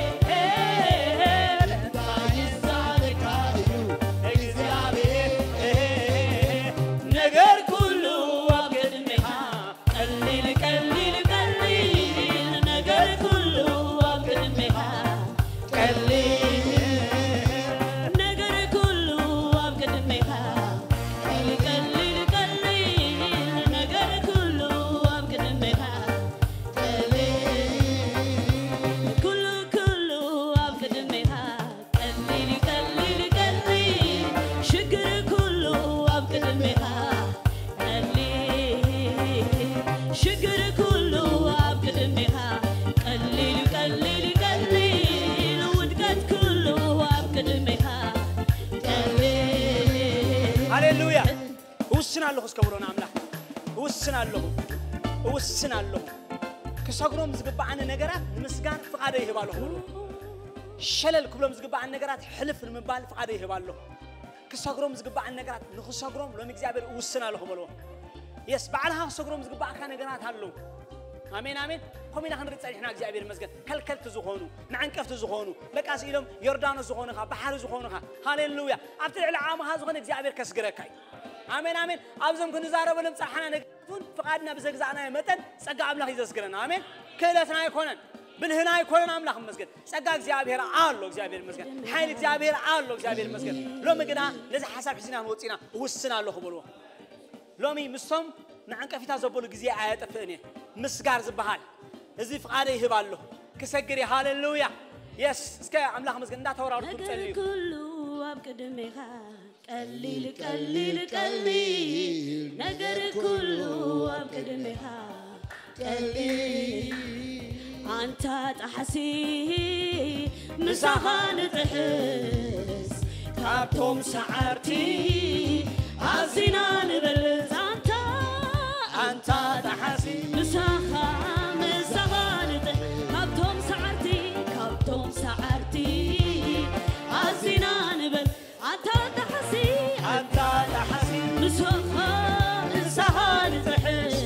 ኣለኹ እስከ ብሎ ንኣምላኽ። እውስን ኣለኹ፣ እውስን ኣለኹ። ክሰግሮም ዝግብኣኒ ነገራት ንምስጋር ፍቓደይ ይህብ ኣለኹ በልዎ። ሸለል ክብሎም ዝግብኣኒ ነገራት ሕልፍ ንምባል ፍቓደይ ይህብ ኣለኹ። ክሰግሮም ዝግብኣኒ ነገራት ንኽሰግሮም ሎሚ እግዚኣብሔር እውስን ኣለኹ በልዎ። የስ፣ ባዕልኻ ክሰግሮም ዝግብኣካ ነገራት ኣለዉ። ኣሜን፣ ኣሜን። ከምኡ ኢና ክንርኢ ጸኒሕና፣ እግዚኣብሔር ይመስገን። ከልከልቲ ዝኾኑ፣ መዐንቀፍቲ ዝኾኑ፣ በቃ ስኢሎም ዮርዳኖስ ዝኾኑኻ፣ ባሕሪ ዝኾኑኻ፣ ሃሌሉያ፣ ኣብቲ ልዕሊ ዓቕምኻ ዝኾነ እግዚኣብሔር ከስግረካ እዩ። ኣሜን፣ ኣሜን። ኣብዞም ክንዛረበሎም ጸሓና ነገራት እውን ፍቓድና ብዘግዛእናዮ መጠን ጸጋ ኣምላኽ እዩ ዘስግረና። ኣሜን። ክእለትና ኣይኮነን፣ ብልህና ኣይኮነን። ኣምላኽ ይመስገን። ጸጋ እግዚኣብሔር ኣሎ። እግዚኣብሔር ይመስገን። ሓይሊ እግዚኣብሔር ኣሎ። እግዚኣብሔር ይመስገን። ሎሚ ግና ነዚ ሓሳብ ሒዝና ንወጺና፣ እውስን ኣለኹ በልዎ። ሎሚ ምስቶም መዐንቀፊታት ዘበሉ ግዜ ኣየጥፍእን እየ። ምስጋር ዝበሃል እዚ ፍቓደይ ይህብ ኣሎ። ክሰግር እየ። ሃሌሉያ። የስ፣ እስከ ኣምላኽ መስገን እንዳተወራርኩም ነገር ጸልዩ። ኩሉ ኣብ ቅድሜኻ ቀሊል፣ ቀሊል፣ ቀሊል፣ ነገር ኩሉ ኣብ ቅድሜኻ ቀሊል። ኣንታ ጣሕሲ ምሳኻ ንጥሕስ፣ ካብቶም ሰዓርቲ ኣዚና ንበልጽ። ኣንታ፣ ኣንታ ጣሕሲ ምሳኻ፣ ምሳኻ ንጥሕስ፣ ካብቶም ሰዓርቲ፣ ካብቶም ሰዓርቲ ኣዚና ንበል። ኣንታ ጣሕሲ፣ ኣንታ ጣሕሲ ምሳኻ፣ ምሳኻ ንጥሕስ፣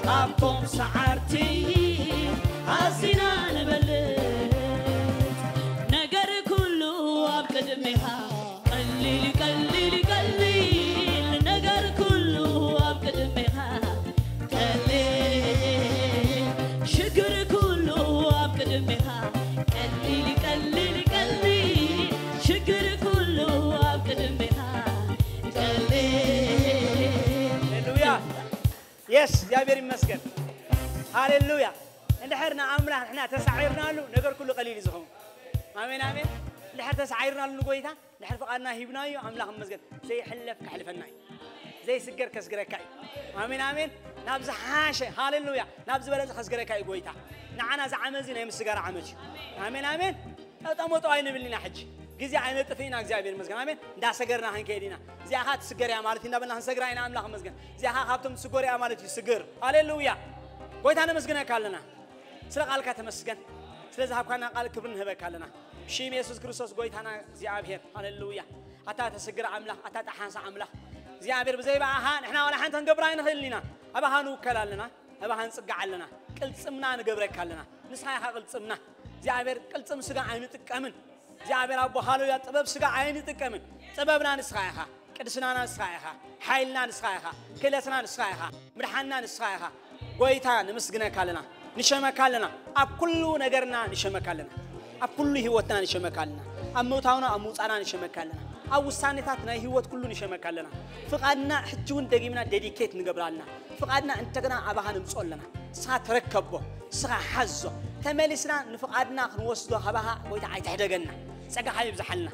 ካብቶም ሰዓርቲ ኣዚና ንበልጽ። ነገር ኩሉ ኣብ ቅድሜኻ ቀሊል፣ ቀሊል፣ ቀሊል፣ ነገር ኩሉ ኣብ ቅድሜኻ ቀሊል፣ ሽግር ኩሉ ኣብ ቅድሜኻ ቀሊል፣ ቀሊል፣ ቀሊል፣ ሽግር ኩሉ ኣብ ቅድሜኻ ቀሊል። ሃሌሉያ። የስ፣ እግዚኣብሔር ይመስገን። ሃሌሉያ። እንድሕር ንኣምላኽ ንሕና ተሳዒርናሉ ነገር ኩሉ ቀሊል እዩ ዝኸውን። ኣሜን፣ ኣሜን። እንድሕር ተሳዒርናሉ ንጎይታ፣ እንድሕር ፍቓድና ሂብናዮ፣ ኣምላኽ ይመስገን። ዘይሕለፍ ከሕልፈና እዩ። ዘይስገር ከስግረካ እዩ። ኣሜን፣ ኣሜን። ናብ ዝሓሸ፣ ሃሌሉያ፣ ናብ ዝበለጸ ከስግረካ እዩ ጎይታ። ንዓና እዚ ዓመት እዚ ናይ ምስጋር ዓመት እዩ። ኣሜን፣ ኣሜን። ጠጠሞጦ ኣይንብል ኢና ሕጂ። ግዜ ኣይነጥፍ ኢና፣ እግዚኣብሔር ይመስገን። ኣሜን። እንዳሰገርና ክንከይድ ኢና። እዚኣ ኸኣ ትስገር እያ ማለት እዩ፣ እንዳበልና ክንሰግራ ኢና፣ ኣምላኽ ይመስገን። እዚኣ ኸኣ ካብቶም ትስገሩ እያ ማለት እዩ፣ ስግር። ሃሌሉያ። ጎይታ ነመስግነካ ኣለና። ስለ ቃልካ ተመስገን። ስለ ዝሃብካና ቃል ክብሪ ንህበካ ኣለና። ብሽም የሱስ ክርስቶስ ጎይታና እግዚኣብሔር። ሃሌሉያ። ኣታ ተስግር ኣምላኽ፣ ኣታ ጠሓንሳ ኣምላኽ። እግዚኣብሔር ብዘይ ብኣኻ ንሕና ዋላ ሓንቲ ክንገብር ኣይንኽእልን ኢና። ኣባኻ ንውከል ኣለና፣ ኣባኻ ንጽጋዕ ኣለና። ቅልጽምና ንገብረካ ኣለና። ንስኻ ኢኻ ቅልጽምና። እግዚኣብሔር ቅልጽም ስጋ ኣይንጥቀምን። እግዚኣብሔር ኣቦ ሃሌሉያ፣ ጥበብ ስጋ ኣይንጥቀምን። ጥበብና ንስኻ ኢኻ፣ ቅድስናና ንስኻ ኢኻ፣ ሓይልና ንስኻ ኢኻ፣ ክእለትና ንስኻ ኢኻ፣ ምድሓንና ንስኻ ኢኻ። ጎይታ ነመስግነካ ኣለና፣ ንሸመካ ኣለና፣ ኣብ ኩሉ ነገርና ንሸመካ ኣለና፣ ኣብ ኩሉ ህይወትና ንሸመካ ኣለና፣ ኣብ ምእታውና ኣብ ምውጻና ንሸመካ ኣለና፣ ኣብ ውሳኔታት ናይ ህይወት ኩሉ ንሸመካ ኣለና። ፍቓድና ሕጂ እውን ደጊምና ዴዲኬት ንገብራ ኣለና። ፍቓድና እንደገና ኣባኻ ንምጽኦ ኣለና። ንስኻ ተረከቦ፣ ንስኻ ሓዞ። ተመሊስና ንፍቓድና ክንወስዶ ካባኻ ጎይታ ኣይትሕደገና። ጸጋኻ ይብዝሓልና።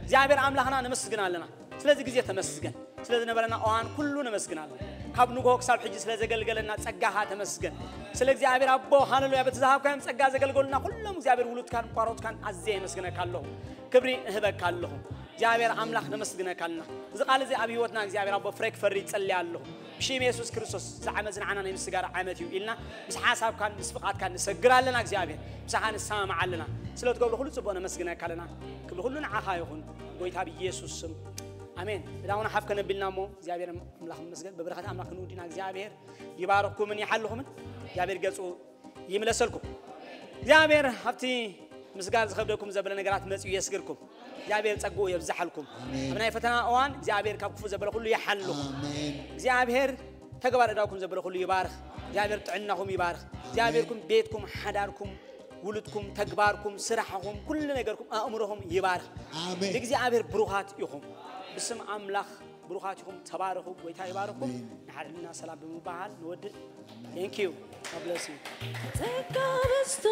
እግዚኣብሔር ኣምላኽና ነመስግን ኣለና። ስለዚ ግዜ ተመስገን። ስለ ዝነበረና እዋን ኩሉ ነመስግን ኣለና። ካብ ንግሆ ክሳብ ሕጂ ስለ ዘገልገለና ጸጋኻ ተመስገን። ስለ እግዚኣብሔር ኣቦ ሃሌሉያ በቲ ዝሃብካዮም ጸጋ ዘገልገሉና ኩሎም እግዚኣብሔር ውሉድካን ቋሮትካን ኣዝየ የመስግነካ ኣለኹ። ክብሪ እህበካ ኣለኹ። እግዚኣብሔር ኣምላኽ ነመስግነካ ኣለና። እዚ ቃል እዚ ኣብ ህይወትና እግዚኣብሔር ኣቦ ፍረ ክፈሪ ይጸልይ ኣለኹ። ብሽም የሱስ ክርስቶስ እዚ ዓመት እዚ ንዓና ናይ ምስጋር ዓመት እዩ ኢልና ምስ ሓሳብካን ምስ ፍቓድካን ንሰግር ኣለና እግዚኣብሔር። ምሳኻ ንሰማማዕ ኣለና። ስለ ትገብሮ ኩሉ ጽቡቕ ነመስግነካ ኣለና። ክብሪ ኩሉ ንዓኻ ይኹን። ጎይታ ብየሱስ ስም። ኣሜን። እዳውን ሓፍ ከነቢልና እሞ እግዚኣብሔር ኣምላኽ ይመስገን። ብበረኸት ኣምላኽ ክንውድና እግዚኣብሔር ይባርኽኩምን ይሓልኹምን። እግዚኣብሔር ገጹ ይምለሰልኩም። እግዚኣብሔር ኣብቲ ምስጋር ዝኸብደኩም ዘበለ ነገራት መጺኡ የስግርኩም። እግዚኣብሔር ጸግኡ የብዝሓልኩም። ኣሜን። ኣብ ናይ ፈተና እዋን እግዚኣብሔር ካብ ክፉ ዘበለ ኩሉ ይሓልኹም። ኣሜን። እግዚኣብሔር ተግባር እዳውኩም ዘበለ ኩሉ ይባርኽ። እግዚኣብሔር ጥዕናኹም ይባርኽ። እግዚኣብሔርኩም ቤትኩም፣ ሓዳርኩም፣ ውሉድኩም፣ ተግባርኩም፣ ስራሕኹም፣ ኩሉ ነገርኩም፣ ኣእምሮኹም ይባርኽ። ኣሜን። እግዚኣብሔር ብሩኻት ኢኹም። ብስም ኣምላኽ ብሩኻት ኢኹም። ተባረኹ። ጎይታ ይባርኽኩም። ኣሜን። ንሓድሕድና ሰላም ብምባሃል ንወድእ። Thank you. God bless you. ጸጋ በዝቶ